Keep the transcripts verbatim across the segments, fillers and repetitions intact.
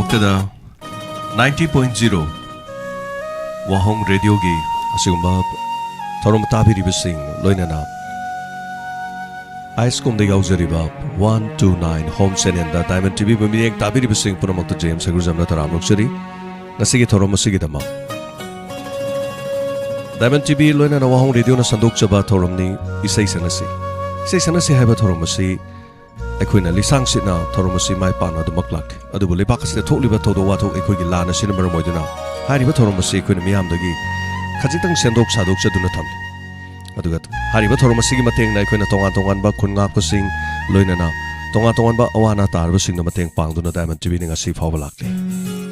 ꯃꯛꯇꯗ ninety point zero ꯋꯥꯍꯣꯡ ꯔꯦꯗꯤꯑꯣꯒꯤ ꯑꯁꯤꯒꯨꯝꯕ ꯊꯧꯔꯝ ꯇꯥꯕꯤꯔꯤꯕꯁꯤꯡ, ꯂꯣꯏꯅꯅ ꯑꯥꯏꯁꯀꯣꯝꯗ ꯌꯥꯎꯖꯔꯤꯕ one two nine ꯍꯣꯝ ꯆꯦꯅꯦꯜꯗ ꯗꯥꯏꯃꯟ ꯇꯤꯚꯤꯕꯨ ꯃꯤꯠꯌꯦꯡ ꯇꯥꯕꯤꯔꯤꯕꯁꯤꯡ ꯄꯨꯝꯅꯃꯛꯇ ꯖꯦ ꯑꯦꯝ ꯁꯒꯨꯔꯖꯝꯅ ꯇꯔꯥꯝꯅ ꯑꯣꯛꯆꯔꯤ꯫ ꯉꯁꯤꯒꯤ ꯊꯧꯔꯝ ꯑꯁꯤꯒꯤꯗꯃꯛ ꯗꯥꯏꯃꯟ ꯇꯤꯚꯤ ꯂꯣꯏꯅꯅ ꯋꯥꯍꯣꯡ ꯔꯦꯗꯤꯑꯣꯅ ꯁꯟꯗꯣꯛꯆꯕ ꯊꯧꯔꯝꯅꯤ ꯏꯁꯩ ꯁꯛꯅꯁꯤ꯫ ꯏꯁꯩ ꯁꯛꯅꯁꯤ ꯍꯥꯏꯕ ꯊꯧꯔꯝ ꯑꯁꯤ ꯑꯩꯈꯣꯏꯅ ꯂꯤꯁꯥꯡꯁꯤꯠꯅ ꯊꯧꯔꯝ ꯑꯁꯤ ꯃꯥꯏ ꯄꯥꯛꯅ ꯑꯗꯨꯃꯛ ꯂꯥꯛꯂꯤ꯫ ꯑꯗꯨꯕꯨ ꯂꯩꯕꯥꯛ ꯑꯁꯤꯗ ꯊꯣꯛꯂꯤꯕ ꯊꯧꯗꯣꯛ ꯋꯥꯊꯣꯛ ꯑꯩꯈꯣꯏꯒꯤ ꯂꯥꯟ ꯑꯁꯤꯅ ꯃꯔꯝ ꯑꯣꯏꯗꯨꯅ ꯍꯥꯏꯔꯤꯕ ꯊꯧꯔꯝ ꯑꯁꯤ ꯑꯩꯈꯣꯏꯅ ꯃꯤꯌꯥꯝꯗꯒꯤ ꯈꯖꯤꯛꯇꯪ ꯁꯦꯝꯗꯣꯛ ꯁꯥꯗꯣꯛꯆꯗꯨꯅ ꯊꯝꯂꯤ꯫ ꯑꯗꯨꯒ ꯍꯥꯏꯔꯤꯕ ꯊꯧꯔꯝ ꯑꯁꯤꯒꯤ ꯃꯇꯦꯡꯅ ꯑꯩꯈꯣꯏꯅ ꯇꯣꯉꯥꯟ ꯇꯣꯉꯥꯟꯕ ꯈꯨꯟ ꯉꯥꯛꯄꯁꯤꯡ, ꯂꯣꯏꯅꯅ ꯇꯣꯉꯥꯟ ꯇꯣꯉꯥꯟꯕ ꯑꯋꯥ ꯑꯅꯥ ꯇꯥꯔꯕꯁꯤꯡꯗ ꯃꯇꯦꯡ ꯄꯥꯡꯗꯨꯅ ꯗꯥꯏꯃꯟ ꯇꯤꯚꯤꯅ ꯉꯁꯤ ꯐꯥꯎꯕ ꯂꯥꯛꯂꯤ꯫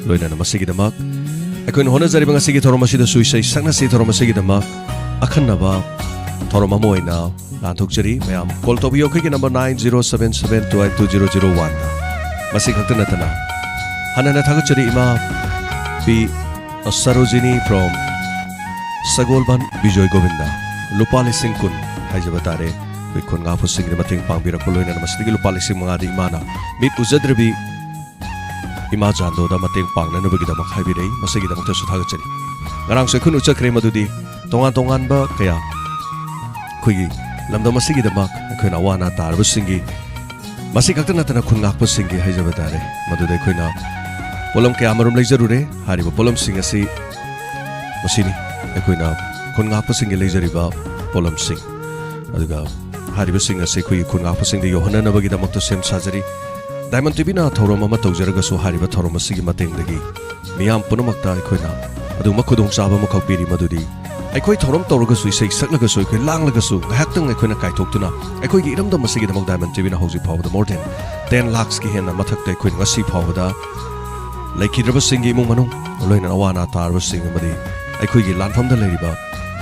ꯂꯣꯏꯅꯅ ꯃꯁꯤꯒꯤꯗꯃꯛ ꯑꯩꯈꯣꯏꯅ ꯍꯣꯠꯅꯖꯔꯤꯕ ꯉꯁꯤꯒꯤ ꯊꯧꯔꯝ ꯑꯁꯤꯗꯁꯨ ꯏꯁꯩ ꯁꯛꯅꯁꯤ ꯊꯧꯔꯝ ꯑꯁꯤꯒꯤꯗꯃꯛ ꯑꯈꯟꯅꯕ ꯊꯧꯔꯝ ꯑꯃ ꯑꯣꯏꯅ ꯂꯥꯟꯊꯣꯛꯆꯔꯤ꯫ ꯃꯌꯥꯝ ꯀꯣꯜ ꯇꯧꯕꯤꯌꯨ ꯑꯩꯈꯣꯏꯒꯤ number nine zero seven seven two eight two zero zero one ꯗ꯫ ꯃꯁꯤ ꯈꯛꯇ ꯅꯠꯇꯅ ꯍꯟꯅ ꯍꯟꯅ ꯊꯥꯒꯠꯆꯔꯤ ꯏꯃꯥ ꯄꯤ ꯁꯔꯣꯖꯤꯅꯤ from ꯁꯒꯣꯜꯕꯟ ꯕꯤꯖꯣꯏ ꯒꯣꯕꯤꯟꯗ꯫ ꯂꯨꯄꯥ ꯂꯤꯁꯤꯡ ꯀꯨꯟ ꯍꯥꯏꯖꯕ ꯇꯥꯔꯦ꯫ ꯑꯩꯈꯣꯏ ꯈꯨꯟ ꯉꯥꯛꯄꯁꯤꯡꯒꯤꯗ ꯃꯇꯦꯡ ꯄꯥꯡꯕꯤꯔꯛꯄ, ꯂꯣꯏꯅꯅ ꯃꯁꯤꯗꯒꯤ ꯂꯨꯄꯥ ꯂꯤꯁꯤꯡ ꯃꯉꯥꯗꯤ ꯏꯃꯥꯅ ꯃꯤꯠ ꯎꯖꯗ꯭ꯔꯕꯤ ꯏꯃꯥ ꯖꯥꯟꯗꯣꯗ ꯃꯇꯦꯡ ꯄꯥꯡꯅꯅꯕꯒꯤꯗꯃꯛ ꯍꯥꯏꯕꯤꯔꯛꯏ꯫ ꯃꯁꯤꯒꯤꯗꯃꯛꯇꯁꯨ ꯊꯥꯒꯠꯆꯔꯤ꯫ ꯉꯔꯥꯡꯁꯨ ꯑꯩꯈꯣꯏꯅ ꯎꯠꯆꯈ꯭ꯔꯦ ꯃꯗꯨꯗꯤ ꯇꯣꯉꯥꯟ ꯇꯣꯉꯥꯟꯕ ꯀꯌꯥ ꯑꯩꯈꯣꯏꯒꯤ ꯂꯝꯗꯝ ꯑꯁꯤꯒꯤꯗꯃꯛ ꯑꯩꯈꯣꯏꯅ ꯑꯋꯥ ꯑꯅꯥ ꯇꯥꯔꯕꯁꯤꯡꯒꯤ, ꯃꯁꯤ ꯈꯛꯇ ꯅꯠꯇꯅ ꯈꯨꯟ ꯉꯥꯛꯄꯁꯤꯡꯒꯤ ꯍꯥꯏꯖꯕ ꯇꯥꯔꯦ, ꯃꯗꯨꯗ ꯑꯩꯈꯣꯏꯅ ꯄꯣꯠꯂꯝ ꯀꯌꯥ ꯑꯃꯔꯣꯝ ꯂꯩꯖꯔꯨꯔꯦ꯫ ꯍꯥꯏꯔꯤꯕ ꯄꯣꯠꯂꯝꯁꯤꯡ ꯑꯁꯤ ꯃꯁꯤꯅꯤ ꯑꯩꯈꯣꯏꯅ ꯈꯨꯟ ꯉꯥꯛꯄꯁꯤꯡꯒꯤ ꯂꯩꯖꯔꯤꯕ ꯄꯣꯠꯂꯝꯁꯤꯡ꯫ ꯑꯗꯨꯒ ꯍꯥꯏꯔꯤꯕꯁꯤꯡ ꯑꯁꯤ ꯑꯩꯈꯣꯏꯒꯤ ꯈꯨꯟ ꯉꯥꯛꯄꯁꯤꯡꯗ ꯌꯧꯍꯟꯅꯅꯕꯒꯤꯗꯃꯛꯇ ꯁꯦꯝ ꯁꯥꯖꯔꯤ꯫ ꯗꯥꯏꯃꯟ ꯇꯤꯚꯤꯅ ꯊꯧꯔꯝ ꯑꯃ ꯇꯧꯖꯔꯒꯁꯨ ꯍꯥꯏꯔꯤꯕ ꯊꯧꯔꯝ ꯑꯁꯤꯒꯤ ꯃꯇꯦꯡꯗꯒꯤ ꯃꯤꯌꯥꯝ ꯄꯨꯝꯅꯃꯛꯇ ꯑꯩꯈꯣꯏꯅ ꯑꯗꯨꯒꯨꯝꯕ ꯈꯨꯗꯣꯡꯆꯥꯕ ꯑꯃꯈꯛ ꯄꯤꯔꯤ, ꯃꯗꯨꯗꯤ ꯑꯩꯈꯣꯏ ꯊꯧꯔꯝ ꯇꯧꯔꯒꯁꯨ, ꯏꯁꯩ ꯁꯛꯂꯒꯁꯨ, ꯑꯩꯈꯣꯏ ꯂꯥꯡꯂꯒꯁꯨ, ꯉꯥꯏꯍꯥꯛꯇꯪ ꯑꯩꯈꯣꯏꯅ ꯀꯥꯏꯊꯣꯛꯇꯨꯅ ꯑꯩꯈꯣꯏꯒꯤ ꯏꯔꯝꯗꯝ ꯑꯁꯤꯒꯤꯗꯃꯛ ꯗꯥꯏꯃꯟ ꯇꯤꯚꯤꯅ ꯍꯧꯖꯤꯛ ꯐꯥꯎꯕꯗ more than ten lakhs ꯀꯤ ꯍꯦꯟꯅ ꯃꯊꯛꯇ ꯑꯩꯈꯣꯏꯅ ꯉꯁꯤ ꯐꯥꯎꯕꯗ ꯂꯩꯈꯤꯗ꯭ꯔꯕꯁꯤꯡꯒꯤ ꯏꯃꯨꯡ ꯃꯅꯨꯡ, ꯂꯣꯏꯅꯅ ꯑꯋꯥ ꯑꯅꯥ ꯇꯥꯔꯕꯁꯤꯡ ꯑꯃꯗꯤ ꯑꯩꯈꯣꯏꯒꯤ ꯂꯥꯟꯐꯝꯗ ꯂꯩꯔꯤꯕ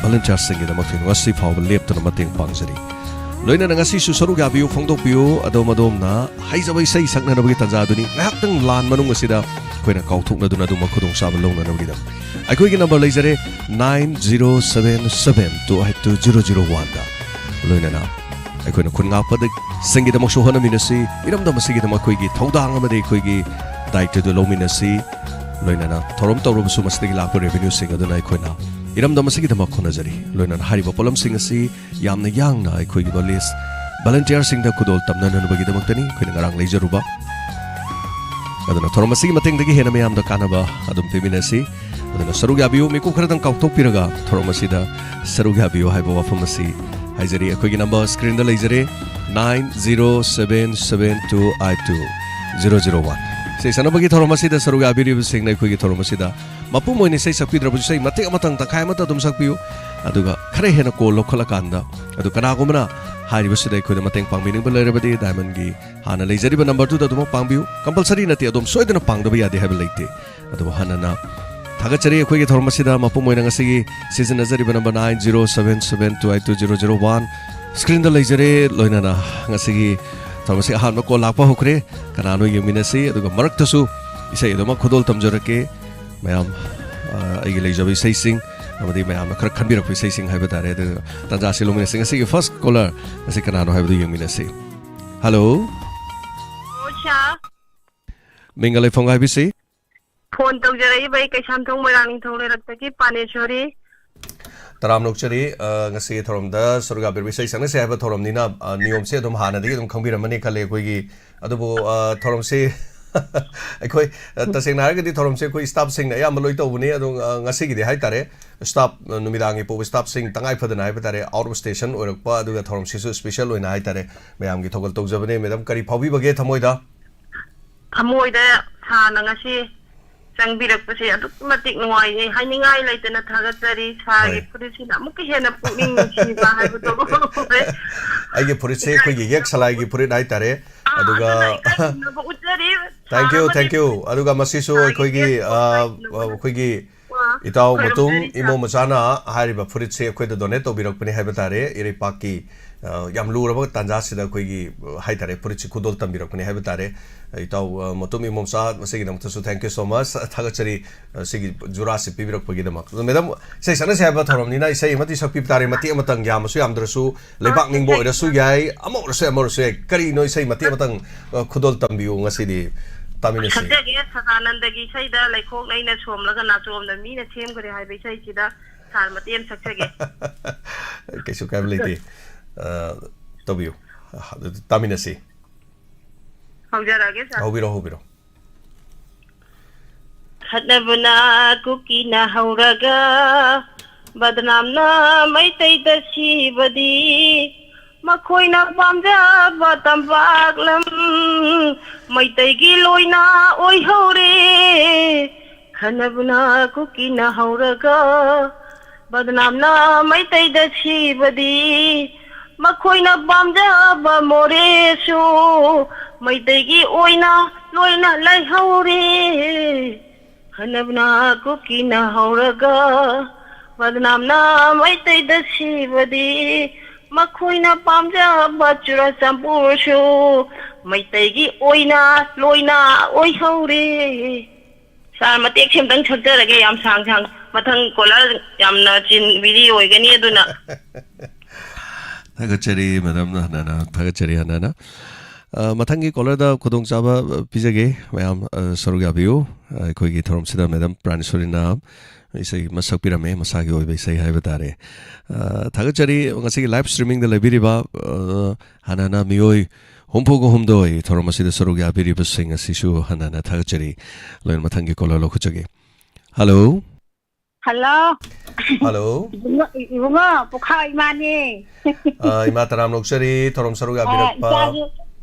volunteer ꯁꯤꯡꯒꯤꯗꯃꯛꯇ ꯉꯁꯤ ꯐꯥꯎꯕ ꯂꯦꯞꯇꯅ ꯃꯇꯦꯡ ꯄꯥꯡꯖꯔꯤ꯫ ꯂꯣꯏꯅꯅ ꯉꯁꯤꯁꯨ ꯁꯔꯨꯛ ꯌꯥꯕꯤꯌꯨ, ꯐꯣꯡꯗꯣꯛꯄꯤꯌꯨ꯫ ꯑꯗꯣꯝ ꯑꯗꯣꯝꯅ ꯍꯩꯖꯕ ꯏꯁꯩ ꯁꯛꯅꯅꯕꯒꯤ ꯇꯥꯟꯖꯥ ꯑꯗꯨꯅꯤ꯫ ꯉꯥꯏꯍꯥꯛꯇꯪ ꯂꯥꯟ ꯃꯅꯨꯡ ꯑꯁꯤꯗ ꯑꯩꯈꯣꯏꯅ ꯀꯥꯎꯊꯣꯛꯅꯗꯨꯅ ꯑꯗꯨꯝꯕ ꯈꯨꯗꯣꯡꯆꯥꯕ ꯂꯧꯅꯅꯕꯒꯤꯗꯃꯛ ꯑꯩꯈꯣꯏꯒꯤ ꯅꯝꯕꯔ ꯂꯩꯖꯔꯦ, nine zero seven seven two eight two zero zero one ꯗ꯫ ꯂꯣꯏꯅꯅ ꯑꯩꯈꯣꯏꯅ ꯈꯨꯟ ꯉꯥꯛꯄꯗ ꯁꯤꯡꯒꯤꯗꯃꯛꯁꯨ ꯍꯣꯠꯅꯃꯤꯟꯅꯁꯤ꯫ ꯏꯔꯝꯗꯝ ꯑꯁꯤꯒꯤꯗꯃꯛ ꯑꯩꯈꯣꯏꯒꯤ ꯊꯧꯗꯥꯡ ꯑꯃꯗꯤ ꯑꯩꯈꯣꯏꯒꯤ ꯗꯥꯌꯤꯠꯇꯗꯨ ꯂꯧꯃꯤꯟꯅꯁꯤ꯫ ꯂꯣꯏꯅꯅ ꯊꯧꯔꯝ ꯇꯧꯔꯕꯁꯨ ꯃꯁꯤꯗꯒꯤ ꯂꯥꯛꯄ revenue ꯁꯤꯡ ꯑꯗꯨꯅ ꯑꯩꯈꯣꯏꯅ ꯏꯔꯝꯗꯝ ꯑꯁꯤꯒꯤꯗꯃꯛ ꯍꯣꯠꯅꯖꯔꯤ꯫ ꯂꯣꯏꯅꯅ ꯍꯥꯏꯔꯤꯕ ꯄꯣꯠꯂꯝꯁꯤꯡ ꯑꯁꯤ ꯌꯥꯝꯅ ꯌꯥꯡꯅ ꯑꯩꯈꯣꯏꯒꯤ village volunteer ꯁꯤꯡꯗ ꯈꯨꯗꯣꯜ ꯇꯝꯅꯅꯕꯒꯤꯗꯃꯛꯇꯅꯤ ꯑꯩꯈꯣꯏꯅ ꯉꯔꯥꯡ ꯂꯩꯖꯔꯨꯕ꯫ ꯑꯗꯨꯅ ꯊꯧꯔꯝ ꯑꯁꯤꯒꯤ ꯃꯇꯦꯡꯗꯒꯤ ꯍꯦꯟꯅ ꯃꯌꯥꯝꯗ ꯀꯥꯟꯅꯕ ꯑꯗꯨꯝ ꯄꯤꯃꯤꯟꯅꯁꯤ꯫ ꯑꯗꯨꯅ ꯁꯔꯨꯛ ꯌꯥꯕꯤꯌꯨ꯫ ꯃꯤꯀꯨꯞ ꯈꯔꯗꯪ ꯀꯥꯎꯊꯣꯛꯄꯤꯔꯒ ꯊꯧꯔꯝ ꯑꯁꯤꯗ ꯁꯔꯨꯛ ꯌꯥꯕꯤꯌꯨ ꯍꯥꯏꯕ ꯋꯥꯐꯝ ꯑꯁꯤ ꯍꯥꯏꯖꯔꯤ꯫ ꯑꯩꯈꯣꯏꯒꯤ number screen ꯗ ꯂꯩꯖꯔꯦ, nine zero seven seven two eight two zero zero one꯫ ꯏꯁꯩ ꯁꯛꯅꯕꯒꯤ ꯊꯧꯔꯝ ꯑꯁꯤꯗ ꯁꯔꯨꯛ ꯌꯥꯕꯤꯔꯤꯕꯁꯤꯡꯅ ꯑꯩꯈꯣꯏꯒꯤ ꯊꯧꯔꯝ ꯑꯁꯤꯗ ꯃꯄꯨꯝ ꯑꯣꯏꯅ ꯏꯁꯩ ꯁꯛꯄꯤꯗ꯭ꯔꯕꯁꯨ ꯏꯁꯩ ꯃꯇꯦꯛ ꯑꯃꯇꯪ, ꯇꯪꯈꯥꯏ ꯑꯃꯇ ꯑꯗꯨꯝ ꯁꯛꯄꯤꯌꯨ꯫ ꯑꯗꯨꯒ ꯈꯔ ꯍꯦꯟꯅ call ꯂꯧꯈꯠꯂꯀꯥꯟꯗ, ꯑꯗꯨ ꯀꯅꯥꯒꯨꯝꯕꯅ ꯍꯥꯏꯔꯤꯕꯁꯤꯗ ꯑꯩꯈꯣꯏꯗ ꯃꯇꯦꯡ ꯄꯥꯡꯕꯤꯅꯤꯡꯕ ꯂꯩꯔꯕꯗꯤ Diamond ꯒꯤ ꯍꯥꯟꯅ ꯂꯩꯖꯔꯤꯕ number ꯗꯨꯗ ꯑꯗꯨꯃꯛ ꯄꯥꯡꯕꯤꯌꯨ꯫ Compulsory ꯅꯠꯇꯦ, ꯑꯗꯣꯝ ꯁꯣꯏꯗꯅ ꯄꯥꯡꯗꯕ ꯌꯥꯗꯦ ꯍꯥꯏꯕ ꯂꯩꯇꯦ꯫ ꯑꯗꯨꯕꯨ ꯍꯟꯅ ꯊꯥꯒꯠꯆꯔꯤ꯫ ꯑꯩꯈꯣꯏꯒꯤ ꯊꯧꯔꯝ ꯑꯁꯤꯗ ꯃꯄꯨꯝ ꯑꯣꯏꯅ ꯉꯁꯤꯒꯤ ꯁꯤꯖꯤꯟꯅꯖꯔꯤꯕ number nine zero seven seven two eight two zero zero one꯫ Screen ꯗ ꯂꯩꯖꯔꯦ꯫ ꯂꯣꯏꯅꯅ ꯉꯁꯤꯒꯤ ꯊꯧꯔꯝ ꯑꯁꯤ ꯑꯍꯥꯟꯕ call ꯂꯥꯛꯄ ꯍꯧꯈ꯭ꯔꯦ꯫ ꯀꯅꯥꯅꯣ ꯌꯦꯡꯃꯤꯟꯅꯁꯤ꯫ ꯑꯗꯨꯒ ꯃꯔꯛꯇꯁꯨ ꯏꯁꯩ ꯑꯗꯨꯃꯛ ꯈꯨꯗꯣꯜ ꯇꯝꯖꯔꯛꯀꯦ꯫ ꯃꯌꯥꯝ, ꯑ, ꯑꯩꯒꯤ ꯂꯩꯖꯕ ꯏꯁꯩꯁꯤꯡ ꯑꯃꯗꯤ ꯃꯌꯥꯝꯅ ꯈꯔ ꯈꯟꯕꯤꯔꯛꯄ ꯏꯁꯩꯁꯤꯡ ꯍꯥꯏꯕ ꯇꯥꯔꯦ꯫ ꯑꯗꯨ ꯇꯥꯟꯖꯥ ꯑꯁꯤ ꯂꯧꯃꯤꯟꯅꯁꯤ꯫ ꯉꯁꯤꯒꯤ first caller ꯑꯁꯤ ꯀꯅꯥꯅꯣ ꯍꯥꯏꯕꯗꯨ ꯌꯦꯡꯃꯤꯟꯅꯁꯤ꯫ Hello꯫ ꯑꯣ, ꯁꯥ꯫ ꯃꯤꯡꯒ ꯂꯩꯐꯝꯒ ꯍꯥꯏꯕꯤꯁꯤ꯫ ꯐꯣꯟ ꯇꯧꯖꯔꯛꯏꯕ ꯑꯩ ꯀꯩꯁꯥꯝꯊꯣꯡ ꯃꯣꯏꯔꯥꯡ ꯅꯤꯡꯊꯧ ꯂꯩꯔꯛꯇꯒꯤ ꯄꯥꯅꯦꯁꯣꯔꯤ꯫ ꯇꯔꯥꯝꯅ ꯑꯣꯛꯆꯔꯤ꯫ ꯑ, ꯉꯁꯤꯒꯤ ꯊꯧꯔꯝꯗ ꯁꯔꯨꯛ ꯌꯥꯕꯤꯔꯕ ꯏꯁꯩ ꯁꯛꯅꯁꯦ ꯍꯥꯏꯕ ꯊꯧꯔꯝꯅꯤꯅ, ꯑ, ꯅꯤꯌꯣꯝꯁꯦ ꯑꯗꯨꯝ ꯍꯥꯟꯅꯗꯒꯤ ꯑꯗꯨꯝ ꯈꯪꯕꯤꯔꯝꯃꯅꯤ ꯈꯜꯂꯦ ꯑꯩꯈꯣꯏꯒꯤ꯫ ꯑꯗꯨꯕꯨ, ꯑ, ꯊꯧꯔꯝꯁꯤ ꯑꯩꯈꯣꯏ, ꯑ, ꯇꯁꯦꯡꯅ ꯍꯥꯏꯔꯒꯗꯤ ꯊꯧꯔꯝꯁꯤ ꯑꯩꯈꯣꯏ staff ꯁꯤꯡꯅ ꯑꯌꯥꯝꯕ ꯂꯣꯏ ꯇꯧꯕꯅꯤ꯫ ꯑꯗꯣ, ꯑ, ꯉꯁꯤꯒꯤꯗꯤ ꯍꯥꯏꯇꯥꯔꯦ, staff, ꯑ, ꯅꯨꯃꯤꯗꯥꯡꯒꯤ ꯄꯨꯕ staff ꯁꯤꯡ ꯇꯉꯥꯏ ꯐꯗꯅ ꯍꯥꯏꯕ ꯇꯥꯔꯦ, out of station ꯑꯣꯏꯔꯛꯄ, ꯑꯗꯨꯒ ꯊꯧꯔꯝꯁꯤꯁꯨ special ꯑꯣꯏꯅ ꯍꯥꯏꯇꯥꯔꯦ, ꯃꯌꯥꯝꯒꯤ ꯊꯧꯒꯜ ꯇꯧꯖꯕꯅꯦ꯫ Madam, ꯀꯔꯤ ꯐꯥꯎꯕꯤꯕꯒꯦ ꯊꯃꯣꯏꯗ? ꯊꯃꯣꯏꯗ ꯁꯥꯔꯅ ꯉꯁꯤ ꯆꯪꯕꯤꯔꯛꯄꯁꯦ ꯑꯗꯨꯛꯀꯤ ꯃꯇꯤꯛ ꯅꯨꯡꯉꯥꯏꯖꯩ, ꯍꯥꯏꯅꯤꯡꯉꯥꯏ ꯂꯩꯇꯅ ꯊꯥꯒꯠꯆꯔꯤ꯫ ꯁꯥꯔꯒꯤ ꯍꯣꯏ꯫ ꯐꯨꯔꯤꯠꯁꯤꯅ ꯑꯃꯨꯛꯀ ꯍꯦꯟꯅ ꯄꯨꯛꯅꯤꯡ ꯅꯨꯡꯁꯤꯕ ꯍꯥꯏꯕꯗꯣ ꯑꯣꯏꯔꯦ꯫ ꯑꯩꯒꯤ ꯐꯨꯔꯤꯠꯁꯦ ꯑꯩꯈꯣꯏꯒꯤ ꯌꯦꯛ ꯁꯂꯥꯏꯒꯤ ꯐꯨꯔꯤꯠ ꯍꯥꯏꯇꯥꯔꯦ꯫ ꯑꯥ, ꯑꯗꯨꯒ ꯑꯗꯨꯅ ꯏꯀꯥꯏ ꯈꯨꯝꯅꯕ ꯎꯠꯆꯔꯤ꯫ Thank you, ꯁꯥꯔ thank ꯑꯃꯗꯤ you꯫ ꯑꯗꯨꯒ ꯃꯁꯤꯁꯨ ꯁꯥꯔꯒꯤ ꯑꯩꯈꯣꯏꯒꯤ, ꯌꯦꯛ ꯑ, ꯁꯂꯥꯏ ꯑ, ꯑꯩꯈꯣꯏꯒꯤ ꯑ, ꯏꯇꯥꯎ ꯃꯇꯨꯝ ꯈꯣꯏꯔꯝꯖꯔꯤ ꯏꯃꯣ ꯁꯥꯔ꯫ ꯃꯆꯥꯅ ꯍꯥꯏꯔꯤꯕ ꯐꯨꯔꯤꯠꯁꯦ ꯑꯩꯈꯣꯏꯗ donate ꯇꯧꯕꯤꯔꯛꯄꯅꯤ ꯍꯥꯏꯕ ꯇꯥꯔꯦ꯫ ꯏꯔꯩꯄꯥꯛꯀꯤ, ꯑ, ꯌꯥꯝ ꯂꯨꯔꯕ ꯇꯥꯟꯖꯥꯁꯤꯗ ꯑꯩꯈꯣꯏꯒꯤ, ꯑ, ꯍꯥꯏꯇꯥꯔꯦ, ꯐꯨꯔꯤꯠꯁꯤ ꯈꯨꯗꯣꯜ ꯇꯝꯕꯤꯔꯛꯄꯅꯤ ꯍꯥꯏꯕ ꯇꯥꯔꯦ꯫ ꯏꯇꯥꯎ, ꯑ, ꯃꯇꯨꯝ ꯏꯃꯣ ꯃꯆꯥ, ꯃꯁꯤꯒꯤꯗꯃꯛꯇꯁꯨ thank you so much꯫ ꯊꯥꯒꯠꯆꯔꯤ, ꯑ, ꯁꯤꯒꯤ ꯖꯨꯔꯥꯁꯤ ꯄꯤꯕꯤꯔꯛꯄꯒꯤꯗꯃꯛ꯫ ꯑꯗꯣ ꯃꯦꯗꯥꯝ, ꯏꯁꯩ ꯁꯛꯅꯁꯦ ꯍꯥꯏꯕ ꯊꯧꯔꯝꯅꯤꯅ ꯏꯁꯩ ꯑꯃꯗꯤ ꯁꯛꯄꯤꯕ ꯇꯥꯔꯦ, ꯃꯇꯦꯛ ꯑꯃꯇꯪ, ꯌꯥꯝꯅꯁꯨ ꯌꯥꯝꯗ꯭ꯔꯁꯨ, ꯂꯩꯕꯥꯛ ꯑ, ꯅꯤꯡꯕ ꯏꯁꯩ ꯑꯣꯏꯔꯁꯨ ꯌꯥꯏ, ꯑꯃ ꯑꯣꯏꯔꯁꯨ ꯌꯥꯏ, ꯑꯃ ꯑꯣꯏꯔꯁꯨ ꯌꯥꯏ꯫ ꯀꯔꯤꯅꯣ ꯏꯁꯩ ꯃꯇꯦꯛ ꯑꯃꯇꯪ, ꯑ, ꯈꯨꯗꯣꯜ ꯇꯝꯕꯤꯌꯨ ꯉꯁꯤꯗꯤ꯫ ꯇꯥꯃꯤꯟꯅꯁꯤ꯫ ꯁꯛꯆꯒꯦ, ꯁꯗꯥꯅꯟꯗꯒꯤ ꯏꯁꯩꯗ "ꯂꯩꯈꯣꯛ ꯂꯩꯅ ꯁꯣꯝꯂꯒ ꯅꯥꯆꯣꯝꯅ ꯃꯤꯅ ꯁꯦꯝꯈ꯭ꯔꯦ" ꯍꯥꯏꯕ ꯏꯁꯩꯁꯤꯗ ꯁꯥꯔ ꯃꯇꯦꯛ ꯑꯃ ꯁꯛꯆꯒꯦ꯫ ꯀꯩꯁꯨ ꯀꯥꯏꯕ ꯂꯩꯇꯦ꯫ ꯑ, ꯇꯧꯕꯤꯌꯨ꯫ ꯑꯗꯨꯗꯤ ꯇꯥꯃꯤꯟꯅꯁꯤ꯫ ꯍꯧꯖꯔꯛꯑꯒꯦ, ꯁꯥꯔ꯫ ꯍꯧꯕꯤꯔꯣ, ꯍꯧꯕꯤꯔꯣ꯫ ꯈꯠꯅꯕꯅ ꯀꯨꯀꯤꯅ ꯍꯧꯔꯒ, ꯕꯗꯅꯥꯝꯅ ꯃꯩꯇꯩꯗ ꯁꯤꯕꯗꯤ, ꯃꯈꯣꯏꯅ ꯄꯥꯝꯖꯕ ꯇꯝꯄꯥꯛꯂꯝ ꯃꯩꯇꯩꯒꯤ ꯂꯣꯏꯅ ꯑꯣꯏꯍꯧꯔꯦ꯫ ꯈꯠꯅꯕꯅ ꯀꯨꯀꯤꯅ ꯍꯧꯔꯒ, ꯕꯗꯅꯥꯝꯅ ꯃꯩꯇꯩꯗ ꯁꯤꯕꯗꯤ, ꯃꯈꯣꯏꯅ ꯄꯥꯝꯖꯕ ꯃꯣꯔꯦꯁꯨ ꯃꯩꯇꯩꯒꯤ ꯑꯣꯏꯅ ꯂꯣꯏꯅ ꯂꯩꯍꯧꯔꯦ꯫ ꯈꯠꯅꯕꯅ ꯀꯨꯀꯤꯅ ꯍꯧꯔꯒ, ꯕꯗꯅꯥꯝꯅ ꯃꯩꯇꯩꯗ ꯁꯤꯕꯗꯤ, ꯃꯈꯣꯏꯅ ꯄꯥꯝꯖꯕ ꯆꯨꯔꯆꯥꯟꯄꯨꯔꯁꯨ ꯃꯩꯇꯩꯒꯤ ꯑꯣꯏꯅ ꯂꯣꯏꯅ ꯑꯣꯏꯍꯧꯔꯦ꯫ ꯁꯥꯔ, ꯃꯇꯦꯛꯁꯦ ꯑꯝꯇꯪ ꯁꯛꯆꯔꯒꯦ, ꯌꯥꯝ ꯁꯥꯡ ꯁꯥꯡ꯫ ꯃꯊꯪ ꯀꯣꯂꯔ ꯌꯥꯝꯅ ꯆꯤꯟ, ꯕꯤꯖꯤ ꯑꯣꯏꯒꯅꯤ, ꯑꯗꯨꯅ꯫ ꯊꯥꯒꯠꯆꯔꯤ, ꯃꯦꯗꯥꯝ, ꯍꯟꯅ ꯍꯟꯅ ꯊꯥꯒꯠꯆꯔꯤ, ꯍꯟꯅ ꯍꯟꯅ꯫ ꯑ, ꯃꯊꯪꯒꯤ ꯀꯣꯂꯔꯗ ꯈꯨꯗꯣꯡꯆꯥꯕ, ꯑ, ꯄꯤꯖꯒꯦ꯫ ꯃꯌꯥꯝ, ꯑ, ꯁꯔꯨꯛ ꯌꯥꯕꯤꯌꯨ꯫ ꯑ, ꯑꯩꯈꯣꯏꯒꯤ ꯊꯧꯔꯝꯁꯤꯗ ꯃꯦꯗꯥꯝ ꯄ꯭ꯔꯥꯅꯦꯁꯣꯔꯤꯅ ꯏꯁꯩ ꯑꯃ ꯁꯛꯄꯤꯔꯝꯃꯦ, ꯃꯁꯥꯒꯤ ꯑꯣꯏꯕ ꯏꯁꯩ ꯍꯥꯏꯕ ꯇꯥꯔꯦ꯫ ꯑ, ꯊꯥꯒꯠꯆꯔꯤ꯫ ꯉꯁꯤꯒꯤ ꯂꯥꯏꯚ ꯁ꯭ꯇ꯭ꯔꯤꯃꯤꯡꯗ ꯂꯩꯕꯤꯔꯤꯕ, ꯑ, ꯍꯟꯅ ꯍꯟꯅ ꯃꯤꯑꯣꯏ ꯍꯨꯝꯐꯨꯒ ꯍꯨꯝꯗꯣꯏ ꯊꯧꯔꯝ ꯑꯁꯤꯗ ꯁꯔꯨꯛ ꯌꯥꯕꯤꯔꯤꯕꯁꯤꯡ ꯑꯁꯤꯁꯨ ꯍꯟꯅ ꯍꯟꯅ ꯊꯥꯒꯠꯆꯔꯤ꯫ ꯂꯣꯏꯅ ꯃꯊꯪꯒꯤ ꯀꯣꯂꯔ ꯂꯧꯈꯠꯆꯒꯦ꯫ ꯍꯜꯂꯣ꯫ ꯍꯜꯂꯣ꯫ ꯍꯜꯂꯣ꯫ ꯏꯕꯨꯡꯉꯣ, ꯏꯕꯨꯡꯉꯣ, ꯄꯨꯈꯥ ꯏꯃꯥꯅꯦ꯫ ꯑ, ꯏꯃꯥ ꯇꯔꯥꯝ ꯅꯣꯛꯆꯔꯤ, ꯊꯧꯔꯝ ꯁꯔꯨꯛ ꯑ, ꯌꯥꯕꯤꯔꯛꯄ꯫ ꯏꯆꯥꯁꯨ,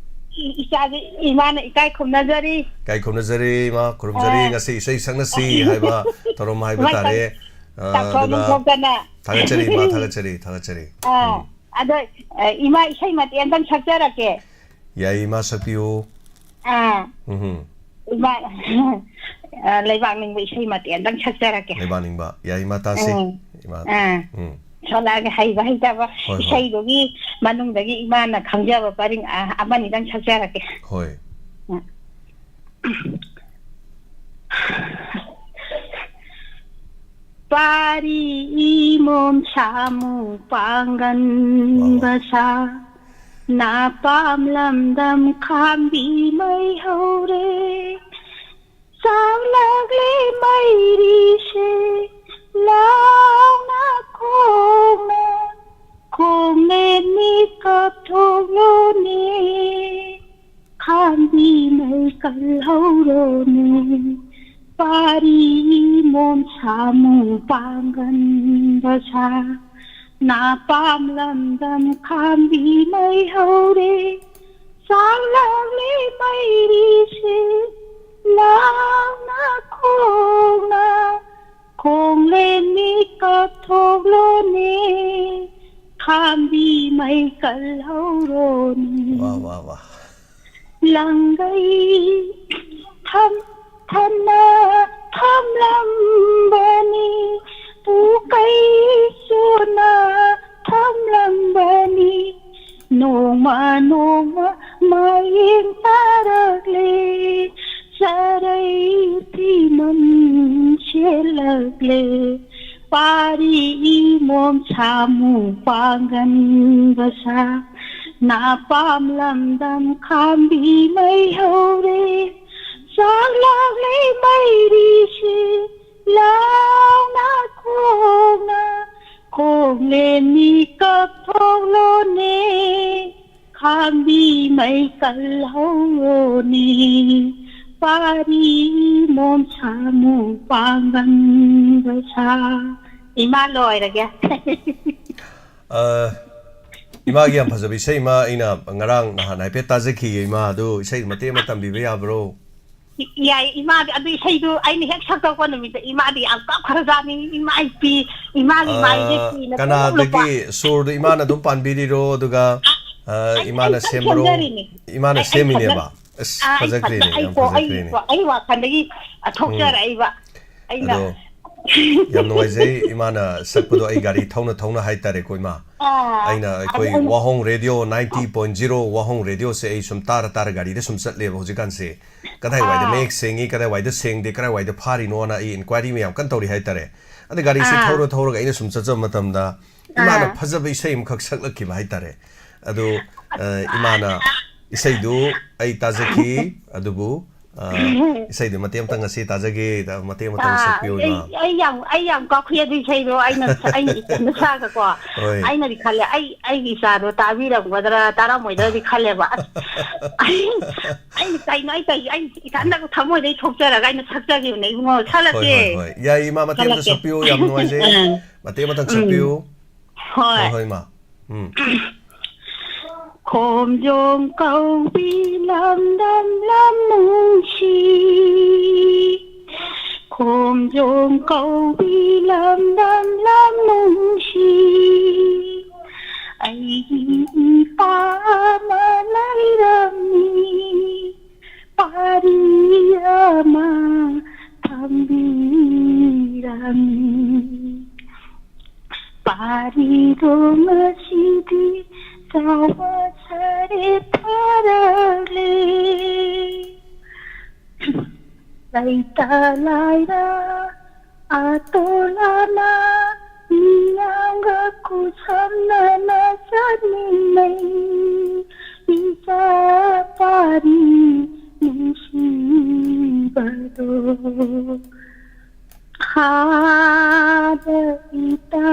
ꯏ-, ꯏꯆꯥꯁꯨ ꯏꯃꯥꯅ ꯏꯀꯥꯏ ꯈꯨꯝꯅꯖꯔꯤ꯫ ꯏꯀꯥꯏ ꯈꯨꯝꯅꯖꯔꯤ, ꯏꯃꯥ, ꯈꯨꯔꯨꯝꯖꯔꯤ꯫ ꯑ꯫ ꯉꯁꯤ ꯏꯁꯩ ꯁꯛꯅꯁꯤ ꯍꯥꯏꯕ ꯊꯧꯔꯝ ꯍꯥꯏꯕ ꯏꯃꯥ ꯇꯥꯔꯦ꯫ ꯑ, ꯇꯥꯊꯣꯛ ꯑꯗꯨꯒ ꯅꯣꯡꯊꯣꯛꯇꯅ꯫ ꯊꯥꯒꯠꯆꯔꯤ, ꯏꯃꯥ, ꯊꯥꯒꯠꯆꯔꯤ, ꯊꯥꯒꯠꯆꯔꯤ꯫ ꯑ, ꯎꯝ꯫ ꯑꯗꯣ, ꯑ, ꯏꯃꯥ, ꯏꯁꯩ ꯃꯇꯦꯛ ꯑꯝꯇꯪ ꯁꯛꯆꯔꯛꯀꯦ꯫ ꯌꯥꯏ, ꯏꯃꯥ, ꯁꯛꯄꯤꯌꯨ꯫ ꯑ, ꯎꯝ꯫ ꯏꯃꯥ, ꯑ, ꯂꯩꯕꯥꯛ ꯅꯤꯡꯕ ꯏꯁꯩ ꯃꯇꯦꯛ ꯑꯝꯇꯪ ꯁꯛꯆꯔꯛꯀꯦ꯫ ꯂꯩꯕꯥꯛ ꯅꯤꯡꯕ꯫ ꯌꯥꯏ, ꯏꯃꯥ, ꯇꯥꯁꯤ꯫ ꯎꯝ꯫ ꯏꯃꯥ꯫ ꯑ, ꯎꯝ꯫ ꯁꯣꯂꯛꯑꯒꯦ, ꯍꯩꯕ ꯍꯩꯇꯕ ꯍꯣꯏ, ꯍꯣꯏ꯫ ꯏꯁꯩꯗꯨꯒꯤ ꯃꯅꯨꯡꯗꯒꯤ ꯏꯃꯥꯅ ꯈꯪꯖꯕ ꯄꯔꯤꯡ, ꯑ, ꯑꯃꯅꯤꯗꯪ ꯁꯛꯆꯔꯛꯀꯦ꯫ ꯍꯣꯏ꯫ ꯄꯥꯔꯤ ꯏꯃꯣꯝ ꯁꯥꯃꯨ ꯄꯥꯡꯒꯟ ꯋꯥ, ꯋꯥ꯫ ꯕꯁꯥ, ꯅꯥꯄꯥꯝ ꯂꯝꯗꯝ ꯈꯥꯝꯕꯤ ꯃꯩ ꯍꯧꯔꯦ, ꯆꯥꯛꯂꯛꯂꯦ ꯃꯩꯔꯤꯁꯦ, ꯂꯥꯎꯅ ꯈꯣꯡꯅ, ꯈꯣꯡꯂꯦꯟ ꯃꯤꯀꯞ ꯊꯣꯛꯂꯣꯅꯦ, ꯈꯥꯝꯕꯤ ꯃꯩ ꯀꯜꯍꯧꯔꯣꯅꯦ, ꯄꯥꯔꯤ ꯃꯣꯝ ꯁꯥꯃꯨ ꯄꯥꯡꯒꯟ ꯕꯁꯥ, ꯅꯥꯄꯥꯝ ꯂꯝꯗꯝ ꯈꯥꯝꯕꯤ ꯃꯩ ꯍꯧꯔꯦ, ꯆꯥꯛꯂꯛꯂꯦ ꯃꯩꯔꯤꯁꯦ, ꯂꯥꯎꯅ ꯈꯣꯡꯅ, ꯈꯣꯡꯂꯦꯟ ꯃꯤꯀꯞ ꯊꯣꯛꯂꯣꯅꯦ, ꯈꯥꯝꯕꯤ ꯃꯩ ꯀꯜꯍꯧꯔꯣꯅꯦ꯫ ꯋꯥ ꯋꯥ ꯋꯥ ꯂꯪꯒꯩ ꯊꯝ ꯊꯝꯅ ꯊꯝꯂꯝꯕꯅꯤ, ꯄꯨꯀꯩ ꯆꯨꯅ ꯊꯝꯂꯝꯕꯅꯤ, ꯅꯣꯡꯃ ꯅꯣꯡꯃ ꯃꯌꯦꯡ ꯇꯥꯔꯛꯂꯦ, ꯆꯔꯩ ꯐꯤꯃꯟ ꯁꯦꯠꯂꯛꯂꯦ, ꯄꯥꯔꯤ ꯏꯃꯣꯝ ꯁꯥꯃꯨ ꯄꯥꯡꯒꯟ ꯕꯁꯥ, ꯅꯥꯄꯥꯝ ꯂꯝꯗꯝ ꯈꯥꯝꯕꯤ ꯃꯩ ꯍꯧꯔꯦ, ꯆꯥꯛꯂꯛꯂꯦ ꯃꯩꯔꯤꯁꯦ, ꯂꯥꯎꯅ ꯈꯣꯡꯅ, ꯈꯣꯡꯂꯦꯟ ꯃꯤꯀꯞ ꯊꯣꯛꯂꯣꯅꯦ, ꯈꯥꯝꯕꯤ ꯃꯩ ꯀꯜꯍꯧꯔꯣꯅꯦ, ꯄꯥꯔꯤ ꯃꯣꯝ ꯁꯥꯃꯨ ꯄꯥꯡꯒꯟ ꯕꯁꯥ꯫ ꯏꯃꯥ, ꯂꯣꯏꯔꯒꯦ꯫ ꯑ, ꯏꯃꯥꯒꯤ ꯌꯥꯝ ꯐꯖꯕ ꯏꯁꯩ ꯑꯃ ꯑꯩꯅ ꯉꯔꯥꯡ ꯅꯍꯥꯟ ꯍꯥꯏꯐꯦꯠ ꯇꯥꯖꯈꯤꯌꯦ꯫ ꯏꯃꯥ, ꯑꯗꯨ ꯏꯁꯩ ꯃꯇꯦꯛ ꯑꯃ ꯇꯝꯕꯤꯕ ꯌꯥꯕ꯭ꯔꯣ? ꯌꯥꯏ, ꯏꯃꯥꯗꯤ ꯑꯗꯨ ꯏꯁꯩꯗꯨ ꯑꯩꯅ ꯍꯦꯛ ꯁꯛꯇꯣꯛꯄ ꯅꯨꯃꯤꯠꯇ ꯏꯃꯥꯗꯤ ꯌꯥꯝ ꯀꯞꯈ꯭ꯔꯖꯥꯠꯅꯤ꯫ ꯏꯃꯥ ꯏꯄꯤ, ꯏꯃꯥꯒꯤ ꯃꯥꯏꯁꯦ ꯑ, ꯄꯤꯅ ꯄꯨꯡꯂꯨꯞ ꯂꯨꯞꯄ꯫ ꯀꯅꯥꯗꯒꯤ ꯁꯨꯔꯗꯨ ꯏꯃꯥꯅ ꯑꯗꯨꯝ ꯄꯥꯟꯕꯤꯔꯤꯔꯣ? ꯑꯗꯨꯒ ꯑ, ꯑꯩ, ꯏꯃꯥꯅ ꯑꯩ, ꯑꯩ ꯁꯦꯝꯕꯔꯣ? ꯁꯦꯝꯖꯔꯤꯅꯦ꯫ ꯏꯃꯥꯅ ꯑꯩ, ꯑꯩ ꯁꯦꯝꯃꯤꯅꯦꯕ? ꯁꯦꯝꯖ-, ꯑꯁ, ꯑꯥ, ꯑꯩ ꯐꯖꯈ꯭ꯔꯦꯅꯦ, ꯁꯦꯝꯖ-, ꯑꯩ ꯌꯥꯝ ꯀꯣ-, ꯑꯩ ꯐꯖꯈ꯭ꯔꯦꯅꯦ꯫ ꯀꯣ-, ꯑꯩ ꯋꯥꯈꯜꯗꯒꯤ, ꯑ, ꯊꯣꯛꯆꯔꯛꯏꯕ꯫ ꯑꯩꯅ ꯑꯗꯣ ꯌꯥꯝ ꯅꯨꯡꯉꯥꯏꯖꯩ ꯏꯃꯥꯅ ꯁꯛꯄꯗꯣ꯫ ꯑꯩ ꯒꯥꯔꯤ ꯊꯧꯅ ꯊꯧꯅ ꯍꯥꯏꯇꯥꯔꯦꯀꯣ, ꯏꯃꯥ꯫ ꯑꯥ, ꯑꯩꯅ ꯑꯗꯨ ꯑꯩꯈꯣꯏ ꯑꯩꯅ ꯋꯥꯍꯣꯡ ꯔꯦꯗꯤꯑꯣ ninety point zero ꯋꯥꯍꯣꯡ ꯔꯦꯗꯤꯑꯣꯁꯦ ꯑꯩ ꯁꯨꯝ ꯇꯥꯔ ꯇꯥꯔ ꯒꯥꯔꯤꯗ ꯁꯨꯝ ꯆꯠꯂꯦꯕ ꯍꯧꯖꯤꯛꯀꯥꯟꯁꯦ꯫ ꯀꯗꯥꯏꯋꯥꯏꯗ ꯑꯥ꯫ ꯃꯌꯦꯛ ꯁꯦꯡꯉꯤ, ꯀꯗꯥꯏꯋꯥꯏꯗ ꯁꯦꯡꯗꯦ, ꯀꯗꯥꯏꯋꯥꯏꯗ ꯐꯥꯔꯤꯅꯣꯅ ꯑꯩ ꯏꯟꯀ꯭ꯋꯥꯏꯔꯤ ꯃꯌꯥꯝ ꯀꯟꯅ ꯇꯧꯔꯤ ꯍꯥꯏꯇꯥꯔꯦ꯫ ꯑꯗ ꯒꯥꯔꯤꯁꯦ ꯑꯥ꯫ ꯊꯧꯔ ꯊꯧꯔꯒ ꯑꯩꯅ ꯁꯨꯝ ꯆꯠꯆꯕ ꯃꯇꯝꯗ ꯏꯃꯥꯅ ꯑꯥ꯫ ꯐꯖꯕ ꯏꯁꯩ ꯑꯃꯈꯛ ꯁꯛꯂꯛꯈꯤꯕ ꯍꯥꯏꯇꯥꯔꯦ꯫ ꯑꯗꯨ ꯑ, ꯏꯃꯥꯅ ꯏꯁꯩꯗꯨ ꯑꯩ ꯇꯥꯖꯈꯤ, ꯑꯗꯨꯕꯨ, ꯑ, ꯏꯁꯩꯗꯨ ꯃꯇꯦꯛ ꯑꯃꯇꯪ ꯉꯁꯤ ꯇꯥꯖꯒꯦ, ꯇ-, ꯃꯇꯦꯛ ꯑꯃꯇꯪ ꯑꯥ, ꯁꯛꯄꯤꯌꯨ, ꯑꯩ, ꯏꯃꯥ꯫ ꯑꯩ ꯌꯥꯝ, ꯑꯩ ꯌꯥꯝ ꯀꯥꯎꯈꯤ ꯑꯗꯨ ꯏꯁꯩꯗꯣ꯫ ꯑꯩꯅ, ꯑꯩꯅ ꯏꯊꯟꯗ ꯁꯛꯑꯒꯀꯣ꯫ ꯍꯣꯏ꯫ ꯑꯩꯅꯗꯤ ꯈꯜꯂꯦ, ꯑꯩ, ꯑꯩꯒꯤ ꯏꯆꯥꯗꯣ ꯇꯥꯕꯤꯔꯝꯒꯗ꯭ꯔꯥ, ꯇꯥꯔꯝꯃꯣꯏꯗ꯭ꯔꯗꯤ ꯈꯜꯂꯦꯕ꯫ ꯑꯁ, ꯑꯩ, ꯑꯩꯅ ꯀꯩꯅꯣ, ꯑꯩ ꯀꯩ, ꯑꯩ ꯏꯊꯟꯗ ꯊꯃꯣꯏꯗꯩ ꯊꯣꯛꯆꯔꯒ ꯑꯩꯅ ꯁꯛꯆꯈꯤꯕꯅꯦ, ꯏꯕꯨꯡꯉꯣ꯫ ꯍꯣꯏ, ꯁꯛꯂꯛꯀꯦ꯫ ꯍꯣꯏ, ꯍꯣꯏ꯫ ꯌꯥꯏ, ꯏꯃꯥ, ꯃꯇꯦꯛ ꯑꯝꯇ ꯁꯛꯂꯛꯀꯦ꯫ ꯁꯛꯄꯤꯌꯨ, ꯌꯥꯝ ꯅꯨꯡꯉꯥꯏꯖꯩ꯫ ꯎꯝ꯫ ꯃꯇꯦꯛ ꯑꯃꯇꯪ ꯎꯝ꯫ ꯁꯛꯄꯤꯌꯨ꯫ ꯍꯣꯏ꯫ ꯍꯣꯏ, ꯍꯣꯏ, ꯏꯃꯥ꯫ ꯎꯝ꯫ ꯈꯣꯝꯖꯣꯝ ꯀꯧꯕꯤ ꯂꯝꯗꯝ ꯂꯝ ꯅꯨꯡꯁꯤ, ꯈꯣꯝꯖꯣꯝ ꯀꯧꯕꯤ ꯂꯝꯗꯝ ꯂꯝ ꯅꯨꯡꯁꯤ, ꯑꯩꯒꯤ ꯏꯄꯥ ꯑꯃ ꯂꯩꯔꯝꯃꯤ, ꯄꯥꯔꯤ ꯑꯃ ꯊꯝꯕꯤꯔꯝꯃꯤ꯫ ꯄꯥꯔꯤꯗꯣ ꯉꯁꯤꯗꯤ ꯆꯥꯎꯕ ꯁꯥꯔꯦ ꯐꯔꯛꯂꯦ꯫ ꯂꯩꯇ ꯂꯥꯏꯔ ꯑꯇꯣꯜ ꯑꯅꯥ ꯃꯤꯌꯥꯝꯒ ꯈꯨꯠꯁꯝꯅꯅ ꯆꯠꯃꯤꯟꯅꯩ꯫ ꯏꯆꯥ ꯄꯥꯔꯤ ꯅꯨꯡꯁꯤꯕꯗꯣ꯫ ꯈꯥꯕ ꯏꯇꯥ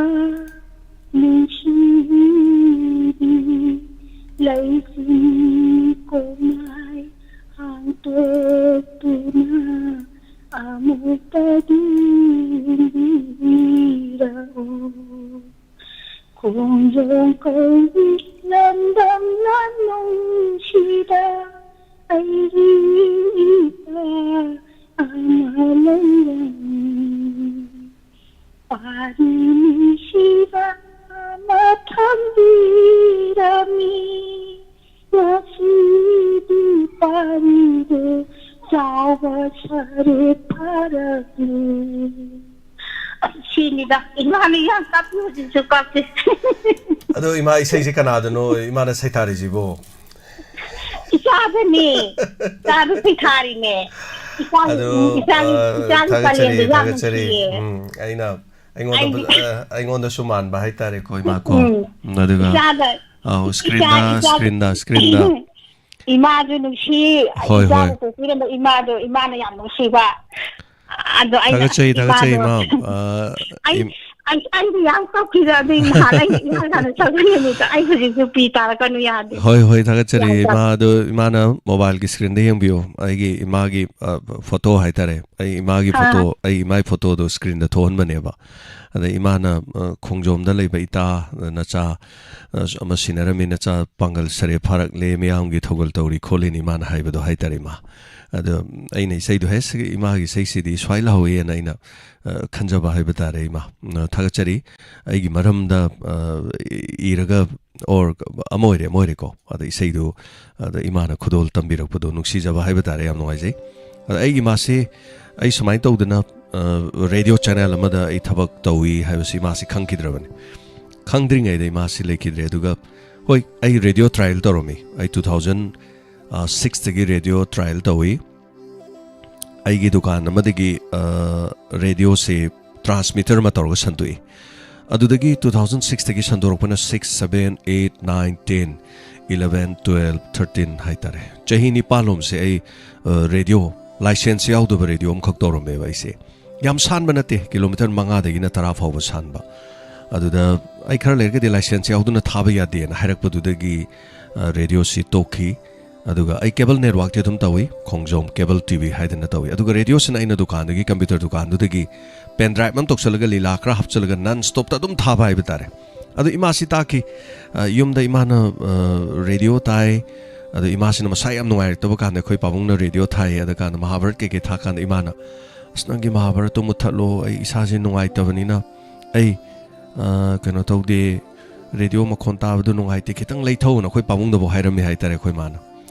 ꯅꯨꯡꯁꯤꯕꯤ ꯂꯩꯆꯤꯜ ꯀꯣꯝꯂꯥꯏ ꯍꯥꯡꯗꯣꯛꯇꯨꯅ ꯑꯃꯨꯛꯇꯗꯤ ꯌꯦꯡꯕꯤꯔꯛꯑꯣ꯫ ꯈꯣꯡꯖꯣꯝ ꯀꯧꯕꯤ ꯂꯝꯗꯝ ꯂꯝ ꯅꯨꯡꯁꯤꯗ ꯑꯩꯒꯤ ꯏꯄꯥ ꯑꯃ ꯂꯩꯔꯝꯃꯤ꯫ ꯄꯥꯔꯤ ꯅꯨꯡꯁꯤꯕ ꯑꯃ ꯊꯝꯕꯤꯔꯝꯃꯤ꯫ ꯉꯁꯤꯗꯤ ꯄꯥꯔꯤꯗꯣ ꯆꯥꯎꯕ ꯁꯥꯔꯦ ꯐꯔꯛꯂꯦ꯫ ꯑꯁ, ꯁꯤꯅꯤꯗ꯫ ꯏꯃꯥꯅ ꯌꯥꯝ ꯀꯥꯞꯄꯤ, ꯍꯧꯖꯤꯛꯁꯨ ꯀꯥꯞꯄꯤ꯫ ꯑꯗꯣ ꯏꯃꯥ, ꯏꯁꯩꯁꯦ ꯀꯅꯥꯗꯅꯣ ꯏꯃꯥꯅ ꯁꯩꯊꯥꯔꯤꯁꯤꯕꯣ? ꯏꯆꯥꯗꯅꯦ꯫ ꯏꯆꯥꯗ ꯁꯩꯊꯥꯔꯤꯅꯦ꯫ ꯏꯆꯥꯒꯤ, ꯑꯗꯣ, ꯏꯆꯥꯒꯤ, ꯑ, ꯏꯆꯥꯒꯤ ꯊꯥꯒꯠꯆꯔꯤ, ꯄꯔꯦꯡꯗꯣ ꯌꯥꯝ ꯊꯥꯒꯠꯆꯔꯤ꯫ ꯅꯨꯡꯁꯤꯌꯦ꯫ ꯎꯝ, ꯑꯩꯅ, ꯑꯩꯉꯣꯟꯗ, ꯑꯩꯗꯤ ꯑ, ꯑꯩꯉꯣꯟꯗꯁꯨ ꯃꯥꯟꯕ ꯍꯥꯏꯇꯥꯔꯦꯀꯣ, ꯏꯃꯥ ꯀꯣ꯫ ꯎꯝ꯫ ꯎꯝ, ꯑꯗꯨꯒ ꯏꯆꯥꯗ ꯑꯧ, screenꯗ, ꯏꯆꯥ, ꯏꯆꯥ, screenꯗ, screenꯗ꯫ ꯏꯃꯥꯁꯨ ꯅꯨꯡꯁꯤ, ꯍꯣꯏ, ꯏꯆꯥꯅ ꯍꯣꯏ꯫ ꯄꯣꯛꯄꯤꯔꯝꯕ ꯏꯃꯥꯗꯣ, ꯏꯃꯥꯅ ꯌꯥꯝ ꯅꯨꯡꯁꯤꯕ꯫ ꯑꯗꯣ ꯑꯩꯅ ꯊꯥꯒꯠꯆꯔꯤ, ꯊꯥꯒꯠꯆꯔꯤ, ꯏꯃꯥꯗꯣ, ꯏꯃꯥ꯫ ꯑ, ꯑꯩ, ꯏꯝ- ꯑꯩ, ꯑꯩꯗꯤ ꯌꯥꯝ ꯀꯞꯈꯤꯗ, ꯑꯗꯨꯏ ꯅꯍꯥꯟ ꯑꯩꯅ ꯏꯍꯥꯟ ꯍꯥꯟꯅ ꯆꯠꯄ ꯅꯨꯃꯤꯠꯇꯣ ꯑꯩ ꯍꯧꯖꯤꯛꯁꯨ ꯄꯤ ꯇꯥꯔꯛꯀꯅꯨ ꯌꯥꯗꯦ꯫ ꯍꯣꯏ, ꯍꯣꯏ, ꯊꯥꯒꯠꯆꯔꯤ, ꯌꯥꯝ ꯀꯞ- ꯏꯃꯥ꯫ ꯑꯗꯣ ꯏꯃꯥꯅ mobileꯒꯤ screenꯗ ꯌꯦꯡꯕꯤꯌꯨ꯫ ꯑꯩꯒꯤ ꯏꯃꯥꯒꯤ, ꯑ, photo ꯍꯥꯏꯇꯥꯔꯦ꯫ ꯑꯩ ꯏꯃꯥꯒꯤ ꯑꯥ꯫ Photo, ꯑꯩ ꯏꯃꯥꯒꯤ photoꯗꯣ screenꯗ ꯊꯣꯛꯍꯟꯕꯅꯦꯕ꯫ ꯑꯗꯩ ꯏꯃꯥꯅ, ꯑ, ꯈꯣꯡꯖꯣꯝꯗ ꯂꯩꯕ ꯏꯇꯥ, ꯑ, ꯅꯆꯥ, ꯑ, ꯑꯃ ꯁꯤꯟꯅꯔꯝꯃꯤ, ꯅꯆꯥ ꯄꯥꯡꯒꯜ ꯁꯔꯦ ꯐꯥꯔꯛꯂꯦ, ꯃꯤꯌꯥꯝꯒꯤ ꯊꯧꯒꯜ ꯇꯧꯔꯤ ꯈꯣꯠꯂꯤꯅ ꯏꯃꯥꯅ ꯍꯥꯏꯕꯗꯣ ꯍꯥꯏꯇꯥꯔꯦ, ꯏꯃꯥ꯫ ꯑꯗꯣ ꯑꯩꯅ ꯏꯁꯩꯗꯣ, "ꯍꯦ, ꯁꯤꯒꯤ ꯏꯃꯥꯒꯤ ꯏꯁꯩꯁꯤꯗꯤ ꯁ꯭ꯋꯥꯏ ꯂꯥꯎꯏ"ꯍꯥꯏꯅ ꯑꯩꯅ, ꯑ, ꯈꯟꯖꯕ ꯍꯥꯏꯕ ꯇꯥꯔꯦ, ꯏꯃꯥ꯫ ꯑ, ꯊꯥꯒꯠꯆꯔꯤ꯫ ꯑꯩꯒꯤ ꯃꯔꯝꯗ, ꯑ, ꯏꯔꯒ, or ꯑꯃ ꯑꯣꯏꯔꯦ, ꯑꯃ ꯑꯣꯏꯔꯦꯀꯣ꯫ ꯑꯗ ꯏꯁꯩꯗꯨ, ꯑꯗ ꯏꯃꯥꯅ ꯈꯨꯗꯣꯜ ꯇꯝꯕꯤꯔꯛꯄꯗꯣ ꯅꯨꯡꯁꯤꯖꯕ ꯍꯥꯏꯕ ꯇꯥꯔꯦ, ꯌꯥꯝ ꯅꯨꯡꯉꯥꯏꯖꯩ꯫ ꯑꯗ ꯑꯩꯒꯤ ꯏꯃꯥꯁꯤ, ꯑꯩ ꯁꯨꯃꯥꯏꯅ ꯇꯧꯗꯅ, ꯑ, radio channel ꯑꯃꯗ ꯑꯩ ꯊꯕꯛ ꯇꯧꯏ ꯍꯥꯏꯕꯁꯤ ꯏꯃꯥꯁꯤ ꯈꯪꯈꯤꯗ꯭ꯔꯕꯅꯤ꯫ ꯈꯪꯗ꯭ꯔꯤꯉꯩꯗ ꯏꯃꯥꯁꯤ ꯂꯩꯈꯤꯗ꯭ꯔꯦ꯫ ꯑꯗꯨꯒ ꯍꯣꯏ, ꯑꯩ radio trial ꯇꯧꯔꯝꯃꯤ꯫ ꯑꯩ two thousand sixꯇꯒꯤ radio trial ꯇꯧꯏ꯫ ꯑꯩꯒꯤ ꯗꯨꯀꯥꯟ ꯑꯃꯗꯒꯤ, ꯑ, radioꯁꯦ transmitter ꯑꯃ ꯇꯧꯔꯒ ꯁꯟꯗꯣꯛꯏ꯫ ꯑꯗꯨꯗꯒꯤ two thousand sixꯇꯒꯤ ꯁꯟꯗꯣꯔꯛꯄꯅ six, seven, eight, nine, ten, eleven, twelve, thirteen ꯍꯥꯏꯇꯥꯔꯦ꯫ ꯆꯍꯤ ꯅꯤꯄꯥꯜꯂꯣꯝꯁꯦ ꯑꯩ, ꯑ, radio, license ꯌꯥꯎꯗꯕ radio ꯑꯃꯈꯛ ꯇꯧꯔꯝꯃꯦꯕ ꯑꯩꯁꯦ꯫ ꯌꯥꯝ ꯁꯥꯟꯕ ꯅꯠꯇꯦ, kilometre ꯃꯉꯥꯗꯒꯤꯅ ꯇꯔꯥ ꯐꯥꯎꯕ ꯁꯥꯟꯕ꯫ ꯑꯗꯨꯗ ꯑꯩ ꯈꯔ ꯂꯩꯔꯒꯗꯤ license ꯌꯥꯎꯗꯅ ꯊꯥꯕ ꯌꯥꯗꯦꯅ ꯍꯥꯏꯔꯛꯄꯗꯨꯗꯒꯤ, ꯑ, radioꯁꯤ ꯇꯣꯛꯈꯤ꯫ ꯑꯗꯨꯒ ꯑꯩ cable networkꯇꯤ ꯑꯗꯨꯝ ꯇꯧꯏ, ꯈꯣꯡꯖꯣꯝ cable TV ꯍꯥꯏꯗꯅ ꯇꯧꯏ꯫ ꯑꯗꯨꯒ radioꯁꯤꯅ ꯑꯩꯅ ꯗꯨꯀꯥꯟꯗꯒꯤ, computer ꯗꯨꯀꯥꯟꯗꯨꯗꯒꯤ pen drive ꯑꯃ ꯇꯧꯁꯜꯂꯒ, ꯂꯤꯂꯥ ꯈꯔ ꯍꯥꯞꯆꯜꯂꯒ non stopꯇ ꯑꯗꯨꯝ ꯊꯥꯕ ꯍꯥꯏꯕ ꯇꯥꯔꯦ꯫ ꯑꯗꯨ ꯏꯃꯥꯁꯤ ꯇꯥꯈꯤ꯫ ꯑ, ꯌꯨꯝꯗ ꯏꯃꯥꯅ, ꯑ, radio ꯇꯥꯏ꯫ ꯑꯗꯨ ꯏꯃꯥꯁꯤꯅ ꯃꯁꯥ ꯌꯥꯝ ꯅꯨꯡꯉꯥꯏꯔꯛꯇꯕ ꯀꯥꯟꯗ ꯑꯩꯈꯣꯏ ꯄꯥꯕꯨꯡꯅ radio ꯊꯥꯏ꯫ ꯑꯗ ꯀꯥꯟꯗ ꯃꯍꯥꯚꯥꯔꯠ ꯀꯩꯀꯩ ꯊꯥꯀꯥꯟꯗ ꯏꯃꯥꯅ, "ꯑꯁ, ꯅꯪꯒꯤ ꯃꯍꯥꯚꯥꯔꯠꯇꯣ ꯃꯨꯠꯊꯠꯂꯣ, ꯑꯩ ꯏꯁꯥꯁꯦ ꯅꯨꯡꯉꯥꯏꯇꯕꯅꯤꯅ ꯑꯩ, ꯑ, ꯀꯩꯅꯣ ꯇꯧꯗꯦ, radio ꯃꯈꯣꯟ ꯇꯥꯕꯗꯣ ꯅꯨꯡꯉꯥꯏꯇꯦ, ꯈꯤꯇꯪ ꯂꯩꯊꯧꯅ" ꯑꯩꯈꯣꯏ ꯄꯥꯕꯨꯡꯗꯕꯨ ꯍꯥꯏꯔꯝꯃꯤ ꯍꯥꯏꯇꯥꯔꯦ ꯑꯩꯈꯣꯏ ꯃꯥꯅ꯫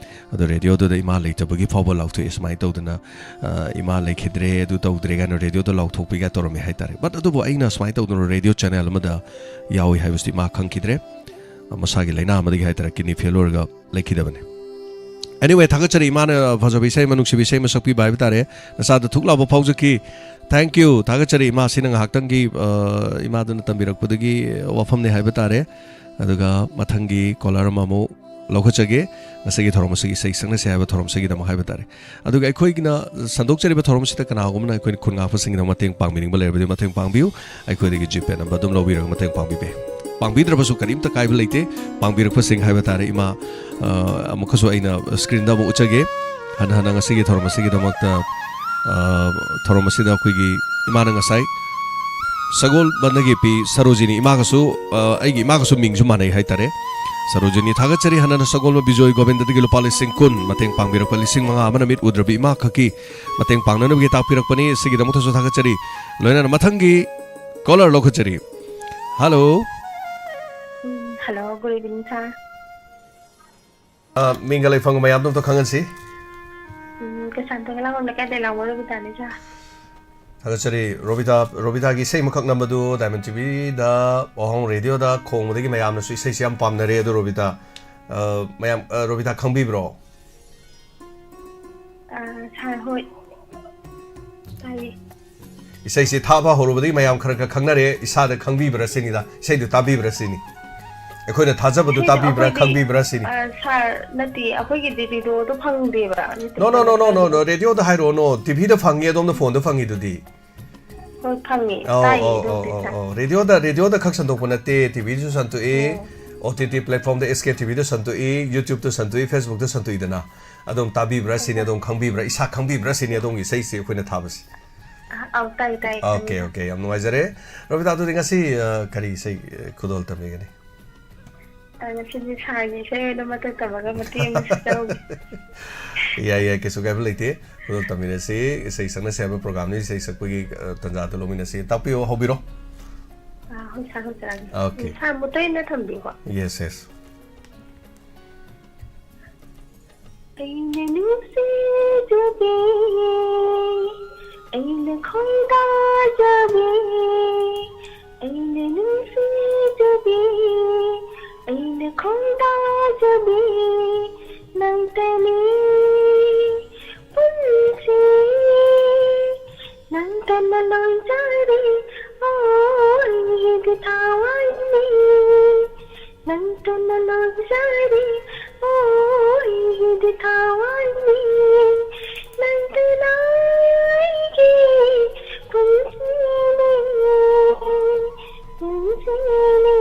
ꯑꯗꯣ radioꯗꯨꯗ ꯏꯃꯥ ꯂꯩꯇꯕꯒꯤ ꯐꯥꯎꯕ ꯂꯥꯎꯊꯣꯛꯑꯦ, ꯁꯨꯃꯥꯏꯅ ꯇꯧꯗꯅ, ꯑ, "ꯏꯃꯥ ꯂꯩꯈꯤꯗ꯭ꯔꯦ, ꯑꯗꯨ ꯇꯧꯗ꯭ꯔꯦ" ꯀꯥꯏꯅ radioꯗ ꯂꯥꯎꯊꯣꯛꯄꯤꯒ ꯇꯧꯔꯝꯃꯤ ꯍꯥꯏꯇꯥꯔꯦ꯫ But ꯑꯗꯨꯕꯨ ꯑꯩꯅ ꯁꯨꯃꯥꯏꯅ ꯇꯧꯗꯅ radio channel ꯑꯃꯗ ꯌꯥꯎꯏ ꯍꯥꯏꯕꯁꯤꯗꯤ ꯏꯃꯥ ꯈꯪꯈꯤꯗ꯭ꯔꯦ꯫ ꯃꯁꯥꯒꯤ ꯂꯥꯏꯅꯥ ꯑꯃꯗꯒꯤ ꯍꯥꯏꯇꯥꯔꯦ, kidney fail ꯑꯣꯏꯔꯒ ꯂꯩꯈꯤꯗꯕꯅꯤ꯫ Anyway, ꯊꯥꯒꯠꯆꯔꯤ, ꯏꯃꯥꯅ ꯐꯖꯕ ꯏꯁꯩ ꯑꯃ, ꯅꯨꯡꯁꯤꯕ ꯏꯁꯩ ꯑꯃ ꯁꯛꯄꯤꯕ ꯍꯥꯏꯕ ꯇꯥꯔꯦ꯫ ꯅꯁꯥꯗ ꯊꯨꯛ ꯂꯥꯎꯕ ꯐꯥꯎꯖꯈꯤ꯫ Thank you, ꯊꯥꯒꯠꯆꯔꯤ꯫ ꯏꯃꯥꯁꯤꯅ ꯉꯥꯏꯍꯥꯛꯇꯪꯒꯤ, ꯑ, ꯏꯃꯥꯗꯨꯅ ꯇꯝꯕꯤꯔꯛꯄꯗꯒꯤ ꯋꯥꯐꯝꯅꯤ ꯍꯥꯏꯕ ꯇꯥꯔꯦ꯫ ꯑꯗꯨꯒ ꯃꯊꯪꯒꯤ ꯀꯣꯂꯔ ꯑꯃꯃꯨꯛ ꯂꯧꯈꯠꯆꯒꯦ꯫ ꯉꯁꯤꯒꯤ ꯊꯧꯔꯝ ꯑꯁꯤꯒꯤ ꯏꯁꯩ ꯁꯛꯅꯁꯦ ꯍꯥꯏꯕ ꯊꯧꯔꯝ ꯑꯁꯤꯒꯤꯗꯃꯛ ꯍꯥꯏꯕ ꯇꯥꯔꯦ꯫ ꯑꯗꯨꯒ ꯑꯩꯈꯣꯏꯒꯤꯅ ꯁꯟꯗꯣꯛꯆꯔꯤꯕ ꯊꯧꯔꯝ ꯑꯁꯤꯗ ꯀꯅꯥꯒꯨꯝꯕꯅ ꯑꯩꯈꯣꯏꯅ ꯈꯨꯟ ꯉꯥꯛꯄꯁꯤꯡꯒꯤꯗꯃꯛ ꯃꯇꯦꯡ ꯄꯥꯡꯕꯤꯅꯤꯡꯕ ꯂꯩꯔꯕꯗꯤ ꯃꯇꯦꯡ ꯄꯥꯡꯕꯤꯌꯨ꯫ ꯑꯩꯈꯣꯏꯗꯒꯤ ꯖꯤꯄꯦ ꯅꯝꯕꯔ ꯑꯗꯨꯝ ꯂꯧꯕꯤꯔꯒ ꯃꯇꯦꯡ ꯄꯥꯡꯕꯤꯕ ꯌꯥꯏ꯫ ꯄꯥꯡꯕꯤꯗ꯭ꯔꯕꯁꯨ ꯀꯔꯤꯝꯇ ꯀꯥꯏꯕ ꯂꯩꯇꯦ꯫ ꯄꯥꯡꯕꯤꯔꯛꯄꯁꯤꯡ ꯍꯥꯏꯕ ꯇꯥꯔꯦ, ꯏꯃꯥ, ꯑ, ꯑꯃꯨꯛꯀꯁꯨ ꯑꯩꯅ ꯁ꯭ꯀ꯭ꯔꯤꯟꯗ ꯑꯃꯨꯛ ꯎꯠꯆꯒꯦ꯫ ꯍꯟꯅ ꯍꯟꯅ ꯉꯁꯤꯒꯤ ꯊꯧꯔꯝ ꯑꯁꯤꯒꯤꯗꯃꯛꯇ, ꯑ, ꯊꯧꯔꯝ ꯑꯁꯤꯗ ꯑꯩꯈꯣꯏꯒꯤ ꯏꯃꯥꯅ ꯉꯁꯥꯏ ꯁꯒꯣꯜꯕꯟꯗꯒꯤ ꯄꯤ ꯁꯔꯣꯖꯤꯅꯤ ꯏꯃꯥꯒꯁꯨ, ꯑ, ꯑꯩꯒꯤ ꯏꯃꯥꯒꯁꯨ ꯃꯤꯡꯁꯨ ꯃꯥꯟꯅꯩ ꯍꯥꯏꯇꯥꯔꯦ꯫ ꯁꯔꯣꯖꯤꯅꯤ ꯊꯥꯒꯠꯆꯔꯤ꯫ ꯍꯟꯅ ꯍꯟꯅ ꯁꯒꯣꯜꯕꯟ ꯕꯤꯖꯣꯏ ꯒꯣꯕꯤꯟꯗꯗꯒꯤ ꯂꯨꯄꯥ ꯂꯤꯁꯤꯡ ꯀꯨꯟ ꯃꯇꯦꯡ ꯄꯥꯡꯕꯤꯔꯛꯄ, ꯂꯤꯁꯤꯡ ꯃꯉꯥ ꯑꯃꯅ ꯃꯤꯠ ꯎꯗ꯭ꯔꯕꯤ ꯏꯃꯥ ꯈꯛꯀꯤ ꯃꯇꯦꯡ ꯄꯥꯡꯅꯅꯕꯒꯤ ꯇꯥꯛꯄꯤꯔꯛꯄꯅꯤ꯫ ꯁꯤꯒꯤꯗꯃꯛꯇꯁꯨ ꯊꯥꯒꯠꯆꯔꯤ꯫ ꯂꯣꯏꯅꯅ ꯃꯊꯪꯒꯤ ꯀꯣꯂꯔ ꯂꯧꯈꯠꯆꯔꯤ꯫ ꯍꯜꯂꯣ꯫ ꯎꯝ, hello, good evening, sir. ꯑ, ꯃꯤꯡꯒ ꯂꯩꯐꯝꯒ ꯃꯌꯥꯝꯗꯣ ꯑꯝꯇ ꯈꯪꯍꯟꯁꯤ꯫ ꯎꯝ, ꯀꯩꯁꯥꯝꯊꯣꯡ ꯂꯥꯡꯕꯝ ꯂꯩꯀꯥꯏꯗꯩ ꯂꯥꯡꯕꯝ ꯔꯣꯕꯤꯇꯥꯅꯤ, sir꯫ ꯊꯥꯒꯠꯆꯔꯤ꯫ ꯔꯣꯕꯤꯇꯥ, ꯔꯣꯕꯤꯇꯥꯒꯤ ꯏꯁꯩ ꯑꯃꯈꯛ ꯅꯝꯕꯗꯨ Diamond ꯇꯤꯚꯤꯗ, ꯋꯥꯍꯣꯡ ꯔꯦꯗꯤꯑꯣꯗ ꯈꯣꯡꯕꯗꯒꯤ ꯃꯌꯥꯝꯅꯁꯨ ꯏꯁꯩꯁꯤ ꯌꯥꯝ ꯄꯥꯝꯅꯔꯦ꯫ ꯑꯗꯣ ꯔꯣꯕꯤꯇꯥ, ꯑ, ꯃꯌꯥꯝ, ꯑ, ꯔꯣꯕꯤꯇꯥ ꯈꯪꯕꯤꯕ꯭ꯔꯣ? ꯑ, sir, ꯍꯣꯏ꯫ ꯇꯥꯏꯌꯦ꯫ ꯏꯁꯩꯁꯤ ꯊꯥꯕ ꯍꯧꯔꯨꯕꯗꯒꯤ ꯃꯌꯥꯝ ꯈꯔ ꯈꯔ ꯈꯪꯅꯔꯦ, ꯏꯁꯥꯗ ꯈꯪꯕꯤꯕ꯭ꯔꯥ ꯁꯤꯅꯤꯗ, ꯏꯁꯩꯗꯨ ꯇꯥꯕꯤꯕ꯭ꯔꯥ ꯁꯤꯅꯤ꯫ ꯑꯩꯈꯣꯏꯅ ꯊꯥꯖꯕꯗꯨ ꯏꯁꯩꯗꯣ ꯇꯥꯕꯤꯕ꯭ꯔꯥ, ꯑꯩꯈꯣꯏꯗꯤ, ꯈꯪꯕꯤꯕ꯭ꯔꯥ ꯁꯤꯅꯤ꯫ ꯑ, sir, ꯅꯠꯇꯦ, ꯑꯩꯈꯣꯏꯒꯤꯗꯤ ꯔꯦꯗꯤꯑꯣꯗꯣ ꯐꯪꯗꯦꯕ, YouTube No, no, no, no, no, ꯅꯠꯇ꯭ꯔꯗꯤ꯫ No, ꯔꯦꯗꯤꯑꯣꯗ ꯍꯥꯏꯔꯛꯑꯣꯅꯣ, ꯇꯤꯚꯤꯗ ꯐꯪꯉꯤ, ꯑꯗꯣꯝꯗ ꯐꯣꯟꯗ ꯐꯪꯉꯤꯗꯨꯗꯤ꯫ ꯍꯣꯏ, ꯐꯪꯉꯤ, ꯑꯧ, ꯇꯥꯏꯌꯦ, ꯑꯧ, ꯑꯧ, ꯑꯗꯨꯕꯨꯗꯤ, ꯑꯧ, sir꯫ ꯑꯧ꯫ ꯔꯦꯗꯤꯑꯣꯗ, ꯔꯦꯗꯤꯑꯣꯗ ꯈꯛ ꯁꯟꯗꯣꯛꯄ ꯅꯠꯇꯦ, ꯇꯤꯚꯤꯗꯁꯨ ꯁꯟꯗꯣꯛꯏ, ꯑꯣ꯫ ꯑꯣ ꯇꯤ ꯇꯤ platformꯗ ꯑꯦꯁ ꯀꯦ ꯇꯤꯚꯤꯗ ꯁꯟꯗꯣꯛꯏ, YouTubeꯇ ꯁꯟꯗꯣꯛꯏ, Facebookꯇ ꯁꯟꯗꯣꯛꯏꯗꯅ꯫ ꯑꯗꯨꯝ ꯇꯥꯕꯤꯕ꯭ꯔꯥ ꯁꯤꯅꯤ, ꯑꯗꯨꯝ ꯈꯪꯕꯤꯕ꯭ꯔꯥ, ꯏꯁꯥ ꯈꯪꯕꯤꯕ꯭ꯔꯥ ꯁꯤꯅꯤ ꯑꯗꯣꯝꯒꯤ ꯏꯁꯩꯁꯤ ꯑꯩꯈꯣꯏꯅ ꯊꯥꯕꯁꯤ꯫ ꯑ, ꯑꯧ, ꯇꯥꯏ, ꯇꯥꯏ, ꯑꯣꯀꯦ, ꯈꯪꯉꯦ꯫ ꯑꯣꯀꯦ, ꯌꯥꯝ ꯅꯨꯡꯉꯥꯏꯖꯔꯦ꯫ ꯔꯣꯕꯤꯇꯥ, ꯑꯗꯨꯗꯤ ꯉꯁꯤ, ꯑ, ꯀꯔꯤ ꯏꯁꯩ, ꯑ, ꯈꯨꯗꯣꯜ ꯇꯝꯕꯤꯒꯅꯤ? ꯑ, ꯉꯁꯤꯗꯤ sirꯒꯤ ꯏꯁꯩ ꯑꯣꯏꯅ ꯃꯇꯧ ꯇꯝꯃꯒ ꯃꯇꯦꯛ ꯑꯃ ꯁꯛꯆꯍꯧꯒꯦ꯫ ꯌꯥꯏ, ꯌꯥꯏ, ꯀꯩꯁꯨ ꯀꯥꯏꯕ ꯂꯩꯇꯦ꯫ ꯈꯨꯗꯣꯜ ꯇꯝꯃꯤꯟꯅꯁꯤ, ꯏꯁꯩ ꯁꯛꯅꯁꯤ ꯍꯥꯏꯕ programꯅꯤ, ꯏꯁꯩ ꯁꯛꯄꯒꯤ, ꯑ, ꯇꯥꯟꯖꯥꯗꯨ ꯂꯧꯃꯤꯟꯅꯁꯤ꯫ ꯇꯥꯛꯄꯤꯌꯨ, ꯍꯧꯕꯤꯔꯣ꯫ ꯑ, ꯍꯣꯏ, sir, ꯍꯧꯖꯔꯛꯑꯒꯦ꯫ ꯑꯣꯀꯦ꯫ Sir, ꯃꯨꯠꯇ ꯑꯣꯏꯅ ꯊꯝꯕꯤꯌꯨꯀꯣ꯫ Yes, yes꯫ ꯑꯩꯅ ꯅꯨꯡꯁꯤꯖꯕꯤ, ꯑꯩꯅ ꯈꯣꯏꯗꯥꯖꯕꯤ, ꯑꯩꯅ ꯅꯨꯡꯁꯤꯖꯕꯤ, ꯑꯩꯅ ꯈꯣꯏꯗꯥꯖꯕꯤ, ꯅꯪꯇꯅꯤ ꯄꯨꯟꯁꯤ, ꯅꯪꯇꯅ ꯂꯣꯏꯖꯔꯤ, ꯑꯣ, ꯑꯩꯒꯤ ꯊꯋꯥꯏꯅꯤ꯫ ꯅ ꯂꯣꯟꯖꯔꯤ, ꯑꯣ ꯑꯩꯒꯤꯗꯤ ꯊꯋꯥꯏꯅꯤ, ꯅꯪꯇꯅ ꯑꯩꯒꯤ ꯄꯨꯟꯁꯤꯅꯤ, ꯄꯨꯟꯁꯤꯅꯤ꯫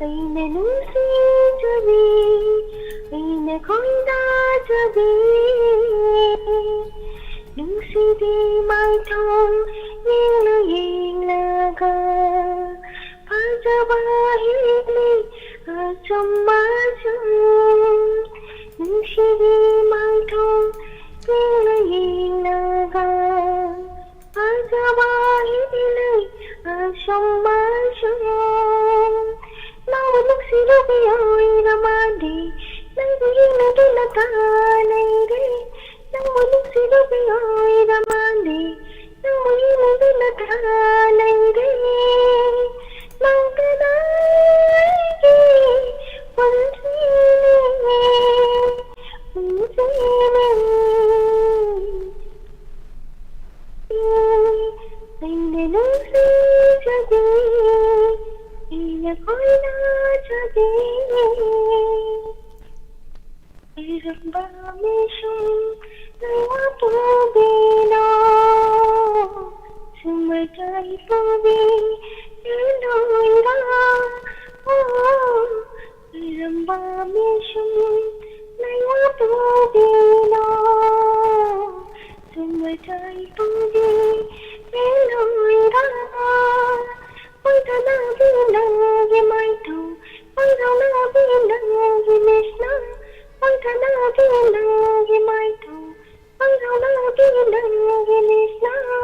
ꯑꯩꯅ ꯅꯨꯡꯁꯤꯖꯕꯤ, ꯑꯩꯅ ꯈꯣꯏꯗꯥꯖꯕꯤ, ꯅꯨꯡꯁꯤꯕꯤ ꯃꯥꯏꯊꯣꯡ ꯌꯦꯡꯂ ꯌꯦꯡꯂꯒ ꯐꯖꯕ ꯍꯦꯜꯂꯤ ꯑꯁꯨꯝ ꯑꯁꯨꯝ꯫ ꯅꯨꯡꯁꯤꯕꯤ ꯃꯥꯏꯊꯣꯡ ꯌꯦꯡꯂ ꯌꯦꯡꯂꯒ ꯐꯖꯕ ꯍꯦꯜꯂꯤ ꯑꯁꯨꯝ ꯑꯁꯨꯝ꯫ ꯅꯪꯕꯨ ꯅꯨꯡꯁꯤꯔꯨꯕ ꯑꯣꯏꯔ ꯃꯥꯜꯂꯦ, ꯅꯪꯕꯨ ꯌꯦꯡꯂꯗꯨꯅ ꯇꯥ ꯂꯩꯔꯦ꯫ ꯅꯪꯕꯨ ꯅꯨꯡꯁꯤꯔꯨꯕ ꯑꯣꯏꯔ ꯃꯥꯜꯂꯦ, ꯅꯪꯕꯨ ꯌꯦꯡꯂꯗꯨꯅ ꯇꯥ ꯂꯩꯔꯦ꯫ ꯅꯪꯇꯅ ꯑꯩꯒꯤ ꯄꯨꯟꯁꯤꯅꯤ, ꯄꯨꯟꯁꯤꯅꯤ꯫ ꯑꯩꯅ ꯅꯨꯡꯁꯤꯖꯕꯤ, ꯑꯩꯅ ꯈꯣꯏꯗꯥꯖꯕꯤ꯫ ꯑꯔꯝꯕ ꯃꯤꯁꯨꯝ ꯅꯩꯋꯥ ꯄꯨꯕꯤꯅꯣ, ꯁꯨꯝꯕ ꯆꯥꯏ ꯄꯨꯕꯤ ꯂꯣꯏꯔ꯫ ꯑꯔꯝꯕ ꯃꯤꯁꯨꯝ ꯅꯩꯋꯥ ꯄꯨꯕꯤꯅꯣ, ꯁꯨꯝꯕ ꯆꯥꯏ ꯄꯨꯕꯤ ꯂꯣꯏꯔ꯫ ꯄꯪꯊꯥꯅꯕꯤ ꯅꯪꯒꯤ ꯃꯥꯏꯊꯣꯡ, ꯄꯪꯊꯥꯅꯕꯤ ꯅꯪꯒꯤ ꯃꯤꯠꯁꯅ, ꯄꯪꯊꯥꯅꯕꯤ ꯅꯪꯒꯤ ꯃꯥꯏꯊꯣꯡ, ꯄꯪꯊꯥꯅꯕꯤ ꯅꯪꯒꯤ ꯃꯤꯠꯁꯅ꯫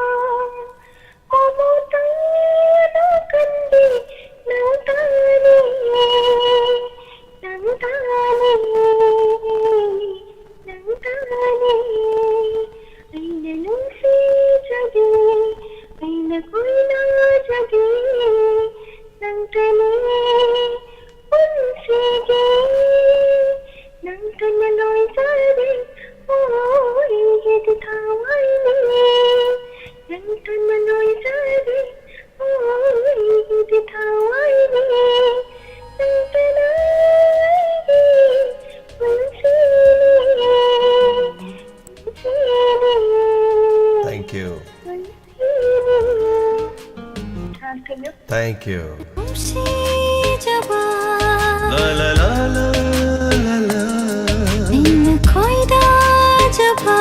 ꯃꯃꯣꯇꯥꯅ ꯀꯟꯕꯤ ꯅꯪ ꯇꯥꯅꯤ, ꯅꯪ ꯇꯥꯅꯤ, ꯅꯪ ꯇꯥꯅꯤ꯫ ꯑꯩꯅ ꯅꯨꯡꯁꯤꯖꯕꯤ, ꯑꯩꯅ ꯈꯣꯏꯗꯥꯖꯕꯤ, ꯅꯪꯇꯅꯤ ꯄꯨꯟꯁꯤ꯫ Thank you. ꯅꯨꯡꯁꯤꯖꯕ La la la la la la. ꯑꯩꯅ ꯈꯣꯏꯗꯥꯖꯕ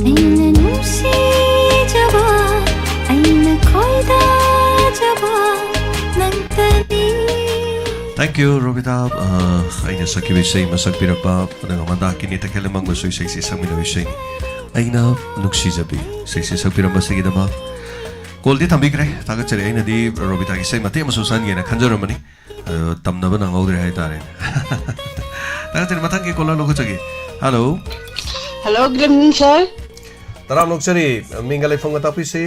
ꯑꯩꯅ ꯅꯨꯡꯁꯤꯖꯕ ꯑꯩꯅ ꯈꯣꯏꯗꯥꯖꯕ ꯅꯪꯇꯅꯤ. Thank you, Robita. ꯑ, ꯑꯩꯅ ꯁꯛꯈꯤꯕ ꯏꯁꯩ ꯑꯃ ꯁꯛꯄꯤꯔꯛꯄ, ꯑꯗꯨꯒ ꯃꯟꯗꯥꯀꯤꯅꯤ ꯇꯈꯦꯜꯂꯩꯃꯥꯡꯕꯁꯨ ꯏꯁꯩꯁꯤ ꯁꯛꯃꯤꯟꯅꯕ ꯏꯁꯩꯅꯤ꯫ ꯑꯩꯅ ꯅꯨꯡꯁꯤꯖꯕꯤ ꯏꯁꯩꯁꯤ ꯁꯛꯄꯤꯔꯝꯕꯁꯤꯒꯤꯗꯃꯛ ꯀꯣꯜꯗꯤ ꯊꯝꯕꯤꯈ꯭ꯔꯦ꯫ ꯊꯥꯒꯠꯆꯔꯤ꯫ ꯑꯩꯅꯗꯤ ꯔꯣꯕꯤꯇꯥꯒꯤ ꯏꯁꯩ ꯃꯇꯦꯛ ꯑꯃꯁꯨ ꯁꯛꯍꯟꯒꯦꯅ ꯈꯟꯖꯔꯝꯕꯅꯤ, ꯑꯗꯣ ꯇꯝꯅꯕ ꯅꯪꯍꯧꯗ꯭ꯔꯦ ꯍꯥꯏꯇꯥꯔꯦꯅꯦ꯫ ꯊꯥꯒꯠꯆꯔꯤ꯫ ꯃꯊꯪꯒꯤ ꯀꯣꯂꯔ ꯂꯧꯈꯠꯆꯒꯦ꯫ Hello. Hello, good evening, sir. ꯇꯔꯥꯝ ꯂꯧꯆꯔꯤ꯫ ꯃꯤꯡꯒ ꯂꯩꯐꯝꯒ ꯇꯥꯛꯄꯤꯁꯤ꯫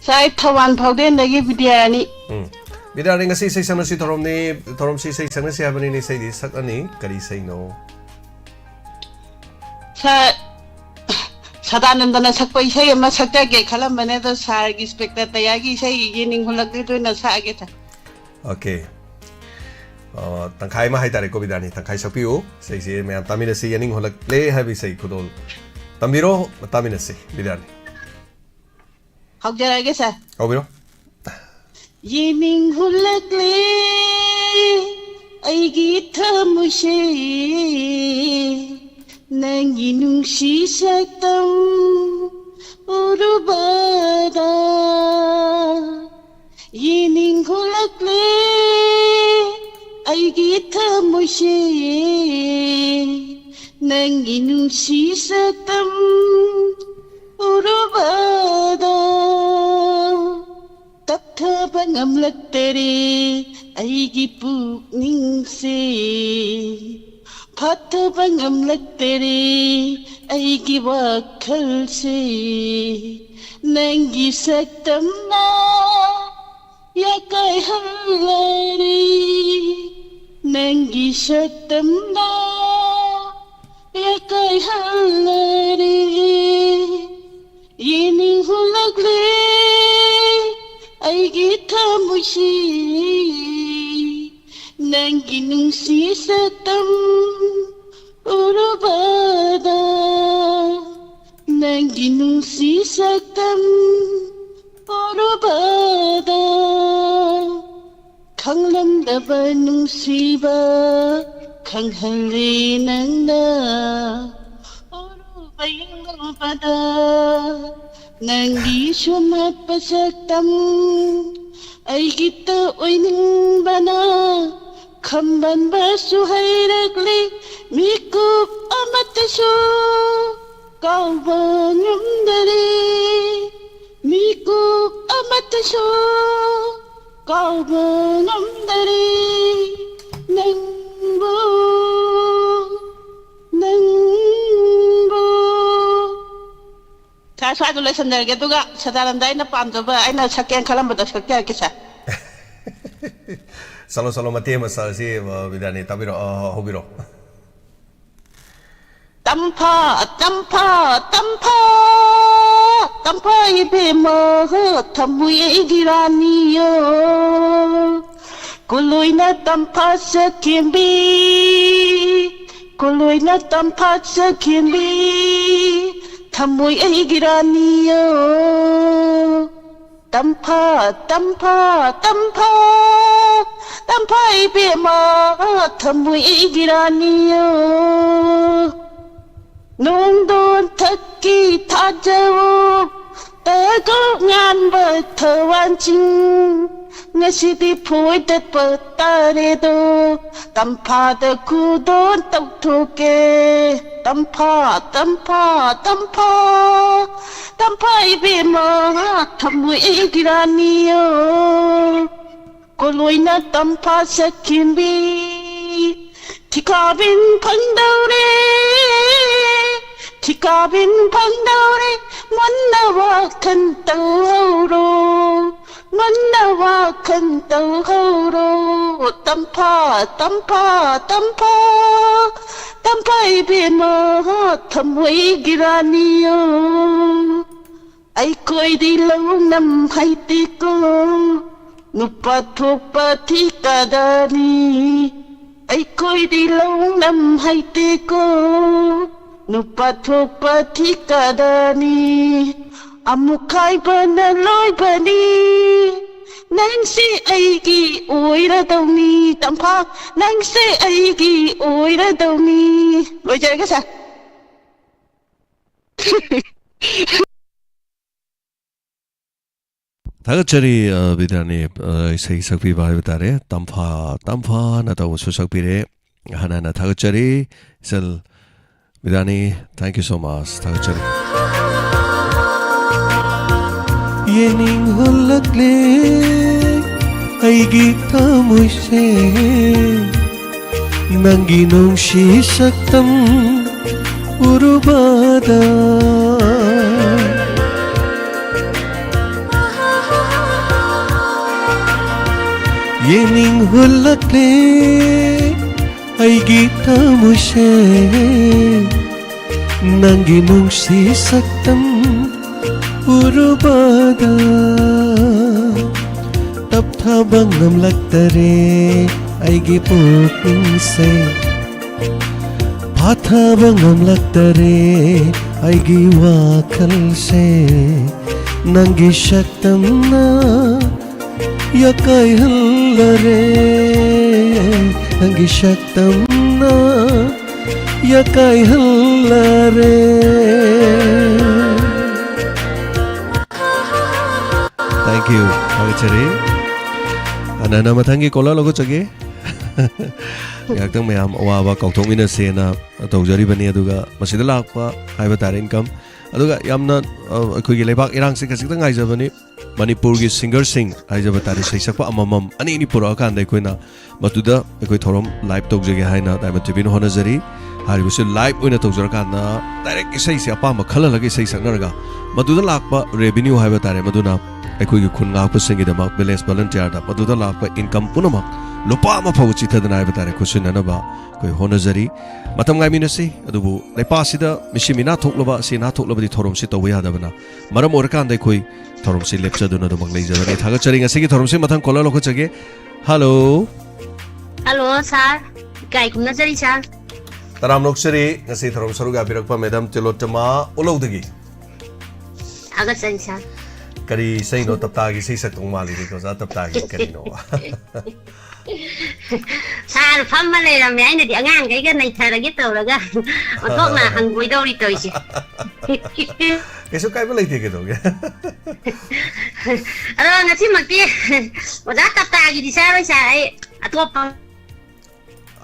Sir, ꯑꯩ ꯊꯧꯕꯥꯜ ꯐꯥꯎꯗꯦꯟꯗꯒꯤ ꯕꯤꯗ꯭ꯌꯥꯔꯥꯅꯤ꯫ ꯎꯝ꯫ ꯕꯤꯗ꯭ꯌꯥꯔꯥꯅꯤ, ꯉꯁꯤ ꯏꯁꯩ ꯁꯛꯅꯁꯤ ꯊꯧꯔꯝꯅꯤ, ꯊꯧꯔꯝꯁꯤ ꯏꯁꯩ ꯁꯛꯅꯁꯤ ꯍꯥꯏꯕꯅꯤꯅꯦ꯫ ꯏꯁꯩꯗꯤ ꯁꯛꯑꯅꯤ꯫ ꯀꯔꯤ ꯏꯁꯩꯅꯣ? Sir, ꯁꯗꯥꯅꯟꯗꯅ ꯁꯛꯄ ꯏꯁꯩ ꯑꯃ ꯁꯛꯆꯒꯦ ꯈꯜꯂꯝꯕꯅꯦ, ꯑꯗꯣ sirꯒꯤ ꯏꯟꯁꯄꯦꯛꯇꯔ ꯇꯌꯥꯒꯤ ꯏꯁꯩ ꯌꯦꯡꯅꯤꯡ ꯍꯨꯜꯂꯛꯂꯦꯗꯣ ꯑꯣꯏꯅ ꯁꯛꯑꯒꯦ, sir. ꯑꯣꯀꯦ꯫ ꯑ, ꯇꯪꯈꯥꯏ ꯑꯃ ꯍꯥꯏꯇꯥꯔꯦꯀꯣ, ꯕꯤꯗ꯭ꯌꯥꯔꯥꯅꯤ, ꯇꯪꯈꯥꯏ ꯁꯛꯄꯤꯌꯨ꯫ ꯏꯁꯩꯁꯤ ꯃꯌꯥꯝ ꯇꯥꯃꯤꯟꯅꯁꯤ, ꯌꯦꯡꯅꯤꯡ ꯍꯨꯜꯂꯛꯂꯦ ꯍꯥꯏꯕ ꯏꯁꯩ ꯈꯨꯗꯣꯜ ꯇꯝꯕꯤꯔꯣ, ꯇꯥꯃꯤꯟꯅꯁꯤ, ꯕꯤꯗ꯭ꯌꯥꯔꯥꯅꯤ꯫ ꯍꯧꯖꯔꯛꯑꯒꯦ, sir. ꯍꯧꯕꯤꯔꯣ꯫ ꯌꯦꯡꯅꯤꯡ ꯍꯨꯜꯂꯛꯂꯦ ꯑꯩꯒꯤ ꯊꯃꯣꯏꯁꯦ, ꯅꯪꯒꯤ ꯅꯨꯡꯁꯤ ꯁꯛꯇꯝ ꯎꯔꯨꯕꯗ. ꯌꯦꯡꯅꯤꯡ ꯍꯨꯜꯂꯛꯂꯦ ꯑꯩꯒꯤ ꯊꯃꯣꯏꯁꯦ, ꯅꯪꯒꯤ ꯅꯨꯡꯁꯤ ꯁꯛꯇꯝ ꯎꯔꯨꯕꯗ. ꯇꯞꯊꯕ ꯉꯝꯂꯛꯇꯔꯦ ꯑꯩꯒꯤ ꯄꯨꯛꯅꯤꯡꯁꯦ, ꯐꯥꯊꯕ ꯉꯝꯂꯛꯇꯔꯦ ꯑꯩꯒꯤ ꯋꯥꯈꯜꯁꯦ, ꯅꯪꯒꯤ ꯁꯛꯇꯝꯅ ꯌꯥꯀꯥꯏꯍꯜꯂꯔꯦ, ꯅꯪꯒꯤ ꯁꯛꯇꯝꯅ ꯌꯥꯀꯥꯏꯍꯜꯂꯔꯦ. ꯌꯦꯡꯅꯤꯡ ꯍꯨꯜꯂꯛꯂꯦ ꯑꯩꯒꯤ ꯊꯃꯣꯏꯁꯤ, ꯅꯪꯒꯤ ꯅꯨꯡꯁꯤ ꯁꯛꯇꯝ ꯎꯔꯨꯕꯗ. ꯅꯪꯒꯤ ꯅꯨꯡꯁꯤ ꯁꯛꯇꯝ ꯎꯔꯨꯕꯗ ꯈꯪꯂꯝꯗꯕ ꯅꯨꯡꯁꯤꯕ ꯈꯪꯍꯜꯂꯤ ꯅꯪꯅ꯫ ꯎꯔꯨꯕ ꯌꯦꯡꯂꯨꯕꯗ ꯅꯪꯒꯤ ꯁꯨꯝꯍꯠꯄ ꯁꯛꯇꯝ ꯑꯩꯒꯤꯇ ꯑꯣꯏꯅꯤꯡꯕꯅ ꯈꯝꯕꯟꯕꯁꯨ ꯍꯩꯔꯛꯂꯤ꯫ ꯃꯤꯀꯨꯞ ꯑꯃꯠꯇꯁꯨ ꯀꯥꯎꯕ ꯉꯝꯗꯔꯦ꯫ ꯃꯤꯀꯨꯞ ꯑꯃꯠꯇꯁꯨ ꯀꯥꯎꯕ ꯉꯝꯗꯔꯦ ꯅꯪꯕꯨ, ꯅꯪꯕꯨ꯫ ꯁꯥꯔ, ꯁ꯭ꯋꯥꯏꯗ ꯂꯣꯏꯁꯟꯖꯔꯒꯦ, ꯑꯗꯨꯒ ꯁꯗꯥꯅꯟꯗ ꯑꯩꯅ ꯄꯥꯝꯖꯕ, ꯑꯩꯅ ꯁꯛꯀꯦꯅ ꯈꯜꯂꯝꯕꯗꯣ ꯁꯛꯆꯔꯛꯀꯦ, ꯁꯥꯔ꯫ ꯆꯠꯂꯣ, ꯆꯠꯂꯣ, ꯃꯇꯦꯛ ꯑꯃ ꯆꯠꯂꯁꯤ꯫ ꯕꯤꯗ꯭ꯌꯥꯅꯤ, ꯇꯥꯕꯤꯔꯛꯑꯣ, ꯍꯧꯕꯤꯔꯛꯑꯣ꯫ ꯇꯝꯐꯥ, ꯇꯝꯐꯥ, ꯇꯝꯐꯥ, ꯇꯝꯐꯥ ꯏꯕꯦꯝꯃ, ꯊꯝꯃꯣꯏ ꯑꯩꯒꯤ ꯔꯥꯅꯤꯌꯣ꯫ ꯀꯣꯂꯣꯏꯅ ꯇꯝꯐꯥ ꯁꯛꯈꯤꯕꯤ, ꯀꯣꯂꯣꯏꯅ ꯇꯝꯐꯥ ꯁꯛꯈꯤꯕꯤ, ꯊꯝꯃꯣꯏ ꯑꯩꯒꯤ ꯔꯥꯅꯤꯌꯣ꯫ ꯇꯝꯐꯥ, ꯇꯝꯐꯥ, ꯇꯝꯐꯥ, ꯇꯝꯐꯥ ꯏꯕꯦꯝꯃ, ꯊꯝꯃꯣꯏ ꯑꯩꯒꯤ ꯔꯥꯅꯤꯌꯣ꯫ ꯅꯣꯡꯗꯣꯟ ꯊꯛꯀꯤ ꯊꯥꯖꯧ, ꯇꯒꯧ ꯉꯥꯟꯕ ꯊꯋꯥꯟꯁꯤꯡ, ꯉꯁꯤꯗꯤ ꯐꯣꯏꯗꯠꯄ ꯇꯥꯔꯦꯗꯣ꯫ ꯇꯝꯐꯥꯗ ꯈꯨꯗꯣꯟ ꯇꯧꯊꯣꯛꯀꯦ꯫ ꯇꯝꯐꯥ, ꯇꯝꯐꯥ, ꯇꯝꯐꯥ, ꯇꯝꯐꯥ ꯏꯕꯦꯝꯃ, ꯊꯝꯃꯣꯏ ꯑꯩꯒꯤ ꯔꯥꯅꯤꯌꯣ꯫ ꯀꯣꯂꯣꯏꯅ ꯇꯝꯐꯥ ꯁꯛꯈꯤꯕꯤ, ꯊꯤꯀꯥꯕꯤꯟ ꯐꯪꯗꯧꯔꯦ, ꯊꯤꯀꯥꯕꯤꯟ ꯐꯪꯗꯧꯔꯦ, ꯉꯟꯅ ꯋꯥꯈꯜ ꯇꯧꯍꯧꯔꯣ, ꯉꯟꯅ ꯋꯥꯈꯜ ꯇꯧꯍꯧꯔꯣ꯫ ꯇꯝꯐꯥ, ꯇꯝꯐꯥ, ꯇꯝꯐꯥ, ꯇꯝꯐꯥ ꯏꯕꯦꯝꯃ, ꯊꯝꯃꯣꯏꯒꯤ ꯔꯥꯅꯤꯌꯣ꯫ ꯑꯩꯈꯣꯏꯗꯤ ꯂꯧꯅꯝ ꯍꯩꯇꯦꯀꯣ, ꯅꯨꯄꯥ ꯊꯣꯛꯄ ꯊꯤꯀꯥꯗꯥꯔꯤ꯫ ꯑꯩꯈꯣꯏꯗꯤ ꯂꯧꯅꯝ ꯍꯩꯇꯦꯀꯣ, ꯅꯨꯄꯥ ꯊꯣꯛꯄ ꯊꯤꯀꯗꯅꯤ, ꯑꯃꯨꯛ ꯈꯥꯏꯕꯅ ꯂꯣꯏꯕꯅꯤ꯫ ꯅꯪꯁꯦ ꯑꯩꯒꯤ ꯑꯣꯏꯔꯗꯧꯅꯤ, ꯇꯝꯐꯥ, ꯅꯪꯁꯦ ꯑꯩꯒꯤ ꯑꯣꯏꯔꯗꯧꯅꯤ꯫ ꯂꯣꯏꯖꯔꯒꯦ, ꯁꯥꯔ꯫ ꯊꯥꯒꯠꯆꯔꯤ, ꯑ, ꯕꯤꯗ꯭ꯌꯥꯅꯤ, ꯑ, ꯏꯁꯩ ꯁꯛꯄꯤꯕ ꯍꯥꯏꯕ ꯇꯥꯔꯦ꯫ ꯇꯝꯐꯥ, ꯇꯝꯐꯥꯅ ꯇꯧꯕꯁꯨ ꯁꯛꯄꯤꯔꯦ꯫ ꯍꯟꯅ ꯍꯟꯅ ꯊꯥꯒꯠꯆꯔꯤ꯫ ꯏꯆꯜ ꯕꯤꯗ꯭ꯌꯥꯅꯤ, thank you so much꯫ ꯊꯥꯒꯠꯆꯔꯤ꯫ ꯌꯦꯡꯅꯤꯡ ꯍꯨꯜꯂꯛꯂꯦ ꯑꯩꯒꯤ ꯊꯃꯣꯏꯁꯦ, ꯅꯪꯒꯤ ꯅꯨꯡꯁꯤ ꯁꯛꯇꯝ ꯎꯔꯨꯕꯗ꯫ ꯌꯦꯡꯅꯤꯡ ꯍꯨꯜꯂꯛꯂꯦ ꯑꯩꯒꯤ ꯊꯃꯣꯏꯁꯦ, ꯅꯪꯒꯤ ꯅꯨꯡꯁꯤ ꯁꯛꯇꯝ ꯎꯔꯨꯕꯗ꯫ ꯇꯞꯊꯕ ꯉꯝꯂꯛꯇꯔꯦ ꯑꯩꯒꯤ ꯄꯨꯛꯅꯤꯡꯁꯦ, ꯐꯥꯊꯕ ꯉꯝꯂꯛꯇꯔꯦ ꯑꯩꯒꯤ ꯋꯥꯈꯜꯁꯦ, ꯅꯪꯒꯤ ꯁꯛꯇꯝꯅ ꯌꯥꯀꯥꯏꯍꯜꯂꯔꯦ, ꯅꯪꯒꯤ ꯁꯛꯇꯝꯅ ꯌꯥꯀꯥꯏꯍꯜꯂꯔꯦ꯫ Thank you. ꯊꯥꯒꯠꯆꯔꯤ꯫ ꯑꯅ ꯑꯅ ꯃꯊꯪꯒꯤ caller ꯂꯧꯈꯠꯆꯒꯦ꯫ ꯉꯥꯏꯍꯥꯛꯇꯪ ꯃꯌꯥꯝ ꯑꯋꯥꯕ ꯀꯥꯎꯊꯣꯛꯃꯤꯟꯅꯁꯦꯅ ꯇꯧꯖꯔꯤꯕꯅꯤ꯫ ꯑꯗꯨꯒ ꯃꯁꯤꯗ ꯂꯥꯛꯄ ꯍꯥꯏꯕ ꯇꯥꯔꯦ income꯫ ꯑꯗꯨꯒ ꯌꯥꯝꯅ, ꯑ, ꯑꯩꯈꯣꯏꯒꯤ ꯂꯩꯕꯥꯛ ꯏꯔꯥꯡꯁꯦ ꯈꯖꯤꯛꯇꯪ ꯉꯥꯏꯖꯕꯅꯤ꯫ ꯃꯅꯤꯄꯨꯔꯒꯤ singerꯁꯤꯡ ꯍꯥꯏꯖꯕ ꯇꯥꯔꯦ, ꯏꯁꯩ ꯁꯛꯄ ꯑꯃꯃꯝ ꯑꯅꯤ ꯑꯅꯤ ꯄꯨꯔꯛꯑꯀꯥꯟꯗ ꯑꯩꯈꯣꯏꯅ ꯃꯗꯨꯗ ꯑꯩꯈꯣꯏ ꯊꯧꯔꯝ live ꯇꯧꯖꯒꯦ ꯍꯥꯏꯅ Diamond TVꯅ ꯍꯣꯠꯅꯖꯔꯤ꯫ ꯍꯥꯏꯔꯤꯕꯁꯤ live ꯑꯣꯏꯅ ꯇꯧꯖꯔꯀꯥꯟꯗ direct ꯏꯁꯩꯁꯦ ꯑꯄꯥꯝꯕ ꯈꯜꯍꯜꯂꯒ ꯏꯁꯩ ꯁꯛꯅꯔꯒ ꯃꯗꯨꯗ ꯂꯥꯛꯄ revenue ꯍꯥꯏꯕ ꯇꯥꯔꯦ, ꯃꯗꯨꯅ ꯑꯩꯈꯣꯏꯒꯤ ꯈꯨꯟ ꯉꯥꯛꯄꯁꯤꯡꯒꯤꯗꯃꯛ, village volunteerꯗ ꯃꯗꯨꯗ ꯂꯥꯛꯄ income ꯄꯨꯝꯅꯃꯛ ꯂꯨꯄꯥ ꯑꯃ ꯐꯥꯎꯕ ꯆꯤꯊꯗꯅ ꯍꯥꯏꯕ ꯇꯥꯔꯦ, ꯈꯨꯠꯁꯤꯟꯅꯅꯕ ꯑꯩꯈꯣꯏ ꯍꯣꯠꯅꯖꯔꯤ꯫ ꯃꯇꯝ ꯉꯥꯏꯃꯤꯟꯅꯁꯤ꯫ ꯑꯗꯨꯕꯨ ꯂꯩꯄꯥꯛꯁꯤꯗ ꯃꯤꯁꯤ ꯃꯤꯅꯥ ꯊꯣꯛꯂꯕ, ꯑꯁꯤ ꯅꯥ ꯊꯣꯛꯂꯕꯗꯤ ꯊꯧꯔꯝꯁꯤ ꯇꯧꯕ ꯌꯥꯗꯕꯅ ꯃꯔꯝ ꯑꯣꯏꯔꯀꯥꯟꯗ ꯑꯩꯈꯣꯏ ꯊꯧꯔꯝꯁꯤ ꯂꯦꯞꯆꯗꯨꯅ ꯑꯗꯨꯃꯛ ꯂꯩꯖꯕꯅꯤ꯫ ꯊꯥꯒꯠꯆꯔꯤ꯫ ꯉꯁꯤꯒꯤ ꯊꯧꯔꯝꯁꯤ ꯃꯊꯪ caller ꯂꯧꯈꯠꯆꯒꯦ꯫ Hello꯫ Hello, sir꯫ ꯏꯀꯥꯏ ꯈꯨꯝꯅꯖꯔꯤ, sir꯫ ꯇꯔꯥꯝꯅ ꯑꯣꯛꯆꯔꯤ, ꯉꯁꯤ ꯊꯧꯔꯝ ꯁꯔꯨꯛ ꯌꯥꯕꯤꯔꯛꯄ ꯃꯦꯗꯥꯝ ꯇꯤꯂꯣꯠꯇꯃꯥ ꯎꯂꯧꯗꯒꯤ꯫ ꯊꯥꯒꯠꯆꯔꯤ ꯁꯥꯔ꯫ ꯀꯔꯤ ꯏꯁꯩꯅꯣ ꯇꯞꯇꯥꯒꯤ ꯏꯁꯩ ꯁꯛꯇꯧ ꯃꯥꯜꯂꯤꯗꯤ ꯑꯣꯖꯥ, ꯇꯞꯇꯥꯒꯤ ꯀꯔꯤꯅꯣ? ꯁꯥꯔ ꯐꯝꯃ ꯂꯩꯔꯝꯃꯦ, ꯑꯩꯅꯗꯤ ꯑꯉꯥꯡꯈꯩꯒ ꯅꯩꯊꯔꯒꯦ ꯇꯧꯔꯒ ꯑꯣꯟꯊꯣꯛꯅ ꯍꯪꯒꯣꯏꯗꯧꯔꯤ ꯇꯧꯔꯤꯁꯦ꯫ ꯀꯩꯁꯨ ꯀꯥꯏꯕ ꯂꯩꯇꯦ, ꯀꯩꯗꯧꯒꯦ? ꯑꯗꯣ ꯉꯁꯤꯃꯛꯇꯤ ꯑꯣꯖꯥ ꯇꯞꯇꯥꯒꯤꯗꯤ ꯁꯥꯔ ꯍꯣꯏ ꯁꯥꯔ, ꯑꯩ ꯑꯇꯣꯞꯄ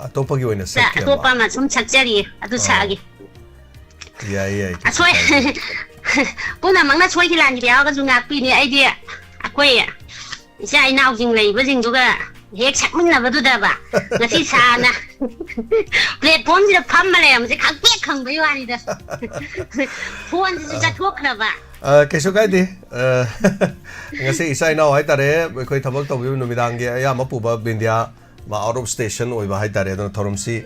ꯑꯇꯣꯞꯄꯒꯤ ꯑꯣꯏꯅ ꯁꯛꯀꯦ ꯑꯇꯣꯞꯄ ꯑꯃ ꯁꯨꯝ ꯁꯛꯆꯔꯤꯌꯦ, ꯑꯗꯨ ꯑꯥ꯫ ꯁꯛꯑꯒꯦ꯫ ꯌꯥꯏ, ꯌꯥꯏ, ꯀꯩꯁꯨ ꯑꯁꯣꯏ ꯀꯥꯏꯗꯦ꯫ ꯄꯨꯝꯅꯃꯛꯅ ꯁꯣꯏꯈꯤ ꯂꯥꯟꯈꯤꯕ ꯌꯥꯎꯔꯒꯁꯨ ꯉꯥꯛꯄꯤꯅꯤ꯫ ꯑꯩꯗꯤ ꯑꯩꯈꯣꯏ ꯏꯆꯥ ꯏꯅꯥꯎꯁꯤꯡ ꯂꯩꯕꯁꯤꯡꯗꯨꯒ ꯍꯦꯛ ꯁꯛꯃꯤꯟꯅꯕꯗꯨꯗꯕ ꯉꯁꯤ ꯁꯥꯔꯅ ꯄ꯭ꯂꯦꯠꯐꯣꯝꯁꯤꯗ ꯐꯝꯃ ꯂꯩꯔꯝꯕꯁꯦ ꯈꯪꯄ꯭ꯔꯦꯛ ꯈꯪꯕꯩ ꯋꯥꯅꯤꯗ꯫ ꯐꯣꯟꯁꯤꯁꯨ ꯆꯠꯊꯣꯛꯈ꯭ꯔꯕ꯫ ꯑ, ꯀꯩꯁꯨ ꯀꯥꯏꯗꯦ꯫ ꯑ, ꯉꯁꯤ ꯏꯆꯥ ꯏꯅꯥꯎ ꯍꯥꯏꯇꯥꯔꯦ, ꯑꯩꯈꯣꯏ ꯊꯕꯛ ꯇꯧꯕꯤꯕ ꯅꯨꯃꯤꯗꯥꯡꯒꯤ ꯑꯌꯥꯝꯕ ꯄꯨꯕ ꯕꯤꯟꯗꯤꯌꯥ ꯃꯥ out of station ꯑꯣꯏꯕ ꯍꯥꯏꯇꯥꯔꯦ, ꯑꯗꯨꯅ ꯊꯧꯔꯝꯁꯤ,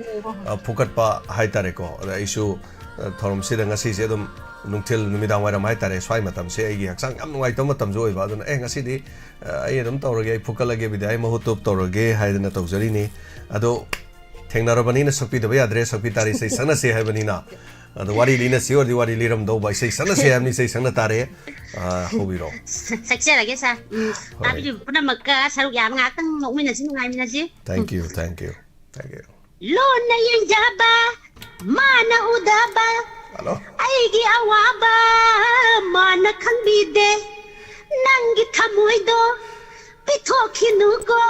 ꯑ, ꯐꯨꯀꯠꯄ ꯍꯥꯏꯇꯥꯔꯦꯀꯣ꯫ ꯑꯗ ꯑꯩꯁꯨ, ꯑ, ꯊꯧꯔꯝꯁꯤꯗ ꯉꯁꯤꯁꯦ ꯑꯗꯨꯝ ꯅꯨꯡꯊꯤꯜ ꯅꯨꯃꯤꯗꯥꯡ ꯋꯥꯏꯔꯝ ꯍꯥꯏꯇꯥꯔꯦ, ꯁ꯭ꯋꯥꯏ ꯃꯇꯝꯁꯦ ꯑꯩꯒꯤ ꯍꯛꯆꯥꯡ ꯌꯥꯝ ꯅꯨꯡꯉꯥꯏꯇꯕ ꯃꯇꯝꯁꯨ ꯑꯣꯏꯕ, ꯑꯗꯨꯅ "ꯑꯦ, ꯉꯁꯤꯗꯤ, ꯑ, ꯑꯩ ꯑꯗꯨꯝ ꯇꯧꯔꯒꯦ, ꯑꯩ ꯐꯨꯀꯠꯂꯒꯦ, ꯕꯤꯟꯗꯤꯌꯥꯒꯤ ꯃꯍꯨꯠꯇ ꯇꯧꯔꯒꯦ" ꯍꯥꯏꯗꯅ ꯇꯧꯖꯔꯤꯅꯤ꯫ ꯑꯗꯣ ꯊꯦꯡꯅꯔꯕꯅꯤꯅ ꯁꯛꯄꯤꯗꯕ ꯌꯥꯗ꯭ꯔꯦ, ꯁꯛꯄꯤ ꯇꯥꯔꯦ, ꯏꯁꯩ ꯁꯛꯅꯁꯦ ꯍꯥꯏꯕꯅꯤꯅ꯫ ꯑꯗꯣ ꯋꯥꯔꯤ ꯂꯤꯅꯁꯤ ꯑꯣꯏꯔꯗꯤ ꯋꯥꯔꯤ ꯂꯤꯔꯝꯗꯧꯕ, ꯏꯁꯩ ꯁꯛꯅꯁꯦ ꯍꯥꯏꯕꯅꯤ, ꯏꯁꯩ ꯁꯛꯅ ꯇꯥꯔꯦ꯫ ꯑ, ꯍꯧꯕꯤꯔꯣ꯫ ꯁꯛꯆꯔꯒꯦ ꯁꯥꯔ꯫ ꯎꯝ, ꯍꯣꯏ꯫ ꯇꯥꯕꯤꯔꯤꯕ ꯄꯨꯝꯅꯃꯛꯀ ꯁꯔꯨꯛ ꯌꯥꯕ ꯉꯥꯏꯍꯥꯛꯇꯪ ꯅꯣꯛꯃꯤꯟꯅꯁꯤ, ꯅꯨꯡꯉꯥꯏꯃꯤꯟꯅꯁꯤ꯫ Thank you, thank you, thank you. ꯂꯣꯟꯅ ꯌꯦꯡꯖꯕ, ꯃꯥꯅ ꯎꯗꯕ, ꯍꯜꯂꯣ꯫ ꯑꯩꯒꯤ ꯑꯋꯥꯕ ꯃꯥꯅ ꯈꯪꯕꯤꯗꯦ꯫ ꯅꯪꯒꯤ ꯊꯃꯣꯏꯗꯣ ꯄꯤꯊꯣꯛꯈꯤꯅꯨꯀꯣ,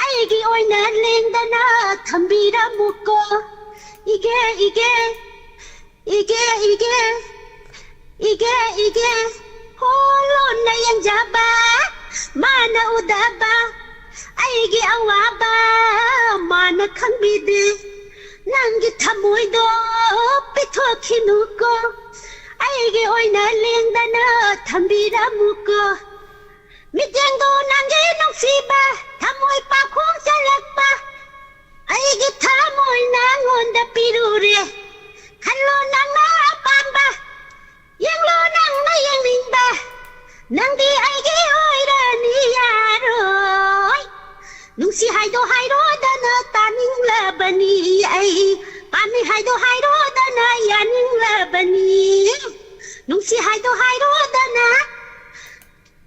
ꯑꯩꯒꯤ ꯑꯣꯏꯅ ꯂꯦꯡꯗꯅ ꯊꯝꯕꯤꯔꯝꯃꯨꯀꯣ꯫ ꯏꯒꯦ, ꯏꯒꯦ, ꯏꯒꯦ, ꯏꯒꯦ, ꯏꯒꯦ, ꯏꯒꯦ, ꯍꯣ ꯂꯣꯟꯅ ꯌꯦꯡꯖꯕ, ꯃꯥꯅ ꯎꯗꯕ, ꯑꯩꯒꯤ ꯑꯋꯥꯕ ꯃꯥꯅ ꯈꯪꯕꯤꯗꯦ꯫ ꯅꯪꯒꯤ ꯊꯃꯣꯏꯗꯣ ꯄꯤꯊꯣꯛꯈꯤꯅꯨꯀꯣ, ꯑꯩꯒꯤ ꯑꯣꯏꯅ ꯂꯦꯡꯗꯅ ꯊꯝꯕꯤꯔꯝꯃꯨꯀꯣ꯫ ꯃꯤꯠꯌꯦꯡꯗꯣ ꯅꯪꯒꯤ ꯅꯨꯡꯁꯤꯕ, ꯊꯃꯣꯏ ꯄꯥꯈꯣꯡ ꯆꯜꯂꯛꯄ, ꯑꯩꯒꯤ ꯊꯃꯣꯏ ꯅꯪꯉꯣꯟꯗ ꯄꯤꯔꯨꯔꯦ꯫ ꯈꯜꯂꯣ ꯅꯪꯅ ꯑꯄꯥꯝꯕ, ꯌꯦꯡꯂꯣ ꯅꯪꯅ ꯌꯦꯡꯅꯤꯡꯕ, ꯅꯪꯗꯤ ꯑꯩꯒꯤ ꯑꯣꯏꯔꯅꯤ ꯌꯥꯔꯣꯏ꯫ ꯅꯨꯡꯁꯤ ꯍꯥꯏꯗꯣ ꯍꯥꯏꯔꯣꯗꯅ ꯇꯥꯅꯤꯡꯂꯕꯅꯤ ꯑꯩ꯫ ꯄꯥꯝꯃꯤ ꯍꯥꯏꯗꯣ ꯍꯥꯏꯔꯣꯗꯅ ꯌꯥꯅꯤꯡꯂꯕꯅꯤ, ꯅꯨꯡꯁꯤ ꯍꯥꯏꯗꯣ ꯍꯥꯏꯔꯣꯗꯅ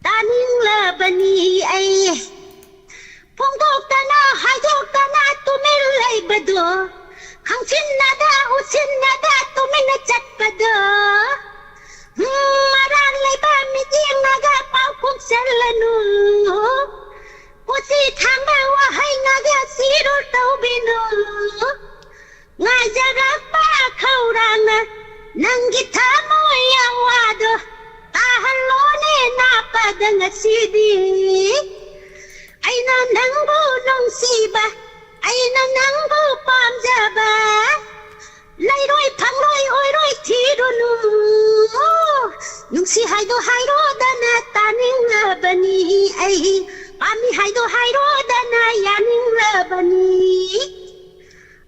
ꯇꯥꯅꯤꯡꯂꯕꯅꯤ ꯑꯩ꯫ ꯐꯣꯡꯗꯣꯛꯇꯅ ꯍꯥꯏꯗꯣꯛꯇꯅ ꯇꯨꯃꯤꯟ ꯂꯩꯕꯗꯣ, ꯈꯪꯁꯤꯟꯅꯗ ꯎꯁꯤꯟꯅꯗ ꯇꯨꯃꯤꯟꯅ ꯆꯠꯄꯗꯣ, ꯎꯝ, ꯃꯔꯥꯜ ꯂꯩꯕ ꯃꯤꯠꯌꯦꯡꯅꯒ ꯄꯥꯎ ꯈꯨꯝꯁꯜꯂꯅꯨ, ꯀꯣꯆꯤ ꯊꯥꯡꯕ ꯋꯥꯍꯩꯅꯒ ꯁꯤꯔꯨ ꯇꯧꯕꯤꯅꯨ꯫ ꯉꯥꯏꯖꯔꯛꯄ ꯈꯧꯔꯥꯡꯅ ꯅꯪꯒꯤ ꯊꯃꯣꯏ ꯑꯋꯥꯗꯣ ꯇꯥꯍꯜꯂꯣꯅꯦ ꯅꯥꯄꯗ ꯉꯁꯤꯗꯤ꯫ ꯑꯩꯅ ꯅꯪꯕꯨ ꯅꯨꯡꯁꯤꯕ, ꯑꯩꯅ ꯅꯪꯕꯨ ꯄꯥꯝꯖꯕ, ꯂꯩꯔꯣꯏ ꯐꯪꯂꯣꯏ ꯑꯣꯏꯔꯣꯏ ꯊꯤꯔꯨꯅꯨ꯫ ꯅꯨꯡꯁꯤ ꯍꯥꯏꯗꯣ ꯍꯥꯏꯔꯣꯗꯅ ꯇꯥꯅꯤꯡꯂꯕꯅꯤ ꯑꯩ, ꯄꯥꯝꯃꯤ ꯍꯥꯏꯗꯣ ꯍꯥꯏꯔꯣꯗꯅ ꯌꯥꯅꯤꯡꯂꯕꯅꯤ꯫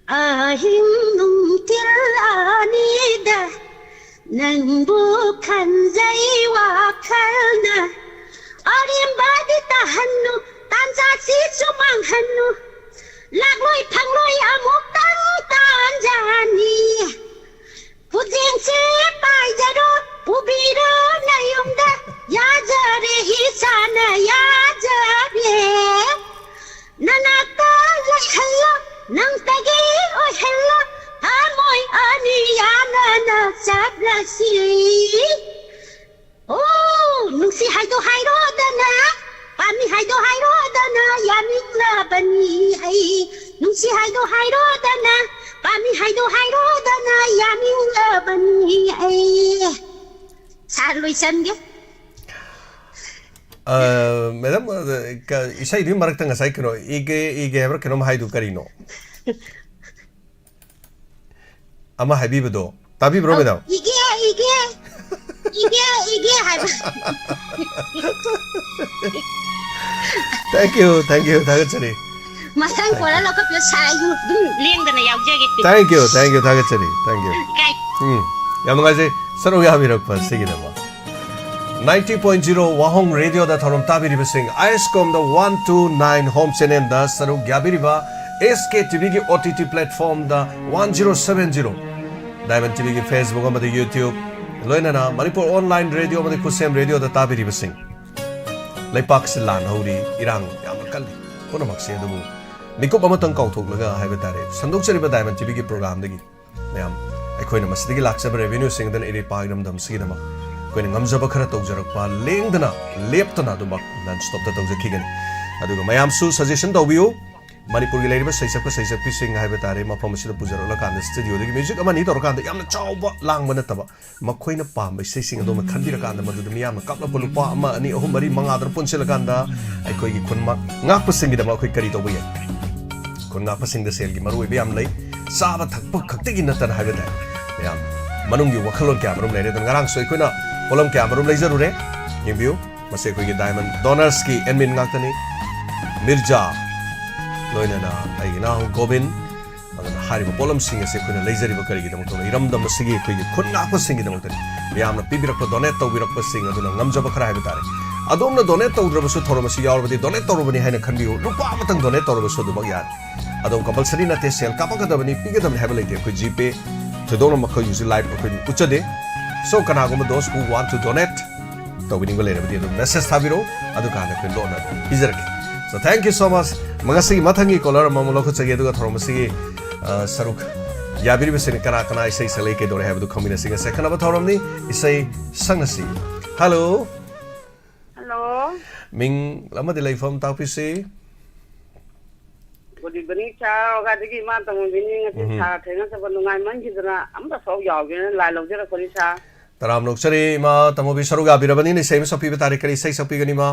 ꯑꯍꯤꯡ ꯅꯨꯡꯊꯤꯜ ꯑꯅꯤꯗ ꯅꯪꯕꯨ ꯈꯟꯖꯩ ꯋꯥꯈꯜꯅ꯫ ꯑꯔꯦꯝꯕꯗꯤ ꯇꯥꯍꯟꯅꯨ, ꯇꯥꯟꯖꯥꯁꯤꯁꯨ ꯃꯥꯡꯍꯟꯅꯨ꯫ ꯂꯥꯛꯂꯣꯏ ꯐꯪꯂꯣꯏ ꯑꯃꯨꯛꯇꯪ ꯇꯥꯟꯖꯥꯅꯤ꯫ ꯈꯨꯖꯦꯡꯁꯦ ꯄꯥꯏꯖꯔꯣ, ꯄꯨꯕꯤꯔꯣ ꯅꯌꯨꯝꯗ꯫ ꯌꯥꯖꯔꯦ ꯏꯁꯥꯅ ꯌꯥꯖꯔꯦ꯫ ꯅꯅꯥꯛꯇ ꯂꯩꯍꯜꯂꯣ, ꯅꯪꯇꯒꯤ ꯑꯣꯏꯍꯜꯂꯣ, ꯊꯃꯣꯏ ꯑꯅꯤ ꯌꯥꯅꯅ ꯆꯠꯂꯁꯤ꯫ ꯑꯣ, ꯅꯨꯡꯁꯤ ꯍꯥꯏꯗꯣ ꯍꯥꯏꯔꯣꯗꯅ, ꯄꯥꯝꯃꯤ ꯍꯥꯏꯗꯣ ꯍꯥꯏꯔꯣꯗꯅ ꯌꯥꯅꯤꯡꯂꯕꯅꯤ ꯑꯩ꯫ ꯅꯨꯡꯁꯤ ꯍꯥꯏꯗꯣ ꯍꯥꯏꯔꯣꯗꯅ, ꯄꯥꯝꯃꯤ ꯍꯥꯏꯗꯣ ꯍꯥꯏꯔꯣꯗꯅ ꯌꯥꯅꯤꯡꯂꯕꯅꯤ ꯑꯩ꯫ ꯁꯥꯔ ꯂꯣꯏꯁꯟꯒꯦ꯫ ꯑ, ꯃꯦꯗꯥꯝ, ꯑ, ꯀ-, ꯏꯁꯩꯗꯨꯒꯤ ꯃꯔꯛꯇ ꯉꯁꯥꯏ ꯀꯩꯅꯣ, ꯏꯒꯦ, ꯏꯒꯦ ꯍꯥꯏꯕ꯭ꯔꯥ ꯀꯩꯅꯣꯝ ꯍꯥꯏꯗꯨ ꯀꯔꯤꯅꯣ? ꯑꯃ ꯍꯥꯏꯕꯤꯕꯗꯣ꯫ ꯇꯥꯕꯤꯕ꯭ꯔꯣ, ꯃꯦꯗꯥꯝ? ꯏꯒꯦ, ꯏꯒꯦ, ꯏꯒꯦ, ꯏꯒꯦ ꯍꯥꯏꯕ꯫ Thank you, thank you, ꯊꯥꯒꯠꯆꯔꯤ꯫ ꯃꯊꯪ ꯀꯣꯟꯅ ꯂꯧꯈꯠꯄꯤꯌꯨ, ꯁꯥꯔ, ꯑꯩꯁꯨ ꯑꯗꯨꯝ ꯂꯦꯡꯗꯅ ꯌꯥꯎꯖꯒꯦ꯫ Thank you, thank you, ꯊꯥꯒꯠꯆꯔꯤ, thank you꯫ ꯏꯀꯥꯏ꯫ ꯎꯝ, ꯌꯥꯝ ꯅꯨꯡꯉꯥꯏꯖꯩ ꯁꯔꯨꯛ ꯌꯥꯕꯤꯔꯛꯄ ꯁꯤꯒꯤꯗꯃꯛ꯫ Ninety point zero ꯋꯥꯍꯣꯡ ꯔꯦꯗꯤꯑꯣꯗ ꯊꯧꯔꯝ ꯇꯥꯕꯤꯔꯤꯕꯁꯤꯡ, ꯑꯥꯏ ꯑꯦꯁ ꯀꯣꯝꯗ one two nine home channelꯗ ꯁꯔꯨꯛ ꯌꯥꯕꯤꯔꯤꯕ ꯑꯦꯁ ꯀꯦ ꯇꯤ ꯚꯤꯒꯤ ꯑꯣ ꯇꯤ ꯇꯤ ꯄ꯭ꯂꯦꯠꯐꯣꯝꯗ one zero seven zero, diamond T ꯚꯤꯒꯤ ꯐꯦꯁꯕꯨꯛ ꯑꯃꯗꯤ ꯌꯨꯇ꯭ꯌꯨꯕ, ꯂꯣꯏꯅꯅ ꯃꯅꯤꯄꯨꯔ ꯑꯣꯟꯂꯥꯏꯟ ꯔꯦꯗꯤꯑꯣ ꯑꯃꯗꯤ ꯈꯨꯠꯁꯦꯝ ꯔꯦꯗꯤꯑꯣꯗ ꯇꯥꯕꯤꯔꯤꯕꯁꯤꯡ, ꯂꯩꯄꯥꯛꯁꯤ ꯂꯥꯟ ꯍꯧꯔꯤ, ꯏꯔꯥꯡ ꯌꯥꯝꯅ ꯀꯜꯂꯤ, ꯄꯨꯝꯅꯃꯛꯁꯦ꯫ ꯑꯗꯨꯕꯨ ꯃꯤꯀꯨꯞ ꯑꯃꯇꯪ ꯀꯥꯎꯊꯣꯛꯂꯒ ꯍꯥꯏꯕ ꯇꯥꯔꯦ, ꯁꯟꯗꯣꯛꯆꯔꯤꯕ ꯗꯥꯏꯃꯟ ꯇꯤ ꯚꯤꯒꯤ ꯄ꯭ꯔꯣꯒ꯭ꯔꯥꯝꯗꯒꯤ ꯃꯌꯥꯝ, ꯑꯩꯈꯣꯏꯅ ꯃꯁꯤꯗꯒꯤ ꯂꯥꯛꯆꯕ ꯔꯦꯚꯤꯅ꯭ꯌꯨꯁꯤꯡ ꯑꯗꯨꯅ ꯏꯔꯩꯄꯥꯛ ꯏꯔꯝꯗꯝꯁꯤꯒꯤꯗꯃꯛ ꯑꯩꯈꯣꯏꯅ ꯉꯝꯖꯕ ꯈꯔ ꯇꯧꯖꯔꯛꯄ, ꯂꯦꯡꯗꯅ ꯂꯦꯞꯇꯅ ꯑꯗꯨꯃꯛ ꯅꯟ ꯁ꯭ꯇꯣꯞꯇ ꯇꯧꯖꯈꯤꯒꯅꯤ꯫ ꯑꯗꯨꯒ ꯃꯌꯥꯝꯁꯨ ꯁꯖꯦꯁꯟ ꯇꯧꯕꯤꯌꯨ, ꯃꯅꯤꯄꯨꯔꯒꯤ ꯂꯩꯔꯤꯕ ꯁꯩꯁꯛꯄ ꯁꯩꯁꯛꯄꯤꯁꯤꯡ ꯍꯥꯏꯕ ꯇꯥꯔꯦ, ꯃꯐꯝ ꯑꯁꯤꯗ ꯄꯨꯖꯔꯛꯂꯀꯥꯟꯗ ꯁ꯭ꯇꯨꯗꯤꯑꯣꯗꯒꯤ ꯃ꯭ꯌꯨꯖꯤꯛ ꯑꯃ ꯑꯅꯤ ꯇꯧꯔꯀꯥꯟꯗ, ꯌꯥꯝꯅ ꯆꯥꯎꯕ ꯂꯥꯡꯕ ꯅꯠꯇꯕ, ꯃꯈꯣꯏꯅ ꯄꯥꯝꯕ ꯏꯁꯩꯁꯤꯡ ꯑꯗꯣꯝꯅ ꯈꯟꯕꯤꯔꯀꯥꯟꯗ, ꯃꯗꯨꯗ ꯃꯤꯌꯥꯝꯅ ꯀꯥꯞꯂꯛꯄ ꯂꯨꯄꯥ ꯑꯃ, ꯑꯅꯤ, ꯑꯍꯨꯝ, ꯃꯔꯤ, ꯃꯉꯥꯗꯨꯅ ꯄꯨꯟꯁꯤꯜꯂꯀꯥꯟꯗ ꯑꯩꯈꯣꯏꯒꯤ ꯈꯨꯟ ꯃ-, ꯉꯥꯛꯄꯁꯤꯡꯒꯤꯗꯃꯛ ꯑꯩꯈꯣꯏ ꯀꯔꯤ ꯇꯧꯕ ꯌꯥꯏ? ꯈꯨꯟ ꯉꯥꯛꯄꯁꯤꯡꯗ ꯁꯦꯜꯒꯤ ꯃꯔꯨ ꯑꯣꯏꯕ ꯌꯥꯝ ꯂꯩ, ꯆꯥꯕ ꯊꯛꯄ ꯈꯛꯇꯒꯤ ꯅꯠꯇꯅ ꯍꯥꯏꯕ ꯇꯥꯏ꯫ ꯃꯌꯥꯝ ꯃꯅꯨꯡꯒꯤ ꯋꯥꯈꯜꯂꯣꯟ ꯀꯌꯥ ꯃꯔꯨꯝ ꯂꯩꯔꯦ꯫ ꯑꯗꯨꯅ ꯉꯔꯥꯡꯁꯨ ꯑꯩꯈꯣꯏꯅ ꯄꯣꯠꯂꯝ ꯀꯌꯥ ꯃꯔꯨꯝ ꯂꯩꯖꯔꯨꯔꯦ, ꯌꯦꯡꯕꯤꯌꯨ꯫ ꯃꯁꯤ ꯑꯩꯈꯣꯏꯒꯤ ꯗꯥꯏꯃꯟ ꯗꯣꯅꯔꯁꯀꯤ ꯑꯦꯗꯃꯤꯟ ꯉꯥꯛꯇꯅꯤ, ꯃꯤꯔꯖꯥ, ꯂꯣꯏꯅꯅ ꯑꯩꯒꯤ ꯏꯅꯥꯎ ꯒꯣꯕꯤꯟ꯫ ꯑꯗꯨꯅ ꯍꯥꯏꯔꯤꯕ ꯄꯣꯠꯂꯝꯁꯤꯡ ꯑꯁꯦ ꯑꯩꯈꯣꯏꯅ ꯂꯩꯖꯔꯤꯕ ꯀꯔꯤꯒꯤꯗꯃꯛꯇꯅꯣ? ꯏꯔꯝꯗꯝ ꯑꯁꯤꯒꯤ ꯑꯩꯈꯣꯏꯒꯤ ꯈꯨꯟ ꯉꯥꯛꯄꯁꯤꯡꯒꯤꯗꯃꯛꯇꯅꯤ꯫ ꯃꯌꯥꯝꯅ ꯄꯤꯕꯤꯔꯛꯄ, ꯗꯣꯅꯦꯠ ꯇꯧꯕꯤꯔꯛꯄꯁꯤꯡ ꯑꯗꯨꯅ ꯉꯝꯖꯕ ꯈꯔ ꯍꯥꯏꯕ ꯇꯥꯔꯦ꯫ ꯑꯗꯣꯝꯅ ꯗꯣꯅꯦꯠ ꯇꯧꯗ꯭ꯔꯕꯁꯨ ꯊꯧꯔꯝ ꯑꯁꯤ ꯌꯥꯎꯔꯕꯗꯤ ꯗꯣꯅꯦꯠ ꯇꯧꯔꯕꯅꯤ ꯍꯥꯏꯅ ꯈꯟꯕꯤꯌꯨ꯫ ꯂꯨꯄꯥ ꯑꯃꯇꯪ ꯗꯣꯅꯦꯠ ꯇꯧꯔꯕꯁꯨ ꯑꯗꯨꯃꯛ ꯌꯥꯔꯦ꯫ ꯑꯗꯣꯝ ꯀꯝꯄꯜꯁꯔꯤ ꯅꯠꯇꯦ, ꯁꯦꯜ ꯀꯥꯞꯄꯛꯀꯗꯕꯅꯤ, ꯄꯤꯒꯗꯕꯅꯤ ꯍꯥꯏꯕ ꯂꯩꯇꯦ꯫ ꯑꯩꯈꯣꯏ ꯖꯤꯄꯦ ꯊꯣꯏꯗꯣꯛꯅ ꯃꯈꯣꯏꯒꯤꯁꯨ ꯂꯥꯏꯚ ꯑꯩꯈꯣꯏ ꯎꯠꯆꯗꯦ꯫ So, ꯀꯅꯥꯒꯨꯝꯕ those who want to donate ꯇꯧꯕꯤꯅꯤꯡꯕ ꯂꯩꯔꯕꯗꯤ ꯑꯗꯨꯝ ꯃꯦꯁꯦꯖ ꯊꯥꯕꯤꯔꯛꯎ, ꯑꯗꯨꯀꯥꯟꯗ ꯑꯩꯈꯣꯏ ꯂꯣꯟꯅ ꯑꯗꯨꯝ ꯄꯤꯖꯔꯛꯀꯦ꯫ So, thank you so much꯫ ꯉꯁꯤꯒꯤ ꯃꯊꯪꯒꯤ ꯀꯣꯂꯔ ꯑꯃꯃꯨꯛ ꯂꯧꯈꯠꯆꯒꯦ, ꯑꯗꯨꯒ ꯊꯧꯔꯝ ꯑꯁꯤꯒꯤ, ꯑ, ꯁꯔꯨꯛ ꯌꯥꯕꯤꯔꯤꯕꯁꯤꯡ ꯀꯅꯥ ꯀꯅꯥ ꯏꯁꯩ ꯁꯛꯂꯛꯏ, ꯀꯩꯗꯧꯔꯦ ꯍꯥꯏꯕꯗꯨ ꯈꯪꯃꯤꯟꯅꯁꯤ꯫ ꯉꯁꯤ ꯑꯈꯟꯅꯕ ꯊꯧꯔꯝꯅꯤ, ꯏꯁꯩ ꯁꯛꯅꯁꯤ꯫ ꯍꯜꯂꯣ꯫ ꯍꯜꯂꯣ꯫ ꯃꯤꯡ ꯑꯃꯗꯤ ꯂꯩꯐꯝ ꯇꯥꯛꯄꯤꯁꯤ꯫ ꯒꯨꯗ ꯏꯚꯤꯅꯤꯡ ꯁꯥꯔ, ꯑꯣ, ꯀꯥꯏꯗꯒꯤ ꯏꯃꯥ ꯇꯃꯣꯕꯤꯅꯤ꯫ ꯉꯁꯤ ꯎꯝ꯫ ꯁꯥꯔ ꯊꯦꯡꯅꯖꯕ ꯅꯨꯡꯉꯥꯏꯃꯟꯈꯤꯗꯅ ꯑꯝꯇ ꯁꯔꯨꯛ ꯌꯥꯎꯒꯦꯅ ꯂꯥꯏ ꯂꯧꯖꯔꯛꯄꯅꯤ ꯁꯥꯔ꯫ ꯇꯔꯥꯝꯅ ꯑꯣꯛꯆꯔꯤ ꯏꯃꯥ ꯇꯃꯣꯕꯤ, ꯁꯔꯨꯛ ꯌꯥꯕꯤꯔꯕꯅꯤꯅ ꯏꯁꯩ ꯑꯃ ꯁꯛꯄꯤꯕ ꯇꯥꯔꯦ꯫ ꯀꯔꯤ ꯏꯁꯩ ꯁꯛꯄꯤꯒꯅꯤ ꯏꯃꯥ?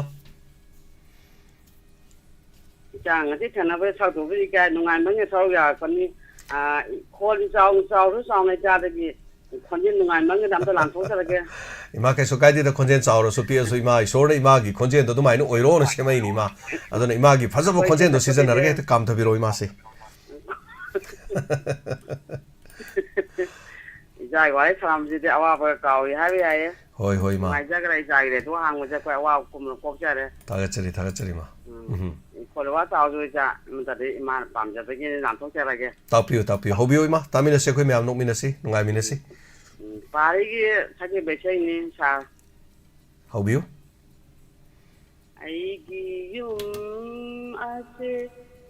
ꯏꯆꯥ ꯉꯁꯤ ꯊꯦꯡꯅꯕꯗ ꯁꯛꯇꯧꯕꯗꯤ ꯏꯀꯥꯏ, ꯅꯨꯡꯉꯥꯏꯃꯟꯒꯤ ꯁꯔꯨꯛ ꯌꯥꯔꯛꯄꯅꯤ꯫ ꯑꯥ, ꯈꯣꯟ ꯆꯥꯎ-, ꯆꯥꯎꯔꯁꯨ ꯆꯥꯎꯅ ꯏꯆꯥꯗꯒꯤ ꯈꯣꯟꯖꯦꯜ ꯅꯨꯡꯉꯥꯏꯃꯟꯒꯤꯗ ꯑꯝꯇ ꯂꯥꯟꯊꯣꯛꯆꯔꯒꯦ꯫ ꯏꯃꯥ, ꯀꯩꯁꯨ ꯀꯥꯏꯗꯦꯗ, ꯈꯣꯟꯖꯦꯜ ꯆꯥꯎꯔꯁꯨ ꯄꯤꯛꯑꯁꯨ ꯏꯃꯥ ꯏꯁꯣꯔꯅ ꯏꯃꯥꯒꯤ ꯈꯣꯟꯖꯦꯜꯗꯣ ꯑꯗꯨꯃꯥꯏꯅ ꯑꯣꯏꯔꯣꯅ ꯁꯦꯝꯃꯛꯏꯅꯤ ꯏꯃꯥ꯫ ꯑꯗꯨꯅ ꯏꯃꯥꯒꯤ ꯐꯖꯕ ꯍꯣꯏ, ꯈꯣꯟꯖꯦꯜꯗꯣ ꯁꯦꯝꯖꯔꯒꯦ꯫ ꯁꯤꯖꯤꯟꯅꯔꯒ ꯍꯦꯛꯇ ꯀꯥꯝꯊꯕꯤꯔꯛꯑꯣ ꯏꯃꯥꯁꯦ꯫ ꯏꯆꯥꯒꯤ ꯋꯥꯔꯤ ꯁꯥꯔꯝꯕꯁꯤꯗꯤ ꯑꯋꯥꯕꯒ ꯀꯥꯎꯏ ꯍꯥꯏꯕ ꯌꯥꯏꯌꯦ꯫ ꯍꯣꯏ, ꯍꯣꯏ, ꯏꯃꯥ꯫ ꯅꯨꯡꯉꯥꯏꯖꯈ꯭ꯔꯦ ꯏꯆꯥꯒꯤ ꯔꯦꯗꯤꯑꯣ ꯍꯥꯡꯕꯁꯦ ꯑꯩꯈꯣꯏ ꯑꯋꯥꯕ ꯄꯨꯝꯅꯃꯛ ꯀꯣꯛꯆꯔꯦ꯫ ꯊꯥꯒꯠꯆꯔꯤ, ꯊꯥꯒꯠꯆꯔꯤ, ꯏꯃꯥ꯫ ꯎꯝ꯫ ꯎꯝ꯫ ꯐꯣꯂꯣꯋꯥꯔ ꯇꯥꯎꯗꯣꯏꯗ ꯅꯠꯇ꯭ꯔꯗꯤ ꯏꯃꯥꯅ ꯄꯥꯝꯖꯕꯒꯤ ꯅꯥꯟꯊꯣꯛꯆꯔꯒꯦ꯫ ꯇꯥꯛꯄꯤꯌꯨ, ꯇꯥꯛꯄꯤꯌꯨ꯫ ꯍꯧꯕꯤꯌꯨ ꯏꯃꯥ, ꯇꯥꯃꯤꯟꯅꯁꯤ, ꯑꯩꯈꯣꯏ ꯃꯌꯥꯝ ꯅꯣꯛꯃꯤꯟꯅꯁꯤ, ꯅꯨꯡꯉꯥꯏꯃꯤꯟꯅꯁꯤ꯫ ꯎꯝ, ꯄꯥꯔꯤꯒꯤ ꯁꯛꯈꯤꯕ ꯏꯁꯩꯅꯤ ꯁꯥꯔ꯫ ꯍꯧꯕꯤꯌꯨ꯫ ꯑꯩꯒꯤ ꯌꯨꯝ ꯑꯁꯦ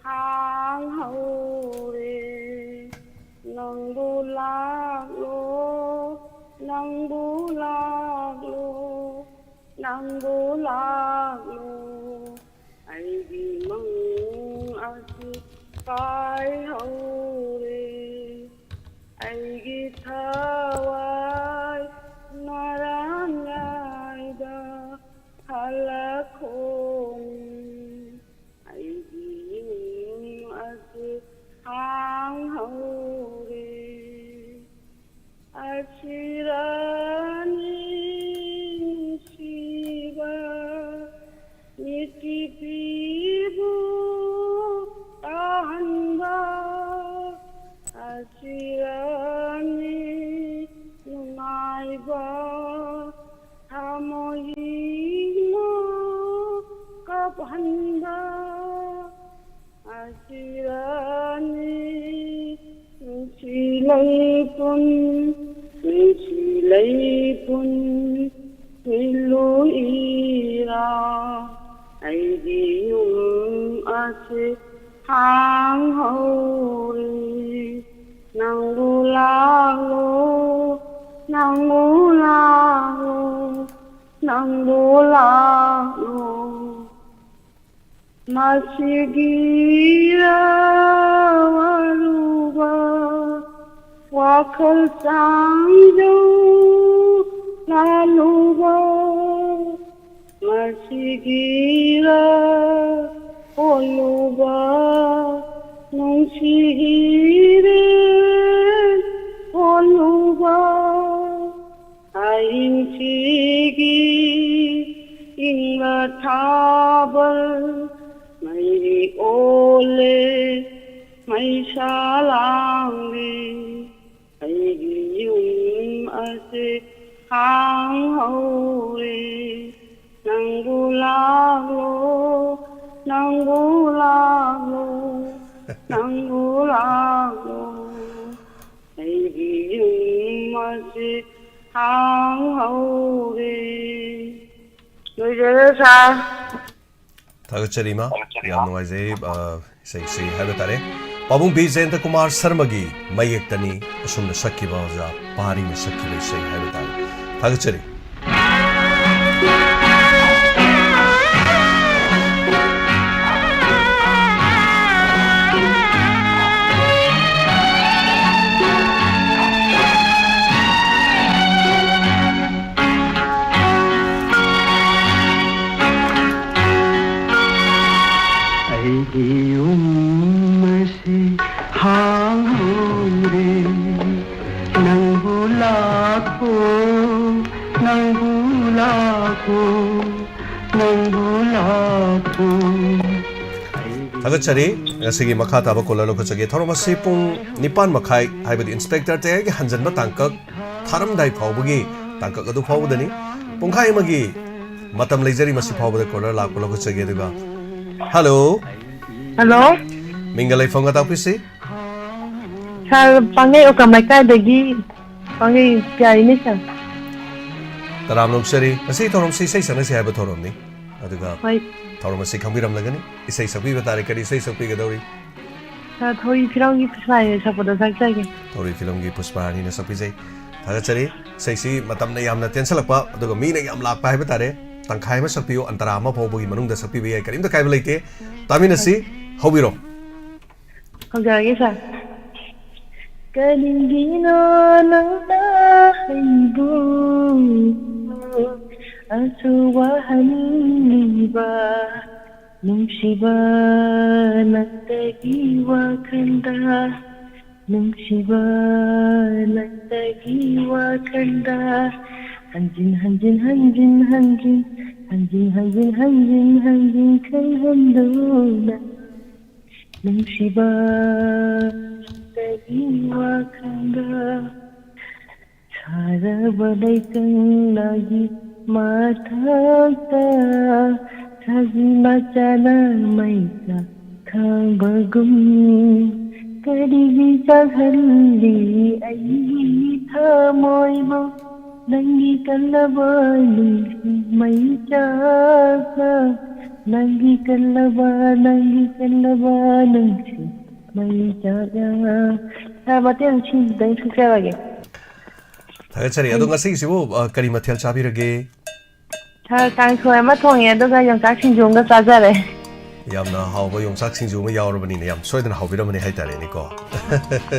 ꯍꯥꯡꯍꯧꯔꯦ, ꯅꯪꯕꯨ ꯂꯥꯛꯂꯣ, ꯅꯪꯕꯨ ꯂꯥꯛꯂꯣ, ꯅꯪꯕꯨ ꯂꯥꯛꯂꯣ꯫ ꯑꯩꯒꯤ ꯃꯪ ꯑꯁꯤ ꯀꯥꯏꯍꯧꯔꯦ, ꯑꯩꯒꯤ ꯊꯋꯥꯏ ꯃꯔꯥꯡ ꯌꯥꯏꯗ ꯍꯜꯂꯛꯈꯣꯅꯤ꯫ ꯑꯩꯒꯤ ꯌꯨꯝ ꯑꯁꯤ ꯍꯥꯡꯍꯧꯔꯦ꯫ ꯑꯁꯤꯔꯅꯤ ꯅꯨꯡꯁꯤꯕ, ꯃꯤꯠꯀꯤꯄꯤꯕꯨ ꯇꯥꯍꯟꯕ꯫ ꯑꯁꯤꯔꯅꯤ ꯅꯨꯡꯉꯥꯏꯕ, ꯊꯃꯣꯏꯅ ꯀꯞꯍꯟꯕ꯫ ꯑꯁꯤꯔꯅꯤ ꯅꯨꯡꯁꯤ ꯂꯩꯄꯨꯟ, ꯅꯨꯡꯁꯤ ꯂꯩꯄꯨꯟ ꯃꯤꯠꯂꯨꯏꯔꯥ꯫ ꯑꯩꯒꯤ ꯌꯨꯝ ꯑꯁꯤ ꯍꯥꯡꯍꯧꯔꯤ, ꯅꯪꯕꯨ ꯂꯥꯛꯂꯣ, ꯅꯪꯕꯨ ꯂꯥꯛꯂꯣ, ꯅꯪꯕꯨ ꯂꯥꯛꯂꯣ꯫ ꯃꯁꯤꯒꯤꯔ ꯑꯔꯨꯕ ꯋꯥꯈꯜ ꯆꯥꯡꯖꯧ ꯂꯥꯂꯨꯕ? ꯃꯁꯤꯒꯤꯔ ꯍꯣꯜꯂꯨꯕ ꯅꯨꯡꯁꯤꯒꯤꯔꯦ ꯍꯣꯜꯂꯨꯕ? ꯑꯍꯤꯡꯁꯤꯒꯤ ꯏꯪꯕ ꯊꯥꯕꯜ ꯃꯩꯔꯤ ꯑꯣꯜꯂꯦ, ꯃꯩꯁꯥ ꯂꯥꯡꯂꯦ꯫ ꯑꯩꯒꯤ ꯌꯨꯝ ꯑꯁꯦ ꯍꯥꯡꯍꯧꯔꯦ, ꯅꯪꯕꯨ ꯂꯥꯛꯂꯣ, ꯅꯪꯕꯨ ꯅꯪꯕꯨ ꯂꯥꯛꯂꯣ, ꯑꯩꯒꯤ ꯌꯨꯝ ꯑꯁꯤ ꯍꯥꯡꯍꯧꯔꯦ꯫ ꯂꯣꯏꯖꯔꯦ, ꯁꯥꯔ꯫ ꯊꯥꯒꯠꯆꯔꯤ, ꯏꯃꯥ꯫ ꯌꯥꯝ ꯅꯨꯡꯉꯥꯏꯖꯩ, ꯑ, ꯏꯁꯩꯁꯤ ꯍꯥꯏꯕ ꯇꯥꯔꯦ꯫ ꯄꯥꯕꯨꯡ ꯕꯤ ꯖꯌꯟꯇ ꯀꯨꯃꯥꯔ ꯁꯔꯃꯒꯤ ꯃꯌꯦꯛꯇꯅꯤ ꯑꯁꯨꯝꯅ ꯁꯛꯈꯤꯕ ꯑꯣꯖꯥ ꯄꯥꯔꯤꯅ ꯁꯛꯈꯤꯕ ꯏꯁꯩ ꯍꯥꯏꯕ ꯇꯥꯔꯦ꯫ ꯊꯥꯒꯠꯆꯔꯤ꯫ ꯑꯩꯒꯤ ꯌꯨꯝ ꯑꯁꯤ ꯍꯥꯡꯍꯧꯔꯦ, ꯅꯪꯕꯨ ꯂꯥꯛꯄꯣ, ꯅꯪꯕꯨ ꯂꯥꯛꯄꯣ, ꯅꯪꯕꯨ ꯂꯥꯛꯄꯣ꯫ ꯊꯥꯒꯠꯆꯔꯤ꯫ ꯉꯁꯤꯒꯤ ꯃꯈꯥ ꯇꯥꯕ ꯀꯣꯂꯔ ꯂꯧꯈꯠꯆꯒꯦ꯫ ꯊꯧꯔꯝ ꯑꯁꯤ ꯄꯨꯡ ꯅꯤꯄꯥꯟ ꯃꯈꯥꯏ, ꯍꯥꯏꯕꯗꯤ ꯏꯟꯁꯄꯦꯛꯇꯔ ꯇꯌꯥꯏꯒꯤ ꯍꯟꯖꯟꯕ ꯇꯥꯡꯀꯛ ꯊꯥꯔꯝꯗꯥꯏ ꯐꯥꯎꯕꯒꯤ ꯇꯥꯡꯀꯛ ꯑꯗꯨ ꯐꯥꯎꯕꯗꯅꯤ꯫ ꯄꯨꯡꯈꯥꯏ ꯑꯃꯒꯤ ꯃꯇꯝ ꯂꯩꯖꯔꯤ꯫ ꯃꯁꯤ ꯐꯥꯎꯕꯗ ꯀꯣꯂꯔ ꯂꯥꯛꯄ ꯂꯧꯈꯠꯆꯒꯦ꯫ ꯑꯗꯨꯒ, ꯍꯜꯂꯣ꯫ ꯍꯜꯂꯣ꯫ ꯃꯤꯡꯒ ꯂꯩꯐꯝꯒ ꯇꯥꯛꯄꯤꯁꯤ꯫ ꯁꯥꯔ, ꯄꯥꯡꯒꯩ ꯑꯣꯀ꯭ꯔꯝ ꯂꯩꯀꯥꯏꯗꯒꯤ ꯄꯥꯡꯒꯩ ꯄꯤꯌꯥꯔꯤꯅꯦ, ꯁꯥꯔ꯫ ꯇꯔꯥꯝꯅ ꯑꯣꯛꯆꯔꯤ꯫ ꯉꯁꯤꯒꯤ ꯊꯧꯔꯝꯁꯤ ꯏꯁꯩ ꯁꯛꯅꯁꯤ ꯍꯥꯏꯕ ꯊꯧꯔꯝꯅꯤ꯫ ꯑꯗꯨꯒ ꯍꯣꯏ꯫ ꯊꯧꯔꯝ ꯑꯁꯤ ꯈꯪꯕꯤꯔꯝꯂꯒꯅꯤ꯫ ꯏꯁꯩ ꯁꯛꯄꯤꯕ ꯇꯥꯔꯦ꯫ ꯀꯔꯤ ꯏꯁꯩ ꯁꯛꯄꯤꯒꯗꯧꯔꯤ? ꯁꯥꯔ, ꯊꯧꯔꯤ ꯐꯤꯂꯝꯒꯤ ꯄꯨꯁꯄꯥꯔꯥꯅꯤꯅ ꯁꯛꯄꯗꯣ ꯁꯛꯆꯒꯦ꯫ ꯊꯧꯔꯤ ꯐꯤꯂꯝꯒꯤ ꯄꯨꯁꯄꯥꯔꯥꯅꯤꯅ ꯁꯛꯄꯤꯖꯩ꯫ ꯊꯥꯒꯠꯆꯔꯤ꯫ ꯏꯁꯩꯁꯤ ꯃꯇꯝꯅ ꯌꯥꯝꯅ ꯇꯦꯟꯁꯜꯂꯛꯄ, ꯑꯗꯨꯒ ꯃꯤꯅ ꯌꯥꯝ ꯂꯥꯛꯄ ꯍꯥꯏꯕ ꯇꯥꯔꯦ꯫ ꯇꯪꯈꯥꯏ ꯑꯃ ꯁꯛꯄꯤꯌꯨ, ꯑꯟꯇꯔꯥ ꯑꯃ ꯐꯥꯎꯕꯒꯤ ꯃꯅꯨꯡꯗ ꯁꯛꯄꯤꯕ ꯌꯥꯏ, ꯀꯔꯤꯝꯇ ꯀꯥꯏꯕ ꯂꯩꯇꯦ꯫ ꯇꯥꯃꯤꯟꯅꯁꯤ, ꯍꯧꯕꯤꯔꯣ꯫ ꯍꯧꯖꯔꯒꯦ, ꯁꯥꯔ꯫ ꯀꯔꯤꯒꯤꯅꯣ ꯅꯪꯅ ꯑꯩꯕꯨ ꯑꯁꯨꯛ ꯋꯥꯍꯜꯂꯤꯕ? ꯅꯨꯡꯁꯤꯕ, ꯅꯪꯇꯒꯤ ꯋꯥꯈꯜꯗ, ꯅꯨꯡꯁꯤꯕ, ꯅꯪꯇꯒꯤ ꯋꯥꯈꯜꯗ ꯍꯟꯖꯤꯟ ꯍꯟꯖꯤꯟ, ꯍꯟꯖꯤꯟ ꯍꯟꯖꯤꯟ, ꯍꯟꯖꯤꯟ ꯍꯟꯖꯤꯟ, ꯍꯟꯖꯤꯟ ꯍꯟꯖꯤꯟ ꯈꯜꯍꯟꯗꯨꯅ, ꯅꯨꯡꯁꯤꯕ, ꯅꯪꯇꯒꯤ ꯋꯥꯈꯜꯗ ꯁꯥꯔꯕ ꯂꯩꯀꯪꯂꯥꯒꯤ ꯃꯊꯛꯇ ꯁꯖꯤ ꯃꯆꯥꯅ ꯃꯩ ꯆꯥꯛ ꯈꯥꯡꯕꯒꯨꯝ ꯀꯔꯤꯒꯤ ꯆꯥꯛꯍꯜꯂꯤ ꯑꯩꯒꯤ ꯊꯃꯣꯏꯕꯨ? ꯅꯪꯒꯤ ꯀꯜꯂꯕ ꯅꯨꯡꯁꯤ ꯃꯩ ꯆꯥꯛꯅ, ꯅꯪꯒꯤ ꯀꯜꯂꯕ, ꯅꯪꯒꯤ ꯀꯜꯂꯕ ꯅꯨꯡꯁꯤ ꯃꯩ ꯆꯥꯛꯅ꯫ ꯁꯥꯔ, ꯃꯇꯦꯛ ꯑꯃ ꯁꯤꯁꯤꯗ ꯑꯩ ꯁꯛꯆꯔꯒꯦ꯫ ꯊꯥꯒꯠꯆꯔꯤ꯫ ꯑꯗꯣ ꯉꯁꯤꯒꯤꯁꯤꯕꯨ, ꯑ, ꯀꯔꯤ ꯃꯊꯦꯜ ꯆꯥꯕꯤꯔꯒꯦ? ꯁꯥꯔ, ꯀꯥꯡꯁꯣꯏ ꯑꯃ ꯊꯣꯡꯉꯦ, ꯑꯗꯨꯒ ꯌꯣꯡꯆꯥꯛ ꯁꯤꯡꯖꯨ ꯑꯃꯒ ꯆꯥꯖꯔꯦ꯫ ꯌꯥꯝꯅ ꯍꯥꯎꯕ ꯌꯣꯡꯆꯥꯛ ꯁꯤꯡꯖꯨ ꯑꯃ ꯌꯥꯎꯔꯕꯅꯤꯅ ꯌꯥꯝ ꯁꯣꯏꯗꯅ ꯍꯥꯎꯕꯤꯔꯝꯃꯅꯤ ꯍꯥꯏꯇꯥꯔꯦꯅꯦꯀꯣ꯫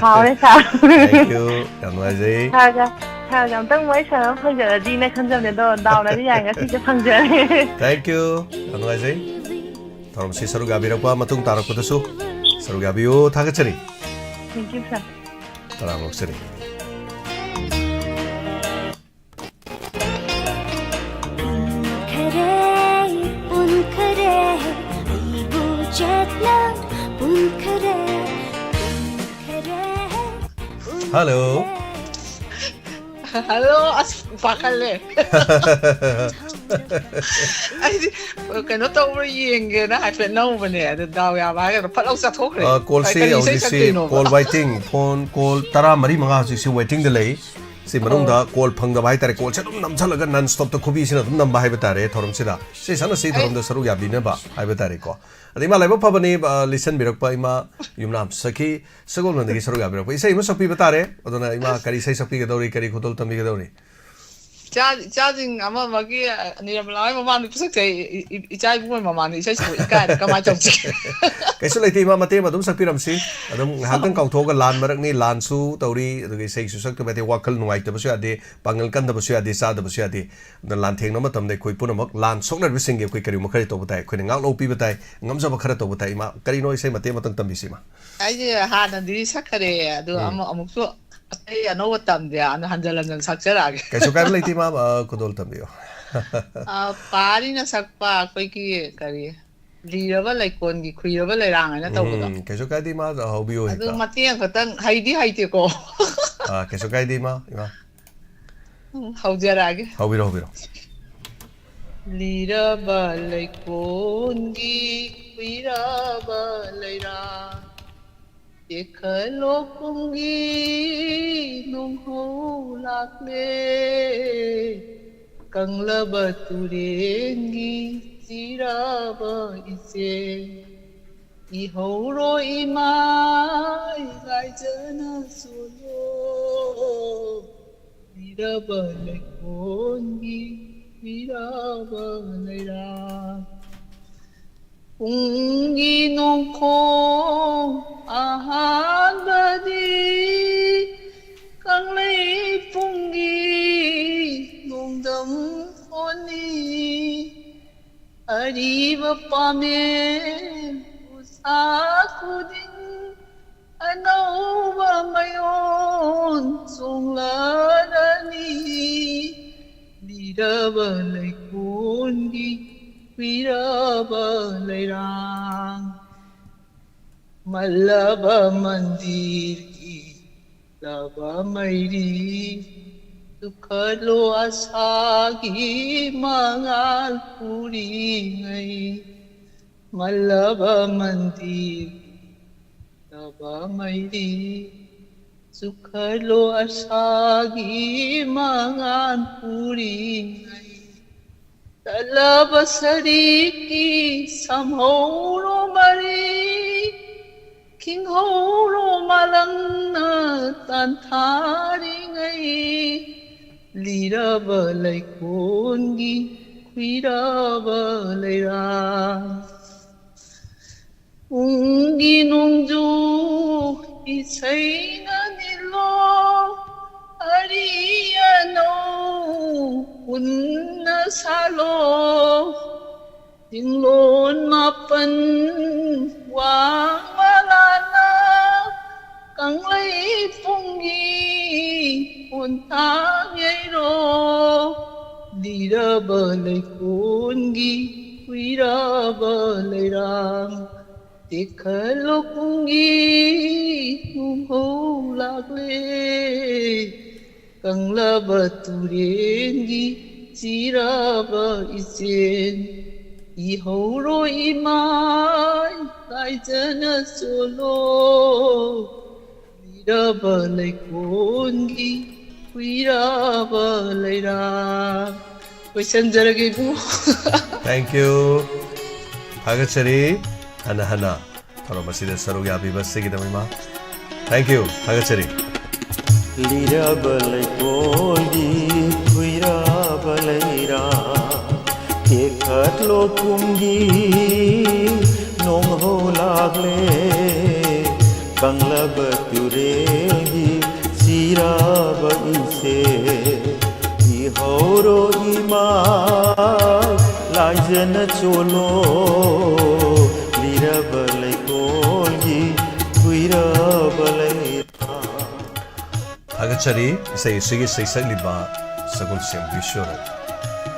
ꯍꯥꯎꯔꯦ, ꯁꯥꯔ꯫ Thank you. ꯌꯥꯝ ꯅꯨꯡꯉꯥꯏꯖꯩ꯫ ꯁꯥꯔꯒ, ꯁꯥꯔꯒ ꯑꯝꯇꯪ ꯋꯥꯔꯤ ꯁꯥꯟꯅꯕ ꯐꯪꯖꯔꯗꯤꯅ ꯈꯟꯖꯕꯅꯦ, ꯑꯗꯣ ꯗꯥꯎꯅꯗꯤ ꯌꯥꯏ, ꯉꯁꯤꯁꯦ ꯐꯪꯖꯔꯦ꯫ Thank you. ꯌꯥꯝ ꯅꯨꯡꯉꯥꯏꯖꯩ꯫ ꯊꯧꯔꯝꯁꯤ ꯁꯔꯨꯛ ꯌꯥꯕꯤꯔꯛꯄ ꯃꯇꯨꯡ ꯇꯥꯔꯛꯄꯗꯁꯨ ꯁꯔꯨꯛ ꯌꯥꯕꯤꯌꯨ꯫ ꯊꯥꯒꯠꯆꯔꯤ꯫ Thank you, ꯁꯥꯔ꯫ ꯇꯔꯥꯝꯅ ꯑꯣꯛꯆꯔꯤ꯫ ꯎꯟꯈꯔꯦ, ꯎꯟꯈꯔꯦ, ꯑꯩꯕꯨ ꯆꯦꯠꯅ ꯎꯟꯈꯔꯦ, ꯎꯟꯈꯔꯦ, ꯍꯜꯂꯣ꯫ ꯎꯟꯈꯔꯦ꯫ ꯍꯜꯂꯣ, ꯑꯁ, ꯄꯥꯈꯠꯂꯦ꯫ ꯑꯩꯗꯤ ꯀꯩꯅꯣ ꯇꯧꯕ꯭ꯔꯥ ꯌꯦꯡꯒꯦꯅ ꯍꯥꯏꯐꯦꯠ ꯅꯧꯕꯅꯦ, ꯑꯗꯨ ꯗꯥꯎ ꯌꯥꯕ ꯍꯥꯏꯒꯗ꯭ꯔꯥ, ꯐꯠ ꯂꯥꯎ ꯆꯠꯊꯣꯛꯈ꯭ꯔꯦ꯫ ꯑ, ꯀꯣꯜꯁꯦ ꯀꯔꯤ ꯏꯁꯩ ꯍꯧꯖꯤꯛꯁꯤ ꯁꯛꯇꯣꯏꯅꯣꯕ? Call waiting, phone call ꯇꯔꯥꯃꯔꯤ ꯃꯉꯥ ꯍꯧꯖꯤꯛꯁꯤ waitingꯗ ꯂꯩ꯫ ꯁꯤ ꯃꯅꯨꯡꯗ ꯑꯣ꯫ Call ꯐꯪꯗꯕ ꯍꯥꯏꯇꯥꯔꯦ, callꯁꯦ ꯑꯗꯨꯝ ꯅꯝꯁꯜꯂꯒ non stopꯇ ꯈꯨꯕꯤꯁꯤꯅ ꯑꯗꯨꯝ ꯅꯝꯕ ꯍꯥꯏꯕ ꯇꯥꯔꯦ ꯊꯧꯔꯝꯁꯤꯗ꯫ ꯁꯤ ꯁꯥꯟꯅꯁꯤ ꯑꯩ ꯊꯧꯔꯝꯗ ꯁꯔꯨꯛ ꯌꯥꯕꯤꯅꯕ ꯍꯥꯏꯕ ꯇꯥꯔꯦꯀꯣ꯫ ꯑꯗꯩ ꯏꯃꯥ ꯂꯥꯏꯕꯛ ꯐꯕꯅꯤ, ꯑ, ꯂꯤꯠꯁꯟꯕꯤꯔꯛꯄ ꯏꯃꯥ ꯌꯨꯝꯅꯥꯝ ꯁꯈꯤ ꯁꯒꯣꯜꯕꯟꯗꯒꯤ ꯁꯔꯨꯛ ꯌꯥꯕꯤꯔꯛꯄ꯫ ꯏꯁꯩ ꯑꯃ ꯁꯛꯄꯤꯕ ꯇꯥꯔꯦ꯫ ꯑꯗꯨꯅ ꯏꯃꯥ ꯀꯔꯤ ꯏꯁꯩ ꯁꯛꯄꯤꯒꯗꯧꯔꯤ, ꯀꯔꯤ ꯈꯨꯗꯣꯜ ꯇꯝꯕꯤꯒꯗꯧꯔꯤ? ꯏꯆꯥ-, ꯏꯆꯥꯁꯤꯡ ꯑꯃ ꯑꯃꯒꯤ, ꯑ, ꯅꯤꯔꯃꯂꯥ ꯍꯣꯏ ꯃꯃꯥꯡꯗ ꯄꯤꯁꯛꯇꯦ, ꯏ-, ꯏ-, ꯏꯆꯥ ꯏꯕꯨꯡꯉꯣ ꯃꯃꯥꯡꯗ ꯏꯁꯩ ꯁꯛꯄ ꯏꯀꯥꯏꯔꯦ, ꯀꯃꯥꯏꯅ ꯇꯧꯁꯤꯒꯦ? ꯀꯩꯁꯨ ꯂꯩꯇꯦ ꯏꯃꯥ, ꯃꯇꯦꯛ ꯑꯃ ꯑꯗꯨꯝ ꯁꯛꯄꯤꯔꯝꯁꯤ꯫ ꯑꯗꯨꯝ ꯉꯥꯏꯍꯥꯛꯇꯪ ꯀꯥꯎꯊꯣꯛꯑꯒ, ꯂꯥꯟ ꯃꯔꯛꯅꯤ, ꯂꯥꯟꯁꯨ ꯇꯧꯔꯤ, ꯑꯗꯨꯒ ꯏꯁꯩꯁꯨ ꯁꯛꯇꯕ ꯌꯥꯗꯦ, ꯋꯥꯈꯜ ꯅꯨꯡꯉꯥꯏꯇꯕꯁꯨ ꯌꯥꯗꯦ, ꯄꯥꯡꯒꯜ ꯀꯟꯗꯕꯁꯨ ꯌꯥꯗꯦ, ꯆꯥꯗꯕꯁꯨ ꯌꯥꯗꯦ꯫ ꯑꯗꯨꯅ ꯂꯥꯟ ꯊꯦꯡꯅꯕ ꯃꯇꯝꯗ ꯑꯩꯈꯣꯏ ꯄꯨꯝꯅꯃꯛ ꯂꯥꯟ ꯁꯣꯛꯅꯔꯤꯕꯁꯤꯡꯒꯤ ꯑꯩꯈꯣꯏ ꯀꯔꯤꯒꯨꯝꯕ ꯈꯔ ꯇꯧꯕ ꯇꯥꯏ, ꯑꯩꯈꯣꯏꯅ ꯉꯥꯛꯂꯧ ꯄꯤꯕ ꯇꯥꯏ, ꯉꯝꯖꯕ ꯈꯔ ꯇꯧꯕ ꯇꯥꯏ꯫ ꯏꯃꯥ, ꯀꯔꯤꯅꯣ ꯏꯁꯩ ꯃꯇꯦꯛ ꯑꯃꯇꯪ ꯇꯝꯕꯤꯁꯤ ꯏꯃꯥ꯫ ꯑꯩꯁꯦ ꯍꯥꯟꯅꯗꯤ ꯁꯛꯈꯔꯦ, ꯑꯗꯨ ꯎꯝ꯫ ꯑꯃꯨꯛ, ꯑꯃꯨꯛꯁꯨ ꯑꯇꯩ ꯑꯅꯧꯕ ꯇꯝꯗꯦ, ꯑꯗꯨ ꯍꯟꯖꯟ ꯍꯟꯖꯟ ꯁꯛꯆꯔꯛꯑꯒꯦ꯫ ꯀꯩꯁꯨ ꯀꯥꯏꯕ ꯂꯩꯇꯦ ꯏꯃꯥ, ꯑ, ꯈꯨꯗꯣꯜ ꯇꯝꯕꯤꯌꯨ꯫ ꯑ, ꯄꯥꯔꯤꯅ ꯁꯛꯄ ꯑꯩꯈꯣꯏꯒꯤ ꯀꯔꯤ, ꯂꯤꯔꯕ ꯂꯩꯀꯣꯟꯒꯤ ꯈꯨꯏꯔꯕ ꯂꯩꯔꯥꯡ ꯍꯥꯏꯅ ꯇꯧꯕꯗꯣ꯫ ꯎꯝ, ꯀꯩꯁꯨ ꯀꯥꯏꯗꯦ ꯏꯃꯥ, ꯍꯧꯕꯤꯌꯨ ꯑꯗꯨ ꯍꯦꯛꯇ꯫ ꯃꯇꯦꯛ ꯑꯃꯈꯛꯇꯪ, ꯍꯩꯗꯤ ꯍꯩꯇꯦꯀꯣ꯫ ꯑ, ꯀꯩꯁꯨ ꯀꯥꯏꯗꯦ ꯏꯃꯥ, ꯏꯃꯥ꯫ ꯎꯝ, ꯍꯧꯖꯔꯛꯑꯒꯦ꯫ ꯍꯧꯕꯤꯔꯣ, ꯍꯧꯕꯤꯔꯣ꯫ ꯂꯤꯔꯕ ꯂꯩꯀꯣꯟꯒꯤ ꯀꯨꯏꯔꯕ ꯂꯩꯔꯥꯡ꯫ ꯇꯦꯛꯈꯠꯂꯣ ꯀꯨꯝꯒꯤ ꯅꯣꯡꯍꯧ ꯂꯥꯛꯂꯦ, ꯀꯪꯂꯕ ꯇꯨꯔꯦꯟꯒꯤ ꯆꯤꯔꯕ ꯏꯆꯦꯜ꯫ ꯏꯍꯧꯔꯣ ꯏꯃꯥꯏ ꯂꯥꯏꯖꯅ ꯆꯣꯜꯂꯣ, ꯂꯤꯔꯕ ꯂꯩꯀꯣꯜꯒꯤ ꯀꯨꯏꯔꯕ ꯂꯩꯔꯥꯡ꯫ ꯄꯨꯡꯒꯤ ꯅꯣꯡꯈꯣꯡ ꯑꯍꯥꯟꯕꯗꯤ ꯀꯪꯂꯩꯄꯨꯡꯒꯤ ꯅꯣꯡꯗꯝ ꯈꯣꯟꯅꯤ꯫ ꯑꯔꯤꯕ ꯄꯥꯃꯦꯟ ꯎꯁꯥ ꯈꯨꯗꯤꯡ ꯑꯅꯧꯕ ꯃꯌꯣꯟ ꯆꯣꯡꯂꯔꯅꯤ꯫ ꯂꯤꯔꯕ ꯂꯩꯀꯣꯜꯒꯤ ꯀꯨꯏꯔꯕ ꯂꯩꯔꯥꯡ꯫ ꯃꯜꯂꯕ ꯃꯟꯗꯤꯔꯒꯤ ꯂꯕ ꯃꯩꯔꯤ, ꯆꯨꯈꯠꯂꯣ ꯑꯁꯥꯒꯤ ꯃꯉꯥꯜ ꯄꯨꯔꯤꯉꯩ꯫ ꯃꯜꯂꯕ ꯃꯟꯗꯤꯔꯒꯤ ꯂꯕ ꯃꯩꯔꯤ, ꯆꯨꯈꯠꯂꯣ ꯑꯁꯥꯒꯤ ꯃꯉꯥꯜ ꯄꯨꯔꯤꯉꯩ꯫ ꯇꯠꯂꯕ ꯁꯔꯤꯛꯀꯤ ꯁꯝꯍꯧꯔꯣ ꯃꯔꯤ, ꯈꯤꯡꯍꯧꯔꯣ ꯃꯥꯂꯪꯅ ꯇꯥꯟꯊꯥꯔꯤꯉꯩ꯫ ꯂꯤꯔꯕ ꯂꯩꯀꯣꯜꯒꯤ ꯈꯨꯏꯔꯕ ꯂꯩꯔꯥꯡ꯫ ꯄꯨꯡꯒꯤ ꯅꯣꯡꯖꯨ ꯏꯁꯩꯅ ꯅꯤꯜꯂꯣ, ꯑꯔꯤ ꯑꯅꯧ ꯄꯨꯟꯅ ꯁꯥꯂꯣ꯫ ꯆꯤꯡꯂꯣꯟ ꯃꯥꯄꯟ ꯋꯥꯡꯃ ꯂꯥꯟꯅ ꯀꯪꯂꯩꯄꯨꯡꯒꯤ ꯈꯣꯟꯊꯥꯡ ꯌꯩꯔꯣ꯫ ꯂꯤꯔꯕ ꯂꯩꯀꯣꯜꯒꯤ ꯀꯨꯏꯔꯕ ꯂꯩꯔꯥꯡ꯫ ꯇꯦꯛꯈꯠꯂꯣ ꯀꯨꯝꯒꯤ ꯅꯣꯡꯍꯧ ꯂꯥꯛꯂꯦ, ꯀꯪꯂꯕ ꯇꯨꯔꯦꯟꯒꯤ ꯆꯤꯔꯕ ꯏꯆꯦꯜ꯫ ꯏꯍꯧꯔꯣ ꯏꯃꯥ, ꯂꯥꯏꯖꯅ ꯆꯣꯜꯂꯣ, ꯂꯤꯔꯕ ꯂꯩꯀꯣꯜꯒꯤ ꯀꯨꯏꯔꯕ ꯂꯩꯔꯥ꯫ ꯂꯣꯏꯁꯟꯖꯔꯒꯦ ꯏꯕꯨꯡꯉꯣ꯫ Thank you. ꯊꯥꯒꯠꯆꯔꯤ꯫ ꯍꯟꯅ ꯍꯟꯅ ꯊꯧꯔꯝ ꯑꯁꯤꯗ ꯁꯔꯨꯛ ꯌꯥꯕꯤꯕ ꯑꯁꯤꯒꯤꯗꯃꯛ ꯏꯃꯥ꯫ Thank you. ꯊꯥꯒꯠꯆꯔꯤ꯫ ꯂꯤꯔꯕ ꯂꯩꯀꯣꯜꯒꯤ ꯈꯨꯏꯔꯕ ꯂꯩꯔꯥ, ꯇꯦꯛꯈꯠꯂꯣ ꯀꯨꯝꯒꯤ ꯅꯣꯡꯍꯧ ꯂꯥꯛꯂꯦ, ꯀꯪꯂꯕ ꯇꯨꯔꯦꯜꯒꯤ ꯁꯤꯔꯕ ꯏꯁꯩ, ꯏꯍꯧꯔꯣ ꯏꯃꯥ, ꯂꯥꯏꯖꯅ ꯆꯣꯜꯂꯣ, ꯂꯤꯔꯕ ꯂꯩꯀꯣꯜꯒꯤ ꯀꯨꯏꯔꯕ ꯂꯩꯔꯥ꯫ ꯊꯥꯒꯠꯆꯔꯤ ꯏꯁꯩ ꯑꯁꯤꯒꯤ ꯏꯁꯩ ꯁꯛꯂꯤꯕ ꯁꯒꯣꯜꯁꯦꯝ ꯕꯤꯁ꯭ꯋꯔꯠ꯫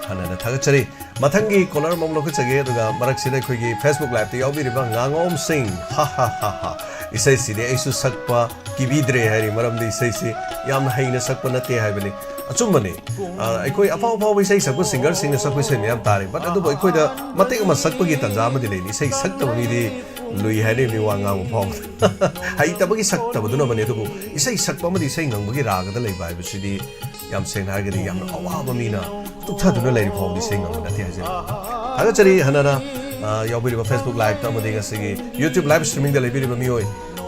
ꯍꯟꯅ ꯍꯟꯅ ꯊꯥꯒꯠꯆꯔꯤ꯫ ꯃꯊꯪꯒꯤ caller ꯑꯃ ꯂꯧꯈꯠꯆꯒꯦ, ꯑꯗꯨꯒ ꯃꯔꯛꯁꯤꯗ ꯑꯩꯈꯣꯏꯒꯤ Facebook Live-ꯇ ꯌꯥꯎꯕꯤꯔꯤꯕ ꯉꯥꯉꯣꯝ ꯁꯤꯡ, ꯍꯥ ꯍꯥ ꯍꯥ ꯍꯥ, ꯏꯁꯩꯁꯤꯗꯤ ꯑꯩꯁꯨ ꯁꯛꯄ ꯀꯤꯕꯤꯗ꯭ꯔꯦ ꯍꯥꯏꯔꯤ, ꯃꯔꯝꯗꯤ ꯏꯁꯩꯁꯤ ꯌꯥꯝꯅ ꯍꯩꯅ ꯁꯛꯄ ꯅꯠꯇꯦ ꯍꯥꯏꯕꯅꯤ꯫ ꯑꯆꯨꯝꯕꯅꯤ꯫ ꯑ, ꯑꯩꯈꯣꯏ ꯑꯐꯥꯎ ꯑꯐꯥꯎꯕ ꯏꯁꯩ ꯁꯛꯄ singer-ꯁꯤꯡꯅ ꯁꯛꯄ ꯏꯁꯩ ꯃꯌꯥꯝ ꯇꯥꯔꯦ, but ꯑꯗꯨꯕꯨ ꯑꯩꯈꯣꯏꯗ ꯃꯇꯦꯛ ꯑꯃ ꯁꯛꯄꯒꯤ ꯇꯟꯖꯥ ꯑꯃꯗꯤ ꯂꯩꯅꯤ꯫ ꯏꯁꯩ ꯁꯛꯇꯕ ꯃꯤꯗꯤ ꯂꯨꯏ ꯍꯥꯏꯔꯤꯕꯅꯤ ꯋꯥ ꯉꯥꯡꯕ ꯐꯥꯎꯕ꯫ ꯍꯩꯇꯕꯒꯤ ꯁꯛꯇꯕꯗꯨꯅ ꯑꯃꯅꯤ, ꯑꯗꯨꯕꯨ ꯏꯁꯩ ꯁꯛꯄ ꯑꯃꯗꯤ ꯏꯁꯩ ꯉꯪꯕꯒꯤ ꯔꯥꯒꯗ ꯂꯩꯕ ꯍꯥꯏꯕꯁꯤꯗꯤ ꯌꯥꯝ ꯁꯦꯡꯅ ꯍꯥꯏꯔꯒꯗꯤ ꯌꯥꯝꯅ ꯑꯋꯥꯕ ꯃꯤꯅ ꯇꯨꯞꯊꯗꯨꯅ ꯂꯩꯔꯤ ꯐꯥꯎꯕꯗꯤ ꯏꯁꯩ ꯉꯪꯕ ꯅꯠꯇꯦ ꯍꯥꯏꯖꯅꯤꯡꯏ꯫ ꯊꯥꯒꯠꯆꯔꯤ ꯍꯟꯅꯅ, ꯑ, ꯌꯥꯎꯕꯤꯔꯤꯕ Facebook Live-ꯇ ꯑꯃꯗꯤ ꯉꯁꯤꯒꯤ YouTube live streaming-ꯗ ꯂꯩꯕꯤꯔꯤꯕ ꯃꯤꯑꯣꯏ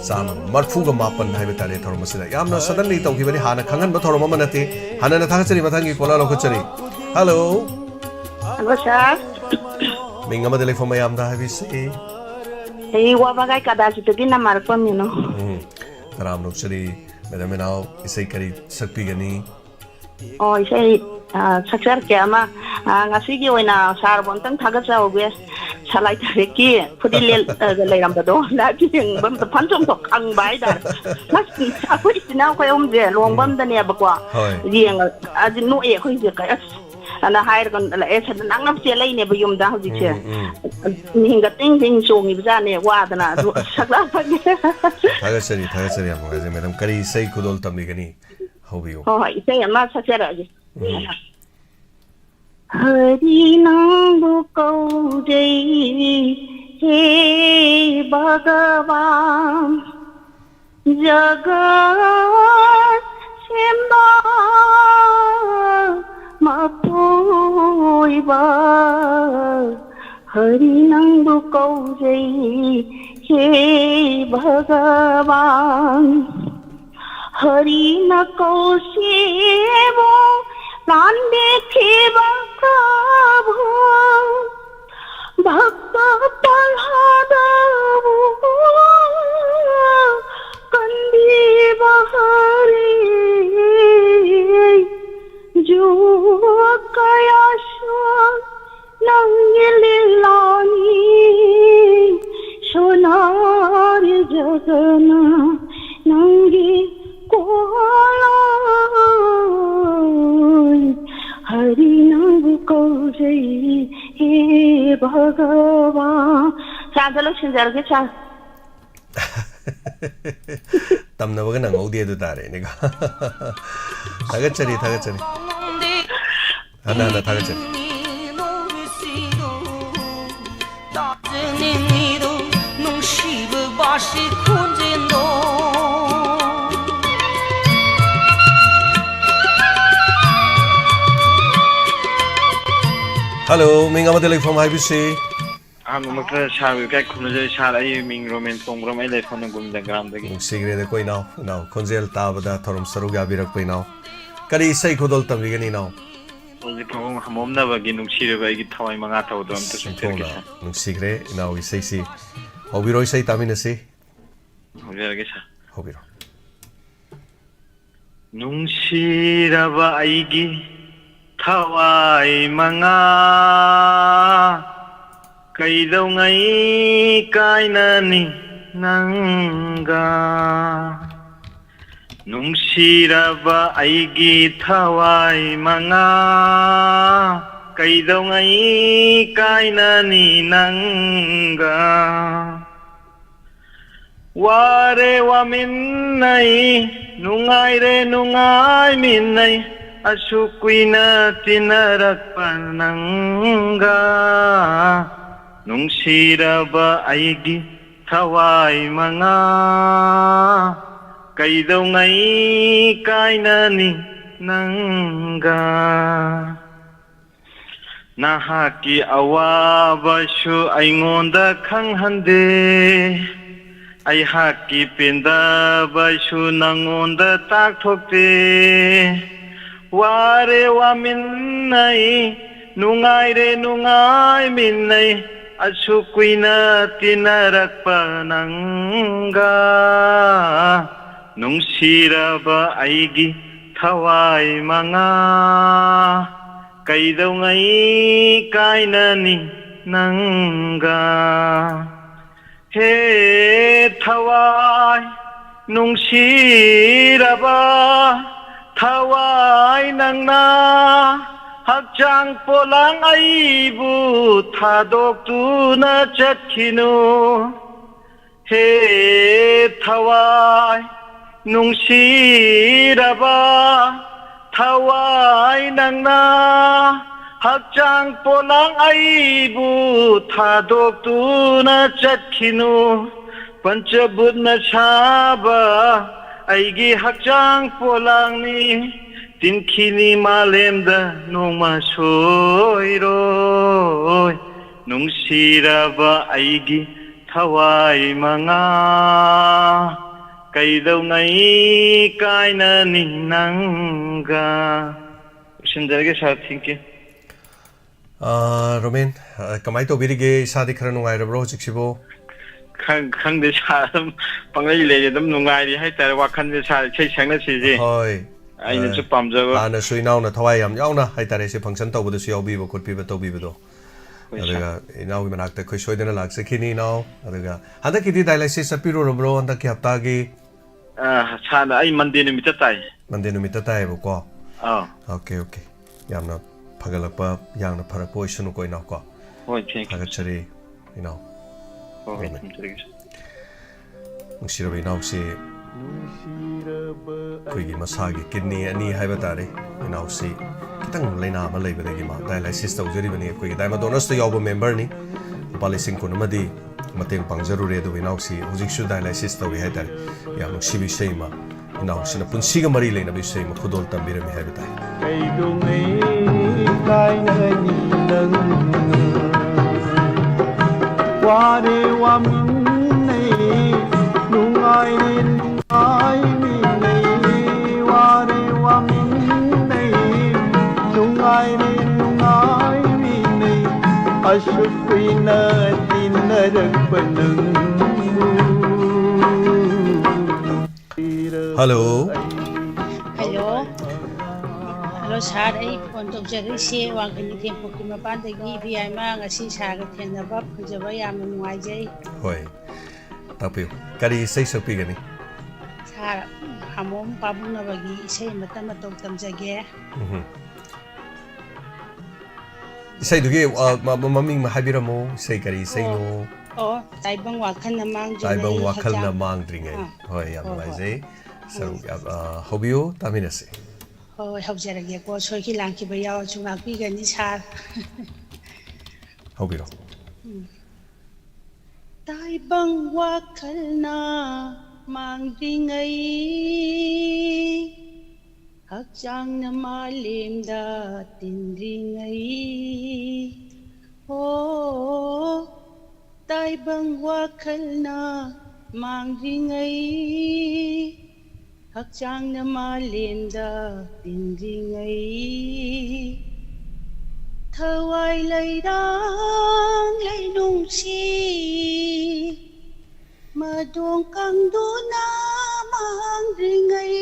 ꯆꯥꯝꯃ ꯃꯔꯐꯨꯒ ꯃꯥꯄꯟ ꯍꯥꯏꯕ ꯇꯥꯔꯦ ꯊꯧꯔꯝ ꯑꯁꯤꯗ꯫ ꯌꯥꯝꯅ suddenly ꯇꯧꯈꯤꯕꯅꯤ, ꯍꯥꯟꯅ ꯈꯪꯍꯟꯕ ꯊꯧꯔꯝ ꯑꯃ ꯅꯠꯇꯦ꯫ ꯍꯟꯅꯅ ꯊꯥꯒꯠꯆꯔꯤ, ꯃꯊꯪꯒꯤ caller ꯂꯧꯈꯠꯆꯔꯤ꯫ Hello꯫ Hello, sir꯫ ꯃꯤꯡ ꯑꯃꯗꯤ ꯂꯩꯐꯝ ꯃꯌꯥꯝꯗ ꯍꯥꯏꯕꯤꯁꯤ꯫ ꯑꯩ ꯋꯥꯕꯒꯥꯏ ꯀꯗꯥꯁꯤꯗꯒꯤ ꯅꯃꯥꯔꯛꯄ ꯃꯤꯅꯣ꯫ ꯎꯝ, ꯇꯔꯥꯝꯅ ꯑꯣꯛꯆꯔꯤ꯫ Madam ꯏꯅꯥꯎ, ꯏꯁꯩ ꯀꯔꯤ ꯁꯛꯄꯤꯒꯅꯤ? ꯑꯣ, ꯏꯁꯩ, ꯑ, ꯁꯛꯆꯔꯛꯀꯦ ꯑꯃ꯫ ꯑ, ꯉꯁꯤꯒꯤ ꯑꯣꯏꯅ ꯁꯥꯔꯕꯨ ꯑꯝꯇꯪ ꯊꯥꯒꯠꯆꯍꯧꯒꯦ꯫ ꯁꯂꯥꯏ ꯊꯥꯔꯦꯛꯀꯤ ꯐꯨꯔꯤꯠ ꯂꯤꯠꯂꯒ ꯂꯩꯔꯝꯕꯗꯣ live ꯌꯦꯡꯕ ꯑꯝꯇ ꯐꯟ ꯆꯣꯡꯊꯣꯛ ꯈꯪꯕ ꯍꯥꯏꯇꯥꯔꯦ꯫ ꯑꯁ, ꯑꯩꯈꯣꯏ ꯏꯆꯤꯟ ꯏꯅꯥꯎ ꯑꯩꯈꯣꯏ ꯑꯍꯨꯝꯁꯦ ꯂꯨꯍꯣꯡꯕ ꯎꯝ꯫ ꯑꯝꯗꯅꯦꯕꯀꯣ꯫ ꯍꯣꯏ꯫ ꯌꯦꯡꯉ-, ꯑꯗꯨ ꯅꯣꯛꯑꯦ ꯑꯩꯈꯣꯏꯁꯦ꯫ ꯀꯩ-, ꯑꯁ, ꯑꯅ ꯍꯥꯏꯔꯒ ꯂꯥꯛꯑꯦ, ꯁꯗ ꯅꯪꯅ ꯆꯦꯜꯂꯛꯏꯅꯦꯕ ꯌꯨꯝꯗ ꯍꯧꯖꯤꯛꯁꯦ꯫ ꯎꯝ, ꯎꯝ꯫ ꯍꯤꯡꯒꯠꯇꯤꯡ ꯍꯤꯡ ꯆꯣꯡꯉꯤꯕꯖꯥꯠꯅꯦ, ꯋꯥꯗꯅ꯫ ꯑꯗꯨ ꯁꯛꯂꯛꯄꯒꯤ꯫ ꯊꯥꯒꯠꯆꯔꯤ, ꯊꯥꯒꯠꯆꯔꯤ, ꯌꯥꯝ ꯅꯨꯡꯉꯥꯏꯖꯩ꯫ Madam, ꯀꯔꯤ ꯏꯁꯩ ꯈꯨꯗꯣꯜ ꯇꯝꯕꯤꯒꯅꯤ? ꯍꯧꯕꯤꯌꯨ꯫ ꯍꯣꯏ, ꯍꯣꯏ, ꯏꯁꯩ ꯑꯃ ꯁꯛꯆꯔꯛꯑꯒꯦ꯫ ꯎꯝ꯫ ꯍꯔꯤ ꯅꯪꯕꯨ ꯀꯧꯖꯩ ꯍꯦ ꯚꯒꯕꯥꯟ꯫ ꯖꯒꯠ ꯁꯦꯝꯕ ꯃꯄꯨ ꯑꯣꯏꯕ ꯍꯔꯤ ꯅꯪꯕꯨ ꯀꯧꯖꯩ ꯍꯦ ꯚꯒꯕꯥꯟ꯫ ꯍꯔꯤꯅ ꯀꯧꯁꯤꯕꯨ ꯂꯥꯟꯕꯤꯈꯤꯕ ꯄ꯭ꯔꯚꯨ, ꯚꯛꯇ ꯄ꯭ꯔꯍ꯭ꯂꯥꯗꯕꯨ ꯀꯟꯕꯤꯕ ꯍꯔꯤ, ꯖꯨꯒ ꯀꯌꯥꯁꯨ ꯅꯪꯒꯤ ꯂꯤꯂꯥꯅꯤ, ꯁꯣꯅꯥꯔꯤ ꯖꯒꯅ ꯅꯪꯒꯤ ꯀꯣꯂꯣꯏ, ꯍꯔꯤ ꯅꯪꯕꯨ ꯀꯧꯖꯩ ꯍꯦ ꯚꯒꯕꯥꯟ꯫ ꯁꯥꯔꯗ ꯂꯣꯏꯁꯤꯟꯖꯔꯒꯦ, ꯁꯥꯔ꯫ ꯇꯝꯅꯕꯒ ꯅꯪꯍꯧꯗꯦ ꯑꯗꯨ ꯇꯥꯔꯦꯅꯦꯀꯣ꯫ ꯊꯥꯒꯠꯆꯔꯤ, ꯊꯥꯒꯠꯆꯔꯤ꯫ ꯍꯟꯅ ꯍꯟꯅ ꯊꯥꯒꯠꯆꯔꯤ꯫ ꯍꯜꯂꯣ, ꯃꯤꯡ ꯑꯃꯗꯤ ꯂꯩꯐꯝ ꯍꯥꯏꯕꯤꯁꯤ꯫ ꯑꯍꯥꯟꯕꯃꯛꯇ ꯁꯥꯔꯕꯨ ꯏꯀꯥꯏ ꯈꯨꯝꯅꯖꯔꯤ꯫ ꯁꯥꯔ, ꯑꯩ ꯃꯤꯡ ꯔꯣꯃꯦꯟ ꯇꯣꯡꯕ꯭ꯔꯝ, ꯑꯩ ꯂꯩꯐꯝꯅ ꯒꯣꯕꯤꯟꯗ ꯒ꯭ꯔꯥꯝꯗꯒꯤ꯫ ꯅꯨꯡꯁꯤꯈ꯭ꯔꯦꯗꯀꯣ ꯏꯅꯥꯎ, ꯏꯅꯥꯎ ꯈꯣꯟꯖꯦꯜ ꯇꯥꯕꯗ ꯊꯧꯔꯝ ꯁꯔꯨꯛ ꯌꯥꯕꯤꯔꯛꯄ ꯏꯅꯥꯎ꯫ ꯀꯔꯤ ꯏꯁꯩ ꯈꯨꯗꯣꯜ ꯇꯝꯕꯤꯒꯅꯤ ꯏꯅꯥꯎ? ꯍꯧꯖꯤꯛ ꯐꯥꯎꯕ ꯍꯝꯃꯣꯝꯅꯕꯒꯤ ꯅꯨꯡꯁꯤꯔꯕ ꯑꯩꯒꯤ ꯊꯋꯥꯏ ꯃꯉꯥ ꯊꯧꯗꯣ ꯑꯝꯇ ꯁꯨꯝ ꯊꯦꯠꯀꯦ, ꯁꯥꯔ꯫ ꯅꯨꯡꯁꯤꯈ꯭ꯔꯦ ꯏꯅꯥꯎꯒꯤ ꯏꯁꯩꯁꯤ꯫ ꯍꯧꯕꯤꯔꯣ, ꯏꯁꯩ ꯇꯥꯃꯤꯟꯅꯁꯤ꯫ ꯍꯧꯖꯔꯒꯦ, ꯁꯥꯔ꯫ ꯍꯧꯕꯤꯔꯣ꯫ ꯅꯨꯡꯁꯤꯔꯕ ꯑꯩꯒꯤ ꯊꯋꯥꯏ ꯃꯉꯥ, ꯀꯩꯗꯧꯉꯩ ꯀꯥꯏꯅꯅꯤ ꯅꯪꯒ? ꯅꯨꯡꯁꯤꯔꯕ ꯑꯩꯒꯤ ꯊꯋꯥꯏ ꯃꯉꯥ, ꯀꯩꯗꯧꯉꯩ ꯀꯥꯏꯅꯅꯤ ꯅꯪꯒ? ꯋꯥꯔꯦ ꯋꯥꯃꯤꯟꯅꯩ, ꯅꯨꯡꯉꯥꯏꯔꯦ ꯅꯨꯡꯉꯥꯏꯃꯤꯟꯅꯩ, ꯑꯁꯨꯛ ꯀꯨꯏꯅ ꯇꯤꯟꯅꯔꯛꯄ ꯅꯪꯒ, ꯅꯨꯡꯁꯤꯔꯕ ꯑꯩꯒꯤ ꯊꯋꯥꯏ ꯃꯉꯥ, ꯀꯩꯗꯧꯉꯩ ꯀꯥꯏꯅꯅꯤ ꯅꯪꯒ? ꯅꯍꯥꯛꯀꯤ ꯑꯋꯥꯕꯁꯨ ꯑꯩꯉꯣꯟꯗ ꯈꯪꯍꯟꯗꯦ, ꯑꯩꯍꯥꯛꯀꯤ ꯄꯦꯟꯗꯕꯁꯨ ꯅꯪꯉꯣꯟꯗ ꯇꯥꯛꯊꯣꯛꯇꯦ꯫ ꯋꯥꯔꯦ ꯋꯥꯃꯤꯟꯅꯩ, ꯅꯨꯡꯉꯥꯏꯔꯦ ꯅꯨꯡꯉꯥꯏꯃꯤꯟꯅꯩ, ꯑꯁꯨꯛ ꯀꯨꯏꯅ ꯇꯤꯟꯅꯔꯛꯄ ꯅꯪꯒ, ꯅꯨꯡꯁꯤꯔꯕ ꯑꯩꯒꯤ ꯊꯋꯥꯏ ꯃꯉꯥ, ꯀꯩꯗꯧꯉꯩ ꯀꯥꯏꯅꯅꯤ ꯅꯪꯒ? ꯍꯦ ꯊꯋꯥꯏ ꯅꯨꯡꯁꯤꯔꯕ, ꯊꯋꯥꯏ ꯅꯪꯅ ꯍꯛꯆꯥꯡ ꯄꯣꯂꯥꯡ ꯑꯩꯕꯨ ꯊꯥꯗꯣꯛꯇꯨꯅ ꯆꯠꯈꯤꯅꯨ꯫ ꯍꯦ ꯊꯋꯥꯏ ꯅꯨꯡꯁꯤꯔꯕ, ꯊꯋꯥꯏ ꯅꯪꯅ ꯍꯛꯆꯥꯡ ꯄꯣꯂꯥꯡ ꯑꯩꯕꯨ ꯊꯥꯗꯣꯛꯇꯨꯅ ꯆꯠꯈꯤꯅꯨ꯫ ꯄꯟꯆꯕꯨꯠꯅ ꯁꯥꯕ ꯑꯩꯒꯤ ꯍꯛꯆꯥꯡ ꯄꯣꯂꯥꯡꯅꯤ, ꯇꯤꯟꯈꯤꯅꯤ ꯃꯥꯂꯦꯝꯗ ꯅꯣꯡꯃ ꯁꯣꯏꯔꯣꯏ꯫ ꯅꯨꯡꯁꯤꯔꯕ ꯑꯩꯒꯤ ꯊꯋꯥꯏ ꯃꯉꯥ, ꯀꯩꯗꯧꯉꯩ ꯀꯥꯏꯅꯅꯤ ꯅꯪꯒ? ꯂꯣꯏꯁꯤꯟꯖꯔꯒꯦ ꯁꯥꯔ, thank you꯫ ꯑꯥ, ꯔꯣꯃꯦꯟ, ꯑꯥ, ꯀꯃꯥꯏꯅ ꯇꯧꯕꯤꯔꯤꯒꯦ? ꯏꯁꯥꯗꯤ ꯈꯔ ꯅꯨꯡꯉꯥꯏꯔꯕ꯭ꯔꯣ ꯍꯧꯖꯤꯛꯁꯤꯕꯨ? ꯈꯪ-, ꯈꯪꯗꯦ ꯁꯥꯔ, ꯑꯗꯨꯝ ꯄꯪꯂꯩ ꯂꯩꯔꯤ, ꯑꯗꯨꯝ ꯅꯨꯡꯉꯥꯏꯔꯤ ꯍꯥꯏꯇꯥꯔꯦ ꯋꯥꯈꯜꯁꯦ ꯁꯥꯔ, ꯏꯁꯩ ꯁꯛꯅ ꯁꯤꯁꯦ꯫ ꯍꯣꯏ꯫ ꯑꯩꯅꯁꯨ ꯑꯥ, ꯄꯥꯝꯖꯕ꯫ ꯍꯥꯟꯅꯁꯨ ꯏꯅꯥꯎꯅ ꯊꯋꯥꯏ ꯌꯥꯝ ꯌꯥꯎꯅ ꯍꯥꯏꯇꯥꯔꯦ ꯁꯤ function ꯇꯧꯕꯗꯁꯨ ꯌꯥꯎꯕꯤꯕ ꯈꯣꯠꯄꯤꯕ ꯇꯧꯕꯤꯕꯗꯣ꯫ ꯍꯣꯏ, ꯁꯥꯔ꯫ ꯑꯗꯨꯒ ꯏꯅꯥꯎꯒꯤ ꯃꯅꯥꯛꯇ ꯑꯩꯈꯣꯏ ꯁꯣꯏꯗꯅ ꯂꯥꯛꯆꯈꯤꯅꯤ ꯏꯅꯥꯎ꯫ ꯑꯗꯨꯒ ꯍꯟꯗꯛꯀꯤꯗꯤ dialysis ꯆꯠꯄꯤꯔꯨꯔꯕ꯭ꯔꯣ ꯍꯟꯗꯛꯀꯤ ꯍꯞꯇꯥꯒꯤ? ꯑꯥ, ꯁꯥꯔ, ꯑꯩ Monday ꯅꯨꯃꯤꯠꯇ ꯇꯥꯏ꯫ Monday ꯅꯨꯃꯤꯠꯇ ꯇꯥꯏꯌꯦꯕꯀꯣ? ꯑꯥ꯫ Okay, okay꯫ ꯌꯥꯝꯅ ꯐꯒꯠꯂꯛꯄ, ꯌꯥꯝꯅ ꯐꯔꯛꯄ ꯑꯣꯏꯁꯅꯨꯀꯣ ꯏꯅꯥꯎꯀꯣ꯫ ꯍꯣꯏ, thank you꯫ ꯊꯥꯒꯠꯆꯔꯤ ꯏꯅꯥꯎ꯫ ꯍꯣꯏ, ꯍꯣꯏ, ꯔꯣꯃꯦꯟ꯫ ꯊꯝꯖꯔꯒꯦ, ꯁꯥꯔ꯫ ꯅꯨꯡꯁꯤꯔꯕ ꯏꯅꯥꯎꯁꯤ ꯅꯨꯡꯁꯤꯔꯕ ꯑꯩꯈꯣꯏꯒꯤ ꯃꯁꯥꯒꯤ ꯀꯤꯗꯅꯤ ꯑꯅꯤ ꯍꯥꯏꯕ ꯇꯥꯔꯦ, ꯏꯅꯥꯎꯁꯤ ꯈꯤꯇꯪ ꯂꯥꯏꯅꯥ ꯑꯃ ꯂꯩꯕꯗꯒꯤ ꯃꯥ ꯗꯥꯏꯂꯥꯏꯁꯤꯁ ꯇꯧꯖꯔꯤꯕꯅꯤ꯫ ꯑꯩꯈꯣꯏꯒꯤ ꯗꯥꯏꯃꯥ ꯗꯣꯅꯔꯁꯇ ꯌꯥꯎꯕ ꯃꯦꯝꯕꯔꯅꯤ꯫ ꯂꯨꯄꯥ ꯂꯤꯁꯤꯡ ꯀꯨꯟ ꯑꯃꯗꯤ ꯃꯇꯦꯡ ꯄꯥꯡꯖꯔꯨꯔꯦ, ꯑꯗꯨꯕꯨ ꯏꯅꯥꯎꯁꯤ ꯍꯧꯖꯤꯛꯁꯨ ꯗꯥꯏꯂꯥꯏꯁꯤꯁ ꯇꯧꯔꯤ ꯍꯥꯏꯇꯥꯔꯦ꯫ ꯌꯥꯝ ꯅꯨꯡꯁꯤꯕ ꯏꯁꯩ ꯑꯃ, ꯏꯅꯥꯎꯁꯤꯅ ꯄꯨꯟꯁꯤꯒ ꯃꯔꯤ ꯂꯩꯅꯕ ꯏꯁꯩ ꯑꯃ ꯈꯨꯗꯣꯜ ꯇꯝꯕꯤꯔꯝꯃꯤ ꯍꯥꯏꯕ ꯇꯥꯏ꯫ ꯀꯩꯗꯧꯉꯩ ꯀꯥꯏꯅꯅꯤ ꯅꯪ? ꯋꯥꯔꯦ ꯋꯥꯃꯤꯟꯅꯩ, ꯅꯨꯡꯉꯥꯏꯔꯦ ꯅꯨꯡꯉꯥꯏꯃꯤꯟꯅꯩ, ꯋꯥꯔꯦ ꯋꯥꯃꯤꯟꯅꯩ, ꯅꯨꯡꯉꯥꯏꯔꯦ ꯅꯨꯡꯉꯥꯏꯃꯤꯟꯅꯩ, ꯑꯁꯨꯛ ꯀꯨꯏꯅ ꯇꯤꯟꯅꯔꯛꯄ ꯅꯪꯕꯨ꯫ ꯍꯜꯂꯣ꯫ ꯍꯜꯂꯣ꯫ ꯍꯜꯂꯣ ꯁꯥꯔ, ꯑꯩ ꯐꯣꯟ ꯇꯧꯖꯔꯛꯏꯁꯦ ꯋꯥꯡꯈꯩ ꯅꯤꯡꯊꯦꯝꯄꯣꯛꯀꯤ ꯃꯄꯥꯟꯗꯒꯤ ꯏꯕꯦꯌꯥꯏꯃ꯫ ꯉꯁꯤ ꯁꯥꯔꯒ ꯊꯦꯡꯅꯕ ꯐꯪꯖꯕ ꯌꯥꯝꯅ ꯅꯨꯡꯉꯥꯏꯖꯩ꯫ ꯍꯣꯏ, ꯇꯥꯛꯄꯤꯌꯨ, ꯀꯔꯤ ꯏꯁꯩ ꯁꯛꯄꯤꯒꯅꯤ? ꯁꯥꯔ, ꯍꯥꯃꯣꯝ ꯄꯥꯕꯨꯡꯅꯕꯒꯤ ꯏꯁꯩ ꯑꯃꯇ ꯃꯇꯧ ꯇꯝꯖꯒꯦ꯫ ꯎꯝꯍꯨꯝ꯫ ꯏꯁꯩꯗꯨꯒꯤ, ꯑ, ꯃ-, ꯃ-, ꯃꯃꯤꯡ ꯑꯃ ꯍꯥꯏꯕꯤꯔꯝꯃꯨ, ꯏꯁꯩ ꯀꯔꯤ ꯏꯁꯩꯅꯣ? ꯑꯣ, ꯇꯥꯏꯕꯪ ꯋꯥꯈꯜꯅ ꯃꯥꯡꯗ꯭ꯔꯤꯉꯩ ꯇꯥꯏꯕꯪ ꯋꯥꯈꯜꯅ ꯍꯛꯆꯥꯡ-, ꯃꯥꯡꯗ꯭ꯔꯤꯉꯩ꯫ ꯑꯥ꯫ ꯍꯣꯏ, ꯌꯥꯝ ꯍꯣꯏ, ꯍꯣꯏ꯫ ꯅꯨꯡꯉꯥꯏꯖꯩ꯫ ꯁꯔꯨꯛ ꯎꯝ꯫ ꯌꯥꯝ, ꯑ, ꯍꯧꯕꯤꯌꯨ, ꯇꯥꯃꯤꯟꯅꯁꯤ꯫ ꯍꯣꯏ, ꯍꯣꯏ, ꯍꯧꯖꯔꯒꯦꯀꯣ꯫ ꯁꯣꯏꯈꯤ ꯂꯥꯟꯈꯤꯕ ꯌꯥꯎꯔꯁꯨ ꯉꯥꯛꯄꯤꯒꯅꯤ ꯁꯥꯔ꯫ ꯍꯧꯕꯤꯔꯣ꯫ ꯎꯝ꯫ ꯇꯥꯏꯕꯪ ꯋꯥꯈꯜꯅ ꯃꯥꯡꯗ꯭ꯔꯤꯉꯩ, ꯍꯛꯆꯥꯡꯅ ꯃꯥꯂꯦꯝꯗ ꯇꯤꯟꯗ꯭ꯔꯤꯉꯩ꯫ ꯑꯣ, ꯇꯥꯏꯕꯪ ꯋꯥꯈꯜꯅ ꯃꯥꯡꯗ꯭ꯔꯤꯉꯩ, ꯍꯛꯆꯥꯡꯅ ꯃꯥꯂꯦꯝꯗ ꯇꯤꯟꯗ꯭ꯔꯤꯉꯩ꯫ ꯊꯋꯥꯏ ꯂꯩꯔꯥꯡ ꯂꯩꯅꯨꯡꯁꯤ, ꯃꯗꯣꯡ ꯀꯪꯗꯨꯅ ꯃꯥꯡꯗ꯭ꯔꯤꯉꯩ꯫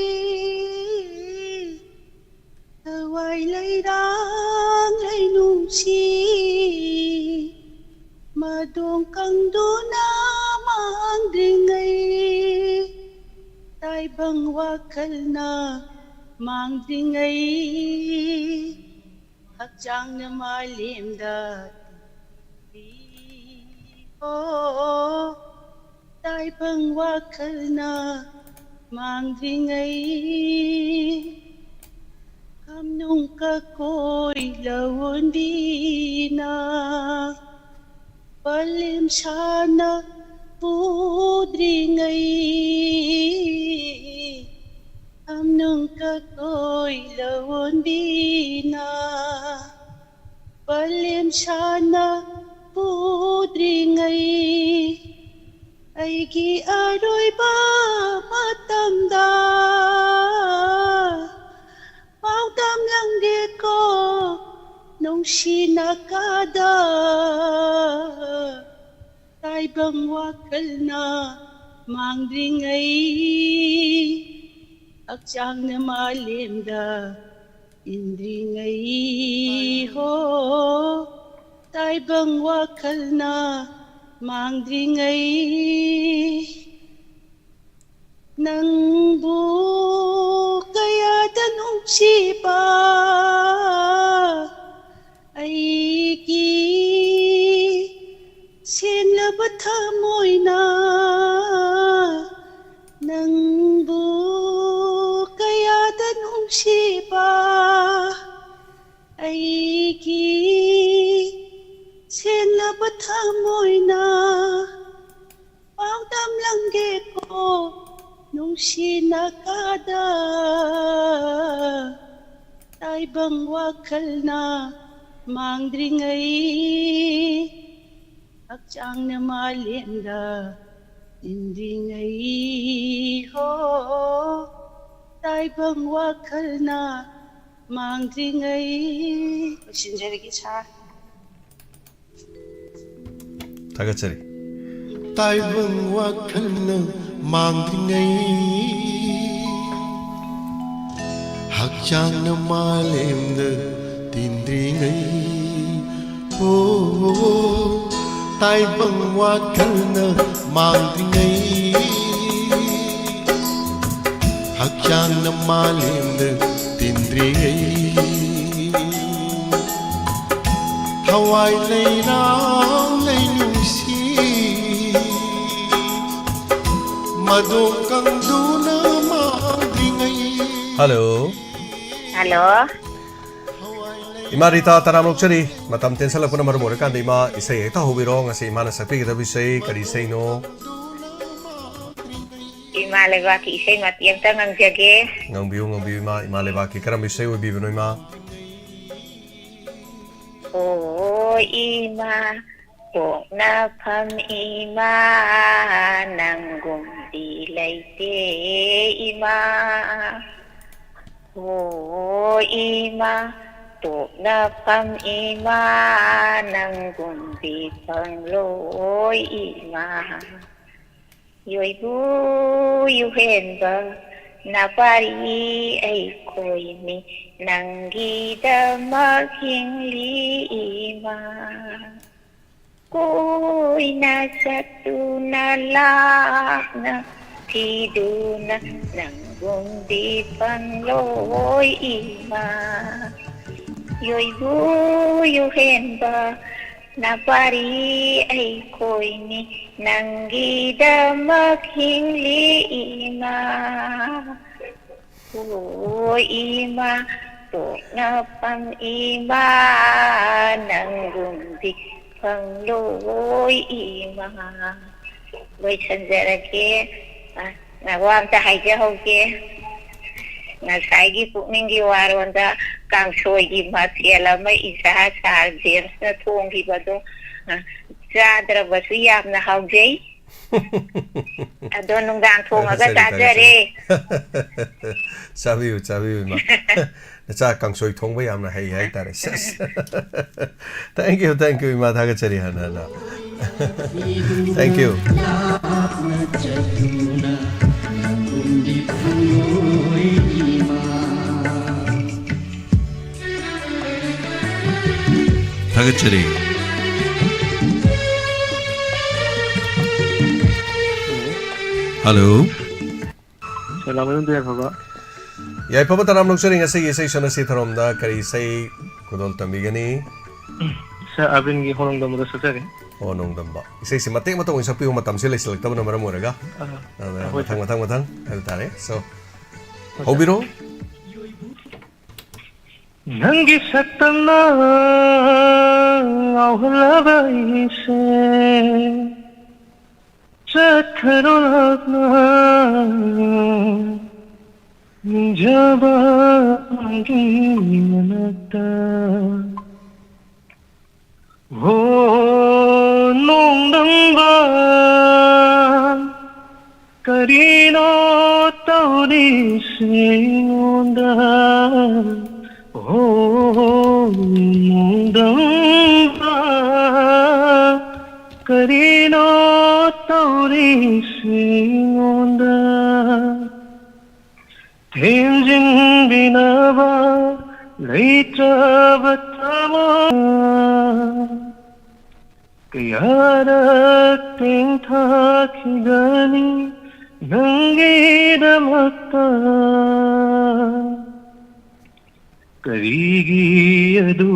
ꯊꯋꯥꯏ ꯂꯩꯔꯥꯡ ꯂꯩꯅꯨꯡꯁꯤ, ꯃꯗꯣꯡ ꯀꯪꯗꯨꯅ ꯃꯥꯡꯗ꯭ꯔꯤꯉꯩ꯫ ꯇꯥꯏꯕꯪ ꯋꯥꯈꯜꯅ ꯃꯥꯡꯗ꯭ꯔꯤꯉꯩ, ꯍꯛꯆꯥꯡꯅ ꯃꯥꯂꯦꯝꯗ ꯇꯤꯟꯗ꯭ꯔꯤ꯫ ꯑꯣ, ꯇꯥꯏꯕꯪ ꯋꯥꯈꯜꯅ ꯃꯥꯡꯗ꯭ꯔꯤꯉꯩ ꯈꯝꯅꯨꯡ ꯀꯀꯣꯏ ꯂꯧꯋꯣꯟꯕꯤꯅ ꯄꯂꯦꯝ ꯁꯥꯟꯅ ꯄꯨꯗ꯭ꯔꯤꯉꯩ ꯈꯝꯅꯨꯡ ꯀꯀꯣꯏ ꯂꯧꯋꯣꯟꯕꯤꯅ ꯄꯂꯦꯝ ꯁꯥꯟꯅ ꯄꯨꯗ꯭ꯔꯤꯉꯩ ꯑꯩꯒꯤ ꯑꯔꯣꯏꯕ ꯃꯇꯝꯗ ꯄꯥꯎꯗꯝꯂꯝꯒꯦꯀꯣ ꯅꯨꯡꯁꯤꯅ ꯀꯥꯗ ꯇꯥꯏꯕꯪ ꯋꯥꯈꯜꯅ ꯃꯥꯡꯗ꯭ꯔꯤꯉꯩ ꯍꯛꯆꯥꯡꯅ ꯃꯥꯂꯦꯝꯗ ꯏꯟꯗ꯭ꯔꯤꯉꯩ ꯍꯣ ꯇꯥꯏꯕꯪ ꯋꯥꯈꯜꯅ ꯃꯥꯡꯗ꯭ꯔꯤꯉꯩ ꯅꯪꯕꯨ ꯀꯌꯥꯗ ꯅꯨꯡꯁꯤꯕ ꯑꯩꯒꯤ ꯁꯦꯡꯂꯕ ꯊꯃꯣꯏꯅ ꯅꯪꯕꯨ ꯀꯌꯥꯗ ꯅꯨꯡꯁꯤꯕ ꯑꯩꯒꯤ ꯁꯦꯡꯂꯕ ꯊꯃꯣꯏꯅ ꯄꯥꯎꯗꯝꯂꯝꯒꯦꯀꯣ ꯅꯨꯡꯁꯤꯅ ꯀꯥꯗ ꯇꯥꯏꯕꯪ ꯋꯥꯈꯜꯅ ꯃꯥꯡꯗ꯭ꯔꯤꯉꯩ ꯍꯛꯆꯥꯡꯅ ꯃꯥꯂꯦꯝꯗ ꯏꯟꯗ꯭ꯔꯤꯉꯩ ꯍꯣ ꯇꯥꯏꯕꯪ ꯋꯥꯈꯜꯅ ꯃꯥꯡꯗ꯭ꯔꯤꯉꯩ ꯂꯣꯏꯁꯤꯟꯖꯔꯒꯦ ꯁꯥꯔ꯫ ꯊꯥꯒꯠꯆꯔꯤ꯫ ꯇꯥꯏꯕꯪ ꯋꯥꯈꯜꯅ ꯃꯥꯡꯗ꯭ꯔꯤꯉꯩ ꯍꯛꯆꯥꯡꯅ ꯃꯥꯂꯦꯝꯗ ꯇꯤꯟꯗ꯭ꯔꯤꯉꯩ ꯑꯣ ꯇꯥꯏꯕꯪ ꯋꯥꯈꯜꯅ ꯃꯥꯡꯗ꯭ꯔꯤꯉꯩ ꯍꯛꯆꯥꯡꯅ ꯃꯥꯂꯦꯝꯗ ꯇꯤꯟꯗ꯭ꯔꯤꯉꯩ ꯊꯋꯥꯏ ꯂꯩꯔꯥꯡ ꯂꯩꯅꯨꯡꯁꯤ ꯑꯗꯣ ꯀꯪꯗꯨꯅ ꯃꯥꯡꯗ꯭ꯔꯤꯉꯩ꯫ ꯍꯜꯂꯣ꯫ ꯍꯜꯂꯣ꯫ ꯏꯃꯥ ꯔꯤꯇꯥ, ꯇꯔꯥꯝ ꯑꯣꯛꯆꯔꯤ꯫ ꯃꯇꯝ ꯇꯦꯟꯁꯜꯂꯛꯄꯅ ꯃꯔꯝ ꯑꯣꯏꯔꯀꯥꯟꯗ ꯏꯃꯥ ꯏꯁꯩ ꯍꯦꯛꯇ ꯍꯧꯕꯤꯔꯣ꯫ ꯉꯁꯤ ꯏꯃꯥꯅ ꯁꯛꯄꯤꯒꯗꯕ ꯏꯁꯩ ꯀꯔꯤ ꯏꯁꯩꯅꯣ? ꯏꯃꯥ ꯂꯩꯕꯥꯛꯀꯤ ꯏꯁꯩ ꯃꯇꯦꯛ ꯑꯝꯇ ꯉꯪꯖꯒꯦ꯫ ꯉꯪꯕꯤꯌꯨ, ꯉꯪꯕꯤꯌꯨ ꯏꯃꯥ꯫ ꯏꯃꯥ ꯂꯩꯕꯥꯛꯀꯤ ꯀꯔꯝꯕ ꯏꯁꯩ ꯑꯣꯏꯕꯤꯕꯅꯣ ꯏꯃꯥ? ꯑꯣ ꯏꯃꯥ, ꯄꯣꯛꯅꯐꯝ ꯏꯃꯥ, ꯅꯪꯒꯨꯝꯗꯤ ꯂꯩꯇꯦ ꯏꯃꯥ꯫ ꯑꯣ ꯏꯃꯥ, ꯄꯣꯛꯅꯐꯝ ꯏꯃꯥ, ꯅꯪꯒꯨꯝꯗꯤ ꯐꯪꯂꯣꯏ ꯏꯃꯥ꯫ ꯌꯣꯏꯕꯨ ꯌꯨꯍꯦꯟꯕ ꯅꯥꯄꯥꯔꯤ ꯑꯩꯈꯣꯏꯅꯤ, ꯅꯪꯒꯤꯗꯃꯛ ꯍꯤꯡꯂꯤ ꯏꯃꯥ꯫ ꯀꯣꯏꯅ ꯆꯠꯇꯨꯅ ꯂꯥꯞꯅ ꯊꯤꯗꯨꯅ ꯅꯪꯒꯨꯝꯗꯤ ꯐꯪꯂꯣꯏ ꯏꯃꯥ꯫ ꯌꯣꯏꯕꯨ ꯌꯨꯍꯦꯟꯕ ꯅꯥꯄꯥꯔꯤ ꯑꯩꯈꯣꯏꯅꯤ, ꯅꯪꯒꯤꯗꯃꯛ ꯍꯤꯡꯂꯤ ꯏꯃꯥ꯫ ꯑꯣ ꯏꯃꯥ, ꯄꯣꯛꯅꯐꯝ ꯏꯃꯥ, ꯅꯪꯒꯨꯝꯗꯤ ꯐꯪꯂꯣꯏ ꯏꯃꯥ꯫ ꯂꯣꯏꯁꯟꯖꯔꯒꯦ꯫ ꯑ, ꯋꯥ ꯑꯝꯇ ꯍꯥꯏꯖꯍꯧꯒꯦ꯫ ꯉꯁꯥꯏꯒꯤ ꯄꯨꯛꯅꯤꯡꯒꯤ ꯋꯥꯔꯣꯜꯗ ꯀꯥꯡꯁꯣꯏꯒꯤ ꯃꯊꯦꯜ ꯑꯃ ꯏꯆꯥ ꯁꯥꯔ ꯖꯦꯝꯁꯅ ꯊꯣꯡꯈꯤꯕꯗꯣ, ꯑ, ꯆꯥꯗ꯭ꯔꯕꯁꯨ ꯌꯥꯝꯅ ꯍꯥꯎꯖꯩ꯫ ꯑꯗꯣ ꯅꯨꯡꯗꯥꯡ ꯊꯣꯡꯉꯒ ꯊꯥꯒꯠꯆꯔꯤ, ꯆꯥꯖꯔꯦ꯫ ꯊꯥꯒꯠꯆꯔꯤ꯫ ꯆꯥꯕꯤꯌꯨ, ꯆꯥꯕꯤꯌꯨ, ꯏꯃꯥ꯫ ꯅꯆꯥ ꯀꯥꯡꯁꯣꯏ ꯊꯣꯡꯕ ꯌꯥꯝꯅ ꯍꯩ ꯍꯥꯏꯇꯥꯔꯦ꯫ ꯁꯦꯁ꯫ Thank you, thank you, ꯏꯃꯥ, ꯊꯥꯒꯠꯆꯔꯤ ꯍꯟꯅ ꯍꯟꯅ꯫ Thank you꯫ ꯊꯥꯒꯠꯆꯔꯤ꯫ ꯍꯜꯂꯣ꯫ ꯁꯂꯥꯃꯠ ꯌꯥꯏꯐꯕ꯫ ꯌꯥꯏꯐꯕ ꯇꯔꯥꯝ ꯂꯧꯖꯔꯤ꯫ ꯉꯁꯤꯒꯤ ꯏꯁꯩ ꯁꯣꯟꯅꯁꯤ ꯊꯧꯔꯝꯗ ꯀꯔꯤ ꯏꯁꯩ ꯈꯨꯗꯣꯜ ꯇꯝꯕꯤꯒꯅꯤ? ꯁꯥꯔ ꯑꯔꯕꯤꯟꯒꯤ ꯍꯣꯡꯂꯝꯗꯕꯗꯣ ꯁꯛꯆꯒꯦ꯫ ꯑꯣ, ꯅꯣꯡꯗꯝꯕ꯫ ꯏꯁꯩꯁꯤ ꯃꯇꯦꯛ ꯃꯇꯧ ꯑꯣꯏꯅ ꯁꯛꯄꯤꯌꯨ, ꯃꯇꯝꯁꯦ ꯂꯩꯁꯤꯜꯂꯛꯇꯕꯅ ꯃꯔꯝ ꯑꯣꯏꯔꯒ꯫ ꯑꯥ, ꯑꯗꯨꯅ ꯑꯥ, ꯍꯣꯏ, ꯃꯊꯪ, ꯁꯔ꯫ ꯃꯊꯪ, ꯃꯊꯪ ꯍꯥꯏꯕ ꯇꯥꯔꯦ꯫ So, ꯍꯣꯏ, ꯁꯔ꯫ ꯍꯧꯕꯤꯔꯣ꯫ ꯅꯪꯒꯤ ꯁꯛꯇꯝꯅ ꯉꯥꯎꯍꯜꯂꯕ ꯑꯩꯁꯦ ꯆꯠꯈ꯭ꯔꯣ ꯂꯥꯞꯅ ꯅꯤꯡꯖꯕꯒꯤ ꯃꯅꯥꯛꯇ꯫ ꯍꯣ, ꯅꯣꯡꯗꯝꯕ, ꯀꯔꯤꯅꯣ ꯇꯧꯔꯤꯁꯦ ꯑꯩꯉꯣꯟꯗ? ꯍꯣ, ꯅꯣꯡꯗꯝꯕ, ꯀꯔꯤꯅꯣ ꯇꯧꯔꯤꯁꯦ ꯑꯩꯉꯣꯟꯗ? ꯊꯦꯝꯖꯤꯟꯕꯤꯅꯕ ꯂꯩꯇ꯭ꯔꯕ ꯊꯃꯣꯏ ꯀꯌꯥꯔꯛ ꯇꯦꯡꯊꯈꯤꯒꯅꯤ ꯅꯪꯒꯤꯗꯃꯛꯇ꯫ ꯀꯔꯤꯒꯤ ꯑꯗꯨ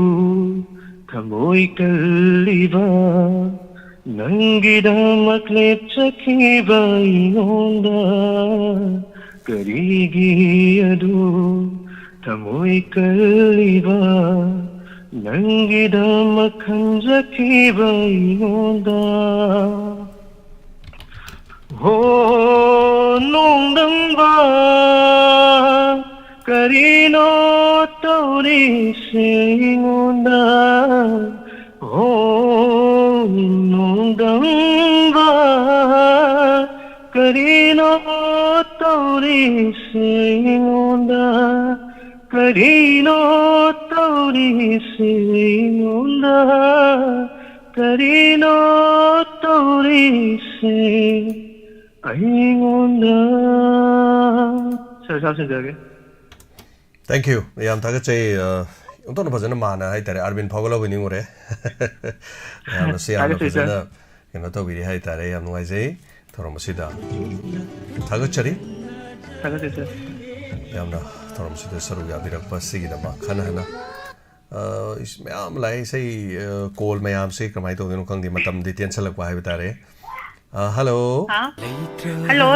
ꯊꯃꯣꯏ ꯀꯜꯂꯤꯕ? ꯅꯪꯒꯤꯗꯃꯛ ꯂꯦꯞꯆꯈꯤꯕ ꯑꯩꯉꯣꯟꯗ ꯀꯔꯤꯒꯤ ꯑꯗꯨ ꯊꯃꯣꯏ ꯀꯜꯂꯤꯕ? ꯅꯪꯒꯤꯗꯃꯛ ꯈꯟꯖꯈꯤꯕ ꯑꯩꯉꯣꯟꯗ꯫ ꯍꯣ, ꯅꯣꯡꯗꯝꯕ, ꯀꯔꯤꯅꯣ ꯇꯧꯔꯤꯁꯦ ꯑꯩꯉꯣꯟꯗ? ꯍꯣ, ꯅꯣꯡꯗꯝꯕ, ꯀꯔꯤꯅꯣ ꯇꯧꯔꯤꯁꯦ ꯑꯩꯉꯣꯟꯗ? ꯀꯔꯤꯅꯣ ꯇꯧꯔꯤꯁꯦ ꯑꯩꯉꯣꯟꯗ? ꯀꯔꯤꯅꯣ ꯇꯧꯔꯤꯁꯦ ꯑꯩꯉꯣꯟꯗ? ꯁꯔ, ꯁꯥꯞ ꯁꯤꯟꯖꯔꯒꯦ꯫ Thank you꯫ ꯌꯥꯝ ꯊꯥꯒꯠꯆꯩ꯫ ꯑ, ꯑꯣꯟꯊꯣꯛꯅ ꯐꯖꯅ ꯃꯥꯟꯅ ꯍꯥꯏꯇꯥꯔꯦ, ꯑꯥꯔꯕꯤꯟ ꯐꯥꯎꯒꯠꯍꯧꯕ ꯅꯤꯡꯉꯨꯔꯦ꯫ ꯃꯌꯥꯝꯅꯁꯨ ꯌꯥꯝꯅ ꯊꯥꯒꯠꯆꯩ, ꯁꯔ꯫ ꯐꯖꯅ ꯀꯩꯅꯣ ꯇꯧꯕꯤꯔꯦ ꯍꯥꯏꯇꯥꯔꯦ꯫ ꯌꯥꯝ ꯅꯨꯡꯉꯥꯏꯖꯩ꯫ ꯊꯧꯔꯝ ꯑꯁꯤꯗ ꯊꯥꯒꯠꯆꯔꯤ꯫ ꯊꯥꯒꯠꯆꯩ, ꯁꯔ꯫ ꯌꯥꯝꯅ ꯊꯧꯔꯝ ꯑꯁꯤꯗ ꯁꯔꯨꯛ ꯌꯥꯕꯤꯔꯛꯄ ꯑꯁꯤꯒꯤꯗꯃꯛ ꯍꯟꯅ ꯍꯟꯅ ꯑ, ꯏꯁ, ꯃꯌꯥꯝ ꯂꯥꯛꯑꯦ꯫ ꯏꯁꯩ, ꯑ, ꯀꯣꯜ ꯃꯌꯥꯝꯁꯦ ꯀꯃꯥꯏꯅ ꯇꯧꯗꯣꯏꯅꯣ ꯈꯪꯗꯦ, ꯃꯇꯝꯗꯤ ꯇꯦꯟꯁꯜꯂꯛꯄ ꯍꯥꯏꯕ ꯇꯥꯔꯦ꯫ ꯑ, ꯍꯜꯂꯣ꯫ ꯍꯥ? ꯍꯜꯂꯣ꯫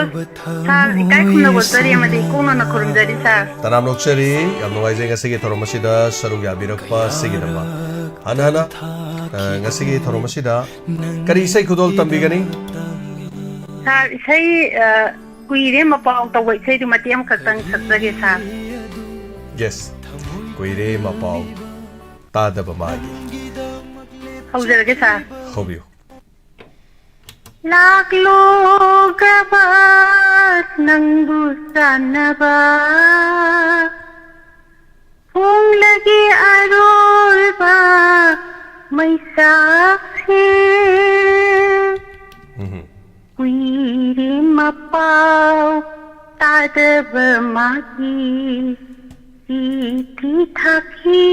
ꯁꯥꯔ, ꯏꯀꯥꯏ ꯈꯨꯝꯅꯕ ꯎꯠꯆꯔꯤ ꯑꯃꯗꯤ ꯏꯀꯣꯛꯅꯅ ꯈꯨꯔꯨꯝꯖꯔꯤ, ꯁꯥꯔ꯫ ꯇꯔꯥꯝꯅ ꯑꯣꯛꯆꯔꯤ꯫ ꯌꯥꯝ ꯅꯨꯡꯉꯥꯏꯖꯩ ꯉꯁꯤꯒꯤ ꯊꯧꯔꯝ ꯑꯁꯤꯗ ꯁꯔꯨꯛ ꯌꯥꯕꯤꯔꯛꯄ ꯑꯁꯤꯒꯤꯗꯃꯛ꯫ ꯍꯟꯅ ꯍꯟꯅ, ꯑ, ꯉꯁꯤꯒꯤ ꯊꯧꯔꯝ ꯑꯁꯤꯗ ꯀꯔꯤ ꯏꯁꯩ ꯈꯨꯗꯣꯜ ꯇꯝꯕꯤꯒꯅꯤ? ꯁꯥꯔ, ꯏꯁꯩ, ꯑ, ꯀꯨꯏꯔꯦ ꯃꯄꯥꯎ ꯇꯧꯕ ꯏꯁꯩꯗꯨ ꯃꯇꯦꯛ ꯑꯃꯈꯛꯇꯪ ꯁꯛꯆꯒꯦ, ꯁꯥꯔ꯫ ꯌꯦꯁ, ꯀꯨꯏꯔꯦ ꯃꯄꯥꯎ ꯇꯥꯗꯕ ꯃꯥꯒꯤ꯫ ꯍꯧꯖꯔꯒꯦ, ꯁꯥꯔ꯫ ꯍꯧꯕꯤꯌꯨ꯫ ꯂꯥꯛꯂꯣ ꯒꯕ ꯅꯪꯕꯨ ꯆꯥꯟꯅꯕ, ꯐꯣꯡꯂꯒꯦ ꯑꯔꯣꯏꯕ ꯃꯩꯁꯥꯛꯁꯦ꯫ ꯎꯝꯍꯨꯝ꯫ ꯀꯨꯏꯔꯦ ꯃꯄꯥꯎ ꯇꯥꯗꯕ ꯃꯥꯒꯤ, ꯆꯤꯊꯤ ꯊꯥꯈꯤ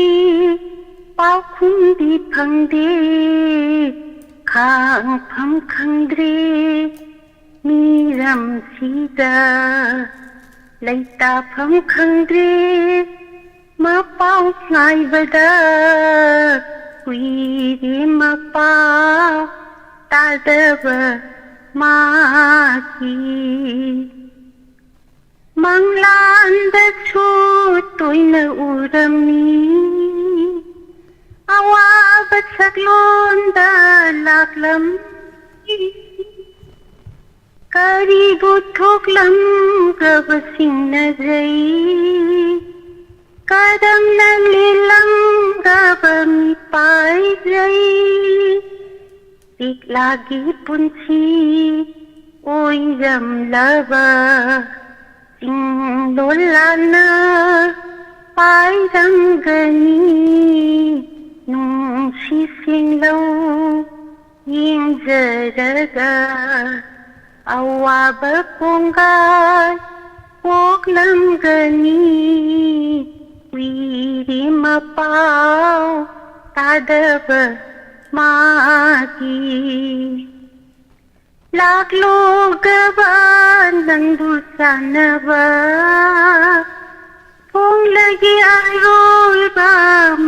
ꯄꯥꯎꯈꯨꯝꯗꯤ ꯐꯪꯗꯦ, ꯈꯥꯡꯐꯝ ꯈꯪꯗ꯭ꯔꯦ ꯃꯤꯔꯝꯁꯤꯗ꯫ ꯂꯩꯇꯥꯐꯝ ꯈꯪꯗ꯭ꯔꯦ ꯃꯄꯥꯎ ꯉꯥꯏꯕꯗ, ꯀꯨꯏꯔꯦ ꯃꯄꯥꯎ ꯇꯥꯗꯕ ꯃꯥꯒꯤ꯫ ꯃꯪꯂꯥꯟꯗꯁꯨ ꯇꯣꯏꯅ ꯎꯔꯝꯃꯤ, ꯑꯋꯥꯕ ꯁꯛꯂꯣꯟꯗ ꯂꯥꯛꯂꯝꯃꯤ꯫ ꯀꯔꯤꯕꯨ ꯊꯣꯛꯂꯝꯒꯕ ꯆꯤꯡꯅꯖꯩ, ꯀꯔꯝꯅ ꯂꯦꯜꯂꯝꯒꯕ ꯃꯤꯄꯥꯏꯖꯩ꯫ ꯂꯤꯛꯂꯥꯒꯤ ꯄꯨꯟꯁꯤ ꯑꯣꯏꯔꯝꯂꯕ ꯆꯤꯡꯂꯣꯜꯂꯥꯅ ꯄꯥꯏꯔꯝꯒꯅꯤ꯫ ꯅꯨꯡꯁꯤ ꯁꯦꯡꯂꯧ ꯌꯦꯡꯖꯔꯒ ꯑꯋꯥꯕ ꯀꯣꯡꯒꯥꯏ ꯀꯣꯛꯂꯝꯒꯅꯤ꯫ ꯀꯨꯏꯔꯦ ꯃꯄꯥꯎ ꯇꯥꯗꯕ ꯃꯥꯒꯤ꯫ ꯂꯥꯛꯂꯣꯒꯕ ꯅꯪꯕꯨ ꯆꯥꯟꯅꯕ, ꯍꯣꯡꯂꯒꯦ ꯑꯔꯣꯏꯕ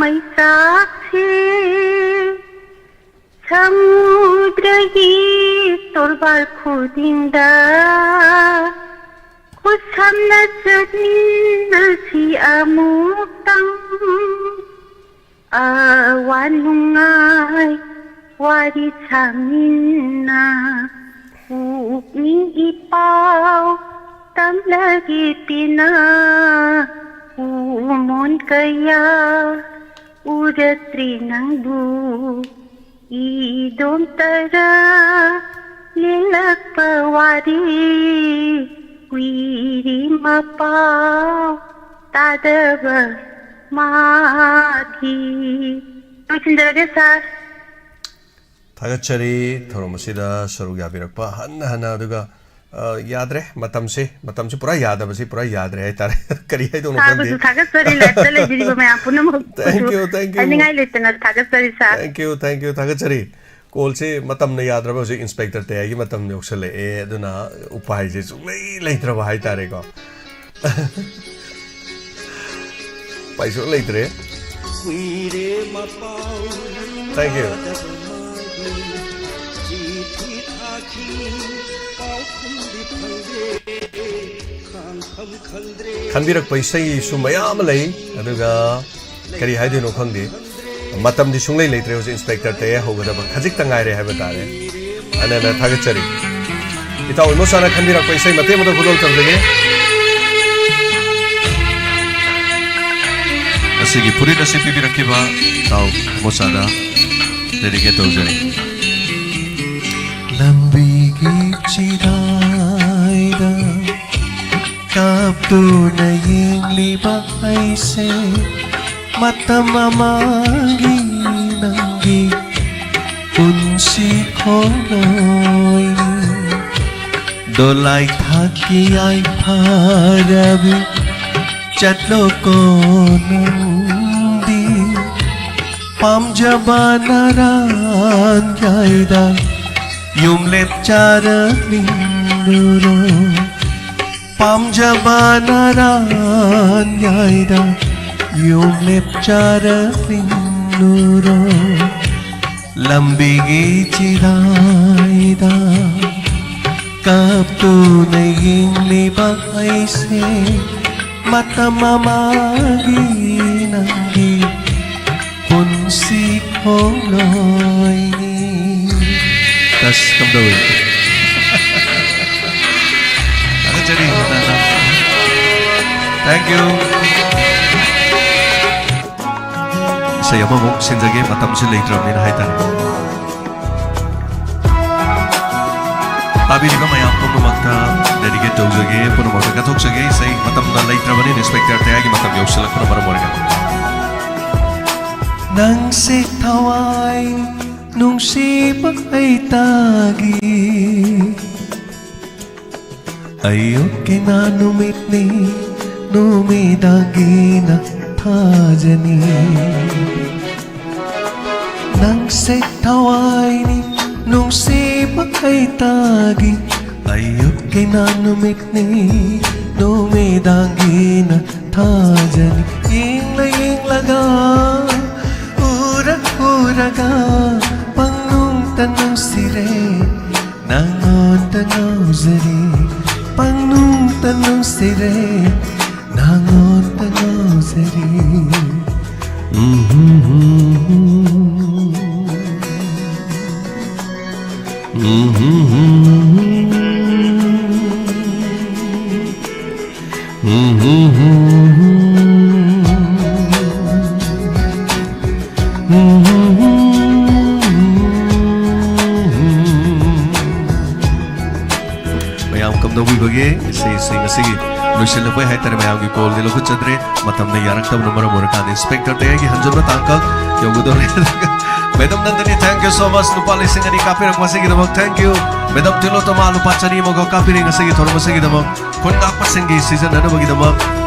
ꯃꯩꯆꯥꯛꯁꯦ, ꯁꯃꯨꯗ꯭ꯔꯒꯤ ꯇꯣꯔꯕꯥꯜ ꯈꯨꯗꯤꯡꯗ ꯈꯨꯠꯁꯝꯅ ꯆꯠꯃꯤꯟꯅꯁꯤ ꯑꯃꯨꯛꯇꯪ꯫ ꯑꯋꯥ ꯅꯨꯡꯉꯥꯏ ꯋꯥꯔꯤ ꯁꯥꯃꯤꯟꯅ, ꯄꯨꯛꯅꯤꯡꯒꯤ ꯄꯥꯎ ꯇꯝꯂꯒꯦ ꯄꯦꯟꯅ꯫ ꯎꯃꯣꯟ ꯀꯌꯥ ꯎꯔꯛꯇ꯭ꯔꯤ ꯅꯪꯕꯨ, ꯏꯗꯣꯝꯇꯔ ꯂꯦꯡꯂꯛꯄ ꯋꯥꯔꯤ, ꯀꯨꯏꯔꯤ ꯃꯄꯥꯎ ꯇꯥꯗꯕ ꯃꯥꯒꯤ꯫ ꯂꯣꯏꯁꯤꯟꯖꯔꯒꯦ, ꯁꯥꯔ꯫ ꯊꯥꯒꯠꯆꯔꯤ ꯊꯧꯔꯝ ꯑꯁꯤꯗ ꯁꯔꯨꯛ ꯌꯥꯕꯤꯔꯛꯄ ꯍꯟꯅ ꯍꯟꯅ꯫ ꯑꯗꯨꯒ, ꯑ, ꯌꯥꯗ꯭ꯔꯦ, ꯃꯇꯝꯁꯤ, ꯃꯇꯝꯁꯤ ꯄꯨꯔꯥ ꯌꯥꯗꯕꯁꯤ ꯄꯨꯔꯥ ꯌꯥꯗ꯭ꯔꯦ ꯍꯥꯏꯇꯥꯔꯦ꯫ ꯀꯔꯤ ꯍꯥꯏꯗꯧꯅꯣ ꯈꯪꯗꯦ꯫ ꯁꯥꯔꯕꯨꯁꯨ ꯊꯥꯒꯠꯆꯔꯤ, live-ꯇ ꯂꯩꯕꯤꯔꯤꯕ ꯃꯌꯥꯝ ꯄꯨꯝꯅꯃꯛꯄꯨꯁꯨ꯫ Thank you, thank you꯫ ꯍꯥꯏꯅꯤꯡꯉꯥꯏ ꯂꯩꯇꯅ ꯊꯥꯒꯠꯆꯔꯤ, ꯁꯥꯔ꯫ Thank you, thank you, ꯊꯥꯒꯠꯆꯔꯤ꯫ ꯀꯣꯜꯁꯦ ꯃꯇꯝꯅ ꯌꯥꯗ꯭ꯔꯕ, ꯍꯧꯖꯤꯛ ꯏꯟꯁꯄꯦꯛꯇꯔ ꯇꯌꯥꯏꯒꯤ ꯃꯇꯝ ꯌꯧꯁꯜꯂꯛꯑꯦ, ꯑꯗꯨꯅ ꯎꯄꯥꯏꯁꯦ ꯁꯨꯡꯂꯩ ꯂꯩꯇ꯭ꯔꯕ ꯍꯥꯏꯇꯥꯔꯦꯀꯣ꯫ ꯎꯄꯥꯏ ꯁꯨꯡꯂꯩ ꯂꯩꯇ꯭ꯔꯦ꯫ Thank you꯫ ꯈꯟꯕꯤꯔꯛꯄ ꯏꯁꯩꯁꯨ ꯃꯌꯥꯝ ꯑꯃ ꯂꯩ, ꯑꯗꯨꯒ ꯀꯔꯤ ꯍꯥꯏꯗꯣꯏꯅꯣ ꯈꯪꯗꯦ꯫ ꯃꯇꯝꯗꯤ ꯁꯨꯡꯂꯩ ꯂꯩꯇ꯭ꯔꯦ꯫ ꯍꯧꯖꯤꯛ ꯏꯟꯁꯄꯦꯛꯇꯔ ꯇꯌꯥꯏ ꯍꯧꯒꯗꯕ ꯈꯖꯤꯛꯇ ꯉꯥꯏꯔꯦ ꯍꯥꯏꯕ ꯇꯥꯔꯦ꯫ ꯑꯅ ꯑꯅ ꯊꯥꯒꯠꯆꯔꯤ꯫ ꯏꯇꯥꯎ ꯏꯃꯣꯆꯥꯅ ꯈꯟꯕꯤꯔꯛꯄ ꯏꯁꯩ ꯃꯇꯦꯛ ꯑꯃꯇ ꯈꯨꯗꯣꯜ ꯇꯝꯖꯒꯦ꯫ ꯑꯁꯤꯒꯤ ꯐꯨꯔꯤꯠ ꯑꯁꯤ ꯄꯤꯕꯤꯔꯛꯈꯤꯕ ꯏꯇꯥꯎ ꯏꯃꯣꯆꯥꯗ dedicate ꯇꯧꯖꯔꯤ꯫ ꯂꯝꯕꯤꯒꯤ ꯆꯤꯔꯥꯏꯗ ꯀꯥꯞꯇꯨꯅ ꯌꯦꯡꯂꯤꯕ ꯑꯩꯁꯦ, ꯃꯇꯝ ꯑꯃꯒꯤ ꯅꯪꯒꯤ ꯄꯨꯟꯁꯤ ꯈꯣꯡꯂꯣꯏꯅꯤ꯫ ꯗꯣꯂꯥꯏ ꯊꯥꯛꯀꯤ ꯌꯥꯏꯐꯔꯕꯤ ꯆꯠꯂꯣꯀꯣ ꯅꯪꯗꯤ꯫ ꯄꯥꯝꯖꯕ ꯅꯔꯥꯟ ꯌꯥꯏꯗ ꯌꯨꯝꯂꯦꯞ ꯆꯥꯔꯛꯂꯤꯡꯂꯨꯔꯣ꯫ ꯄꯥꯝꯖꯕ ꯅꯔꯥꯟ ꯌꯥꯏꯗ ꯌꯨꯝ ꯂꯦꯞꯆꯔꯛꯂꯤꯅꯨꯔꯣ꯫ ꯂꯝꯕꯤꯒꯤ ꯆꯤꯔꯥꯏꯗ ꯀꯞꯇꯨꯅ ꯌꯦꯡꯂꯤꯕ ꯑꯩꯁꯦ ꯃꯇꯝ ꯑꯃꯒꯤ ꯅꯪꯒꯤ ꯄꯨꯟꯁꯤ ꯈꯣꯡꯂꯣꯏꯅꯤ꯫ ꯑꯁ, ꯀꯝꯗꯧꯏ? ꯊꯥꯒꯠꯆꯔꯤ, ꯇꯥꯅ꯫ Thank you. ꯏꯁꯩ ꯑꯃꯃꯨꯛ ꯁꯤꯟꯖꯒꯦ, ꯃꯇꯝꯁꯨ ꯂꯩꯇ꯭ꯔꯕꯅꯤꯅ ꯍꯥꯏꯇꯥꯔꯦ꯫ ꯇꯥꯕꯤꯔꯤꯕ ꯃꯌꯥꯝ ꯄꯨꯝꯅꯃꯛꯇ dedicate ꯇꯧꯖꯒꯦ, ꯄꯨꯝꯅꯃꯛꯇ ꯀꯠꯊꯣꯛꯆꯒꯦ꯫ ꯏꯁꯩ ꯃꯇꯝꯅ ꯂꯩꯇ꯭ꯔꯕꯅꯤꯅ, ꯏꯟꯁꯄꯦꯛꯇꯔ ꯇꯌꯥꯒꯤ ꯃꯇꯝ ꯌꯧꯁꯤꯜꯂꯛꯄꯅ ꯃꯔꯝ ꯑꯣꯏꯔꯒ꯫ ꯅꯪꯁꯦ ꯊꯋꯥꯏ ꯅꯨꯡꯁꯤꯕ ꯑꯩꯇꯥꯒꯤ ꯑꯌꯨꯛꯀꯤꯅ ꯅꯨꯃꯤꯠꯅꯤ, ꯅꯨꯃꯤꯗꯥꯡꯒꯤꯅ ꯊꯥꯖꯅꯤ꯫ ꯅꯪꯁꯦ ꯊꯋꯥꯏꯅꯤ, ꯅꯨꯡꯁꯤꯕ ꯑꯩꯇꯥꯒꯤ ꯑꯌꯨꯛꯀꯤꯅ ꯅꯨꯃꯤꯠꯅꯤ, ꯅꯨꯃꯤꯗꯥꯡꯒꯤꯅ ꯊꯥꯖꯅꯤ꯫ ꯌꯦꯡꯂ ꯌꯦꯡꯂꯒ, ꯎꯔ ꯎꯔꯒ ꯄꯪꯅꯨꯡꯇ ꯅꯨꯡꯁꯤꯔꯦ꯫ ꯅꯪꯉꯣꯟꯗ ꯉꯥꯎꯖꯔꯤ, ꯄꯪꯅꯨꯡꯇ ꯅꯨꯡꯁꯤꯔꯦ, ꯅꯪꯉꯣꯟꯗ ꯉꯥꯎꯖꯔꯤ꯫ ꯃꯌꯥꯝ ꯀꯝꯗꯧꯕꯤꯕꯒꯦ? ꯏꯁꯩꯁꯤꯡ ꯑꯁꯤꯒꯤ ꯂꯣꯏꯁꯤꯜꯂꯛꯄꯩ ꯍꯥꯏꯇꯥꯔꯦ, ꯃꯌꯥꯝꯒꯤ ꯀꯣꯜꯗꯤ ꯂꯧꯈꯠꯆꯗ꯭ꯔꯦ, ꯃꯇꯝꯅ ꯌꯥꯔꯛꯇꯕꯅ ꯃꯔꯝ ꯑꯣꯏꯔꯀꯥꯟꯗ꯫ ꯏꯟꯁꯄꯦꯛꯇꯔ ꯇꯌꯥꯒꯤ ꯍꯟꯖꯟꯕ ꯇꯥꯡꯀꯛ ꯌꯧꯒꯗꯧꯔꯦ꯫ ꯃꯦꯗꯝ ꯅꯟꯗꯅꯤ, thank you so much, ꯂꯨꯄꯥ ꯂꯤꯁꯤꯡ ꯑꯅꯤ ꯀꯥꯞꯄꯤꯔꯛꯄ ꯑꯁꯤꯒꯤꯗꯃꯛ thank you꯫ ꯃꯦꯗꯝ ꯇꯤꯂꯣꯇꯃꯥ ꯂꯨꯄꯥ ꯆꯅꯤ ꯑꯃꯒ ꯀꯥꯞꯄꯤꯔꯦ ꯉꯁꯤꯒꯤ ꯊꯧꯔꯝ ꯑꯁꯤꯒꯤꯗꯃꯛ꯫ ꯈꯨꯟ ꯉꯥꯛꯄꯁꯤꯡꯒꯤ ꯁꯤꯖꯤꯟꯅꯅꯕꯒꯤꯗꯃꯛ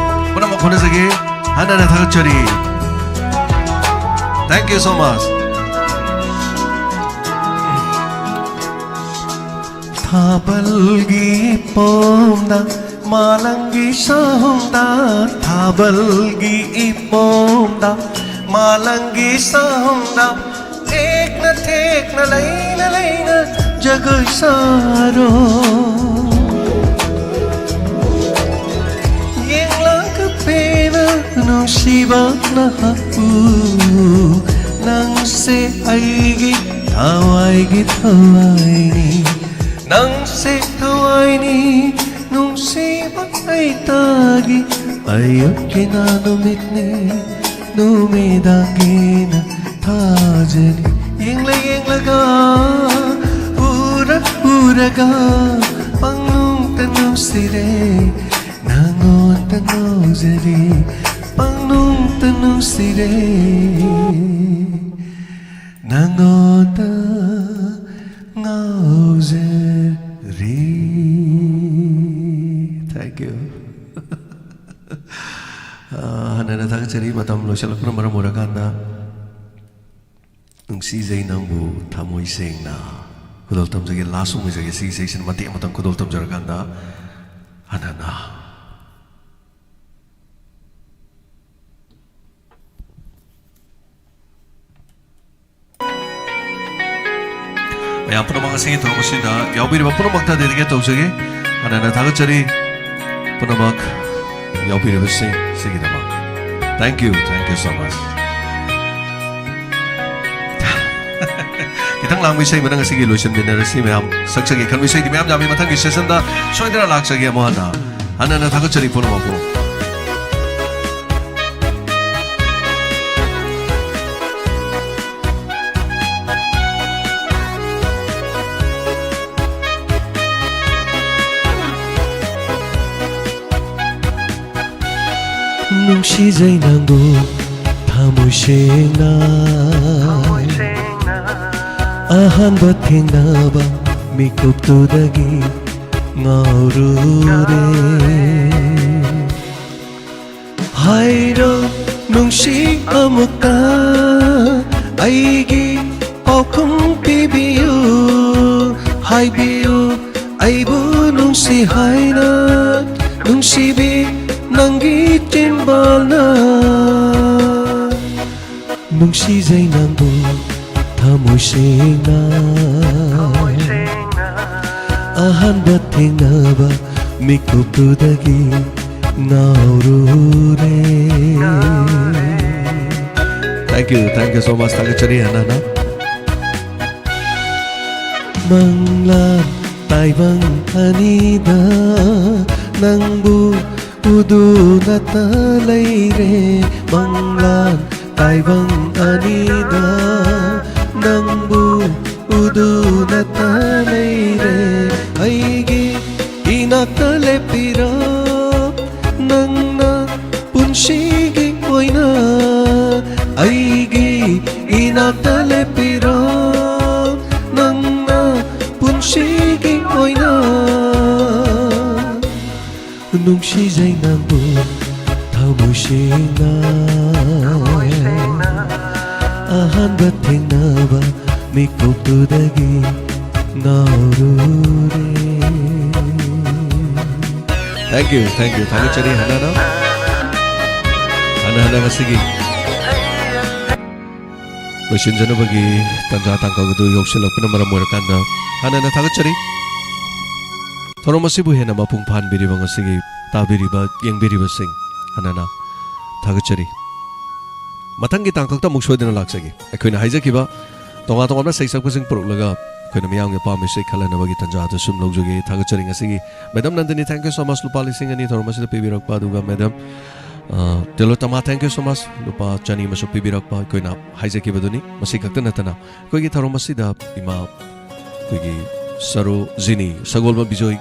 ꯄꯨꯝꯅꯃꯛ ꯍꯣꯠꯅꯖꯒꯦ꯫ ꯍꯟꯅ ꯍꯟꯅ ꯊꯥꯒꯠꯆꯔꯤ꯫ Thank you so much. ꯊꯥꯕꯜꯒꯤ ꯄꯣꯝꯗ ꯃꯥꯂꯪꯒꯤ ꯁꯥꯍꯨꯝꯗ, ꯊꯥꯕꯜꯒꯤ ꯏꯄꯣꯝꯗ, ꯃꯥꯂꯪꯒꯤ ꯁꯥꯍꯨꯝꯗ, ꯊꯦꯛꯅ ꯊꯦꯛꯅ ꯂꯩꯅ ꯂꯩꯅ ꯖꯒꯣꯏ ꯁꯥꯔꯣ꯫ ꯌꯦꯡꯂꯒ ꯄꯦꯟꯅ ꯅꯨꯡꯁꯤꯕ ꯅꯍꯥꯛꯄꯨ, ꯅꯪꯁꯦ ꯑꯩꯒꯤ ꯊꯋꯥꯏꯒꯤ ꯊꯋꯥꯏꯅꯤ꯫ ꯅꯪꯁꯦ ꯊꯋꯥꯏꯅꯤ, ꯅꯨꯡꯁꯤꯕ ꯑꯩꯇꯥꯒꯤ ꯑꯌꯨꯛꯀꯤꯅ ꯅꯨꯃꯤꯠꯅꯤ, ꯅꯨꯃꯤꯗꯥꯡꯒꯤꯅ ꯊꯥꯖꯅꯤ꯫ ꯌꯦꯡꯂ ꯌꯦꯡꯂꯒ, ꯎꯔ ꯎꯔꯒ, ꯄꯪꯅꯨꯡꯇ ꯅꯨꯡꯁꯤꯔꯦ, ꯅꯪꯉꯣꯟꯗ ꯉꯥꯎꯖꯔꯦ, ꯄꯪꯅꯨꯡꯇ ꯅꯨꯡꯁꯤꯔꯦ, ꯅꯪꯉꯣꯟꯗ ꯉꯥꯎꯖꯔꯤ꯫ Thank you. ꯑꯥ, ꯍꯟꯅ ꯍꯟꯅ ꯊꯥꯒꯠꯆꯔꯤ꯫ ꯃꯇꯝ ꯂꯣꯏꯁꯤꯜꯂꯛꯄꯅ ꯃꯔꯝ ꯑꯣꯏꯔꯀꯥꯟꯗ, ꯅꯨꯡꯁꯤꯖꯩ ꯅꯪꯕꯨ ꯊꯃꯣꯏ ꯁꯦꯡꯅ꯫ ꯈꯨꯗꯣꯜ ꯇꯝꯖꯒꯦ, last song ꯑꯣꯏꯖꯒꯦ꯫ ꯁꯤꯒꯤ ꯏꯁꯩꯁꯤꯅ ꯃꯇꯦꯛ ꯑꯃꯇꯪ ꯈꯨꯗꯣꯜ ꯇꯝꯖꯔꯀꯥꯟꯗ, ꯍꯟꯅ ꯍꯟꯅ꯫ ꯃꯌꯥꯝ ꯄꯨꯝꯅꯃꯛ ꯉꯁꯤꯒꯤ ꯊꯧꯔꯝ ꯑꯁꯤꯗ ꯌꯥꯎꯕꯤꯔꯤꯕ ꯄꯨꯝꯅꯃꯛꯇ dedicate ꯇꯧꯖꯒꯦ꯫ ꯍꯟꯅ ꯍꯟꯅ ꯊꯥꯒꯠꯆꯔꯤ ꯄꯨꯝꯅꯃꯛ ꯌꯥꯎꯕꯤꯔꯤꯕꯁꯤꯡ ꯁꯤꯒꯤꯗꯃꯛ꯫ Thank you, thank you so much. ꯈꯤꯇꯪ ꯂꯥꯡꯕ ꯏꯁꯩ ꯑꯃꯅ ꯉꯁꯤꯒꯤ ꯂꯣꯏꯁꯤꯟꯃꯤꯟꯅꯔꯁꯤ ꯃꯌꯥꯝ꯫ ꯁꯛꯆꯒꯦ ꯈꯟꯕ ꯏꯁꯩꯗꯤ ꯃꯌꯥꯝ ꯌꯥꯝꯃꯤ꯫ ꯃꯊꯪꯒꯤ sessionꯗ ꯁꯣꯏꯗꯅ ꯂꯥꯛꯆꯒꯦ꯫ ꯑꯃꯨꯛ ꯍꯟꯅ, ꯍꯟꯅ ꯍꯟꯅ ꯊꯥꯒꯠꯆꯔꯤ ꯄꯨꯝꯅꯃꯛꯄꯨ꯫ ꯅꯨꯡꯁꯤꯖꯩ ꯅꯪꯕꯨ ꯊꯃꯣꯏ ꯁꯦꯡꯅ꯫ ꯑꯍꯥꯟꯕ ꯊꯦꯡꯅꯕ ꯃꯤꯀꯨꯞꯇꯨꯗꯒꯤ ꯉꯥꯎꯔꯨꯔꯦ꯫ ꯍꯥꯏꯔꯣ ꯅꯨꯡꯁꯤ ꯑꯃꯨꯛꯇ ꯑꯩꯒꯤ ꯄꯥꯎꯈꯨꯝ ꯄꯤꯕꯤꯌꯨ꯫ ꯍꯥꯏꯕꯤꯌꯨ ꯑꯩꯕꯨ ꯅꯨꯡꯁꯤ ꯍꯥꯏꯅ꯫ ꯅꯨꯡꯁꯤꯕꯤ, ꯅꯪꯒꯤ ꯆꯤꯟꯕꯥꯜꯅ ꯅꯨꯡꯁꯤꯖꯩ ꯅꯪꯕꯨ ꯊꯃꯣꯏ ꯁꯦꯡꯅ꯫ ꯑꯍꯥꯟꯕ ꯊꯦꯡꯅꯕ ꯃꯤꯀꯨꯞꯇꯨꯗꯒꯤ ꯉꯥꯎꯔꯨꯔꯦ꯫ Thank you, thank you so much. ꯊꯥꯒꯠꯆꯔꯤ ꯍꯟꯅ ꯍꯟꯅ꯫ ꯃꯪꯂꯥꯟ ꯇꯥꯏꯕꯪ ꯑꯅꯤꯗ ꯅꯪꯕꯨ ꯎꯗꯨꯅꯇ ꯂꯩꯔꯦ꯫ ꯃꯪꯂꯥꯟ ꯇꯥꯏꯕꯪ ꯑꯅꯤꯗ ꯅꯪꯕꯨ ꯎꯗꯨꯅꯇ ꯂꯩꯔꯦ꯫ ꯑꯩꯒꯤ ꯏꯅꯥꯛꯇ ꯂꯦꯞꯄꯤꯔꯣ ꯅꯪꯅ ꯄꯨꯟꯁꯤꯒꯤ ꯑꯣꯏꯅ꯫ ꯑꯩꯒꯤ ꯏꯅꯥꯛꯇ ꯂꯦꯞꯄꯤꯔꯣ ꯅꯪꯅ ꯄꯨꯟꯁꯤꯒꯤ ꯑꯣꯏꯅ꯫ ꯅꯨꯡꯁꯤꯖꯩ ꯅꯪꯕꯨ ꯊꯃꯣꯏ ꯁꯦꯡꯅ꯫ ꯑꯍꯥꯟꯕ ꯊꯦꯡꯅꯕ ꯃꯤꯀꯨꯞꯇꯨꯗꯒꯤ ꯉꯥꯎꯔꯨꯔꯦ꯫ Thank you, thank you. ꯊꯥꯒꯠꯆꯔꯤ ꯍꯟꯅ ꯍꯟꯅ꯫ ꯍꯟꯅ ꯍꯟꯅ ꯉꯁꯤꯒꯤ ꯂꯣꯏꯁꯤꯟꯖꯅꯕꯒꯤ ꯇꯥꯟꯖꯥ ꯇꯥꯡꯀꯛ ꯑꯗꯨ ꯌꯧꯁꯤꯜꯂꯛꯄꯅ ꯃꯔꯝ ꯑꯣꯏꯔꯀꯥꯟꯗ ꯍꯟꯅ ꯍꯟꯅ ꯊꯥꯒꯠꯆꯔꯤ꯫ ꯊꯧꯔꯝ ꯑꯁꯤꯕꯨ ꯍꯦꯟꯅ ꯃꯄꯨꯡ ꯐꯥꯍꯟꯕꯤꯔꯤꯕ ꯉꯁꯤꯒꯤ ꯇꯥꯕꯤꯔꯤꯕ, ꯌꯦꯡꯕꯤꯔꯤꯕꯁꯤꯡ ꯍꯟꯅ ꯍꯟꯅ ꯊꯥꯒꯠꯆꯔꯤ꯫ ꯃꯊꯪꯒꯤ ꯇꯥꯡꯀꯛꯇ ꯑꯃꯨꯛ ꯁꯣꯏꯗꯅ ꯂꯥꯛꯆꯒꯦ꯫ ꯑꯩꯈꯣꯏꯅ ꯍꯥꯏꯖꯈꯤꯕ ꯇꯣꯉꯥꯟ ꯇꯣꯉꯥꯟꯕ ꯁꯩꯁꯛꯄꯁꯤꯡ ꯄꯨꯔꯛꯂꯒ ꯑꯩꯈꯣꯏꯅ ꯃꯤꯌꯥꯝꯒꯤ ꯑꯄꯥꯝꯕ ꯏꯁꯩ ꯈꯜꯍꯟꯅꯕꯒꯤ ꯇꯥꯟꯖꯥ ꯑꯗꯨ ꯁꯨꯝ ꯂꯧꯖꯒꯦ꯫ ꯊꯥꯒꯠꯆꯔꯤ ꯉꯁꯤꯒꯤ Madam Nandini, thank you so much, ꯂꯨꯄꯥ ꯂꯤꯁꯤꯡ ꯑꯅꯤ ꯊꯧꯔꯝ ꯑꯁꯤꯗ ꯄꯤꯕꯤꯔꯛꯄ꯫ ꯑꯗꯨꯒ Madam, ꯑ, Tilottama, thank you so much, ꯂꯨꯄꯥ ꯆꯅꯤ ꯑꯃꯁꯨ ꯄꯤꯕꯤꯔꯛꯄ꯫ ꯑꯩꯈꯣꯏꯅ ꯍꯥꯏꯖꯈꯤꯕꯗꯨꯅꯤ꯫ ꯃꯁꯤ ꯈꯛꯇ ꯅꯠꯇꯅ ꯑꯩꯈꯣꯏꯒꯤ ꯊꯧꯔꯝ ꯑꯁꯤꯗ ꯏꯃꯥ ꯑꯩꯈꯣꯏꯒꯤ ꯁꯔꯣꯖꯤꯅꯤ, ꯁꯒꯣꯜꯕꯝ ꯕꯤꯖꯣꯏ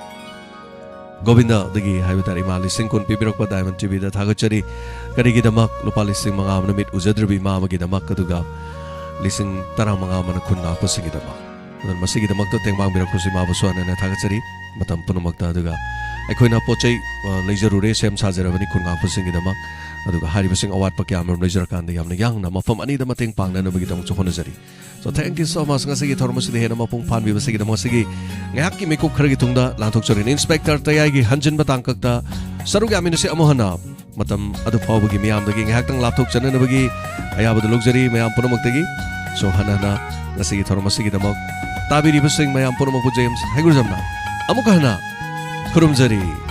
ꯒꯣꯕꯤꯟꯗꯗꯒꯤ ꯍꯥꯏꯕ ꯇꯥꯔꯦ, ꯏꯃꯥ ꯂꯤꯁꯤꯡ ꯀꯨꯟ ꯄꯤꯕꯤꯔꯛꯄ Diamond ꯇꯤꯚꯤꯗ ꯊꯥꯒꯠꯆꯔꯤ꯫ ꯀꯔꯤꯒꯤꯗꯃꯛ ꯂꯨꯄꯥ ꯂꯤꯁꯤꯡ ꯃꯉꯥ ꯑꯃꯅ ꯃꯤꯠ ꯎꯖꯗ꯭ꯔꯤꯕ ꯏꯃꯥ ꯑꯃꯒꯤꯗꯃꯛ, ꯑꯗꯨꯒ ꯂꯤꯁꯤꯡ ꯇꯔꯥꯃꯉꯥ ꯑꯃꯅ ꯈꯨꯟ ꯉꯥꯛꯄꯁꯤꯡꯒꯤꯗꯃꯛ? ꯑꯗꯨꯅ ꯃꯁꯤꯒꯤꯗꯃꯛꯇ ꯇꯦꯡꯕꯥꯡꯕꯤꯔꯛꯄꯁꯨ ꯏꯃꯥꯕꯨꯁꯨ ꯍꯟꯅ ꯍꯟꯅ ꯊꯥꯒꯠꯆꯔꯤ ꯃꯇꯝ ꯄꯨꯝꯅꯃꯛꯇ꯫ ꯑꯗꯨꯒ ꯑꯩꯈꯣꯏꯅ ꯄꯣꯠ ꯆꯩ, ꯑ, ꯂꯩꯖꯔꯨꯔꯦ, ꯁꯦꯝ ꯁꯥꯖꯔꯕꯅꯤ ꯈꯨꯟ ꯉꯥꯛꯄꯁꯤꯡꯒꯤꯗꯃꯛ꯫ ꯑꯗꯨꯒ ꯍꯥꯏꯔꯤꯕꯁꯤꯡ ꯑꯋꯥꯠꯄ ꯀꯌꯥ ꯑꯃꯔꯣꯝ ꯂꯩꯖꯔꯀꯥꯟꯗ ꯌꯥꯝꯅ ꯌꯥꯡꯅ ꯃꯐꯝ ꯑꯅꯤꯗ ꯃꯇꯦꯡ ꯄꯥꯡꯅꯅꯕꯒꯤꯗꯃꯛꯁꯨ ꯍꯣꯠꯅꯖꯔꯤ꯫ So, thank you so much꯫ ꯉꯁꯤꯒꯤ ꯊꯧꯔꯝ ꯑꯁꯤꯗ ꯍꯦꯟꯅ ꯃꯄꯨꯡ ꯐꯥꯍꯟꯕꯤꯕꯁꯤꯒꯤꯗꯃꯛ ꯉꯁꯤꯒꯤ ꯉꯥꯏꯍꯥꯛꯀꯤ ꯃꯤꯀꯨꯞ ꯈꯔꯒꯤ ꯇꯨꯡꯗ ꯂꯥꯟꯊꯣꯛꯆꯔꯤꯅꯤ꯫ ꯏꯟꯁꯄꯦꯛꯇꯔ ꯇꯌꯥꯏꯒꯤ ꯍꯟꯖꯤꯟꯕ ꯇꯥꯡꯀꯛꯇ ꯁꯔꯨꯛ ꯌꯥꯃꯤꯟꯅꯁꯤ꯫ ꯑꯃꯨꯛ ꯍꯟꯅ ꯃꯇꯝ ꯑꯗꯨ ꯐꯥꯎꯕꯒꯤ ꯃꯤꯌꯥꯝꯗꯒꯤ ꯉꯥꯏꯍꯥꯛꯇꯪ ꯂꯥꯞꯊꯣꯛꯆꯅꯅꯕꯒꯤ ꯑꯌꯥꯕꯗꯨ ꯂꯧꯖꯔꯤ ꯃꯌꯥꯝ ꯄꯨꯝꯅꯃꯛꯇꯒꯤ꯫ So, ꯍꯟꯅ ꯍꯟꯅ ꯉꯁꯤꯒꯤ ꯊꯧꯔꯝ ꯑꯁꯤꯒꯤꯗꯃꯛ ꯇꯥꯕꯤꯔꯤꯕꯁꯤꯡ ꯃꯌꯥꯝ ꯄꯨꯝꯅꯃꯛꯄꯨ ꯖꯦꯝꯁ ꯍꯩꯒ꯭ꯔꯨꯖꯝꯅ ꯑꯃꯨꯛ ꯍꯟꯅ ꯈꯨꯔꯨꯝꯖꯔꯤ꯫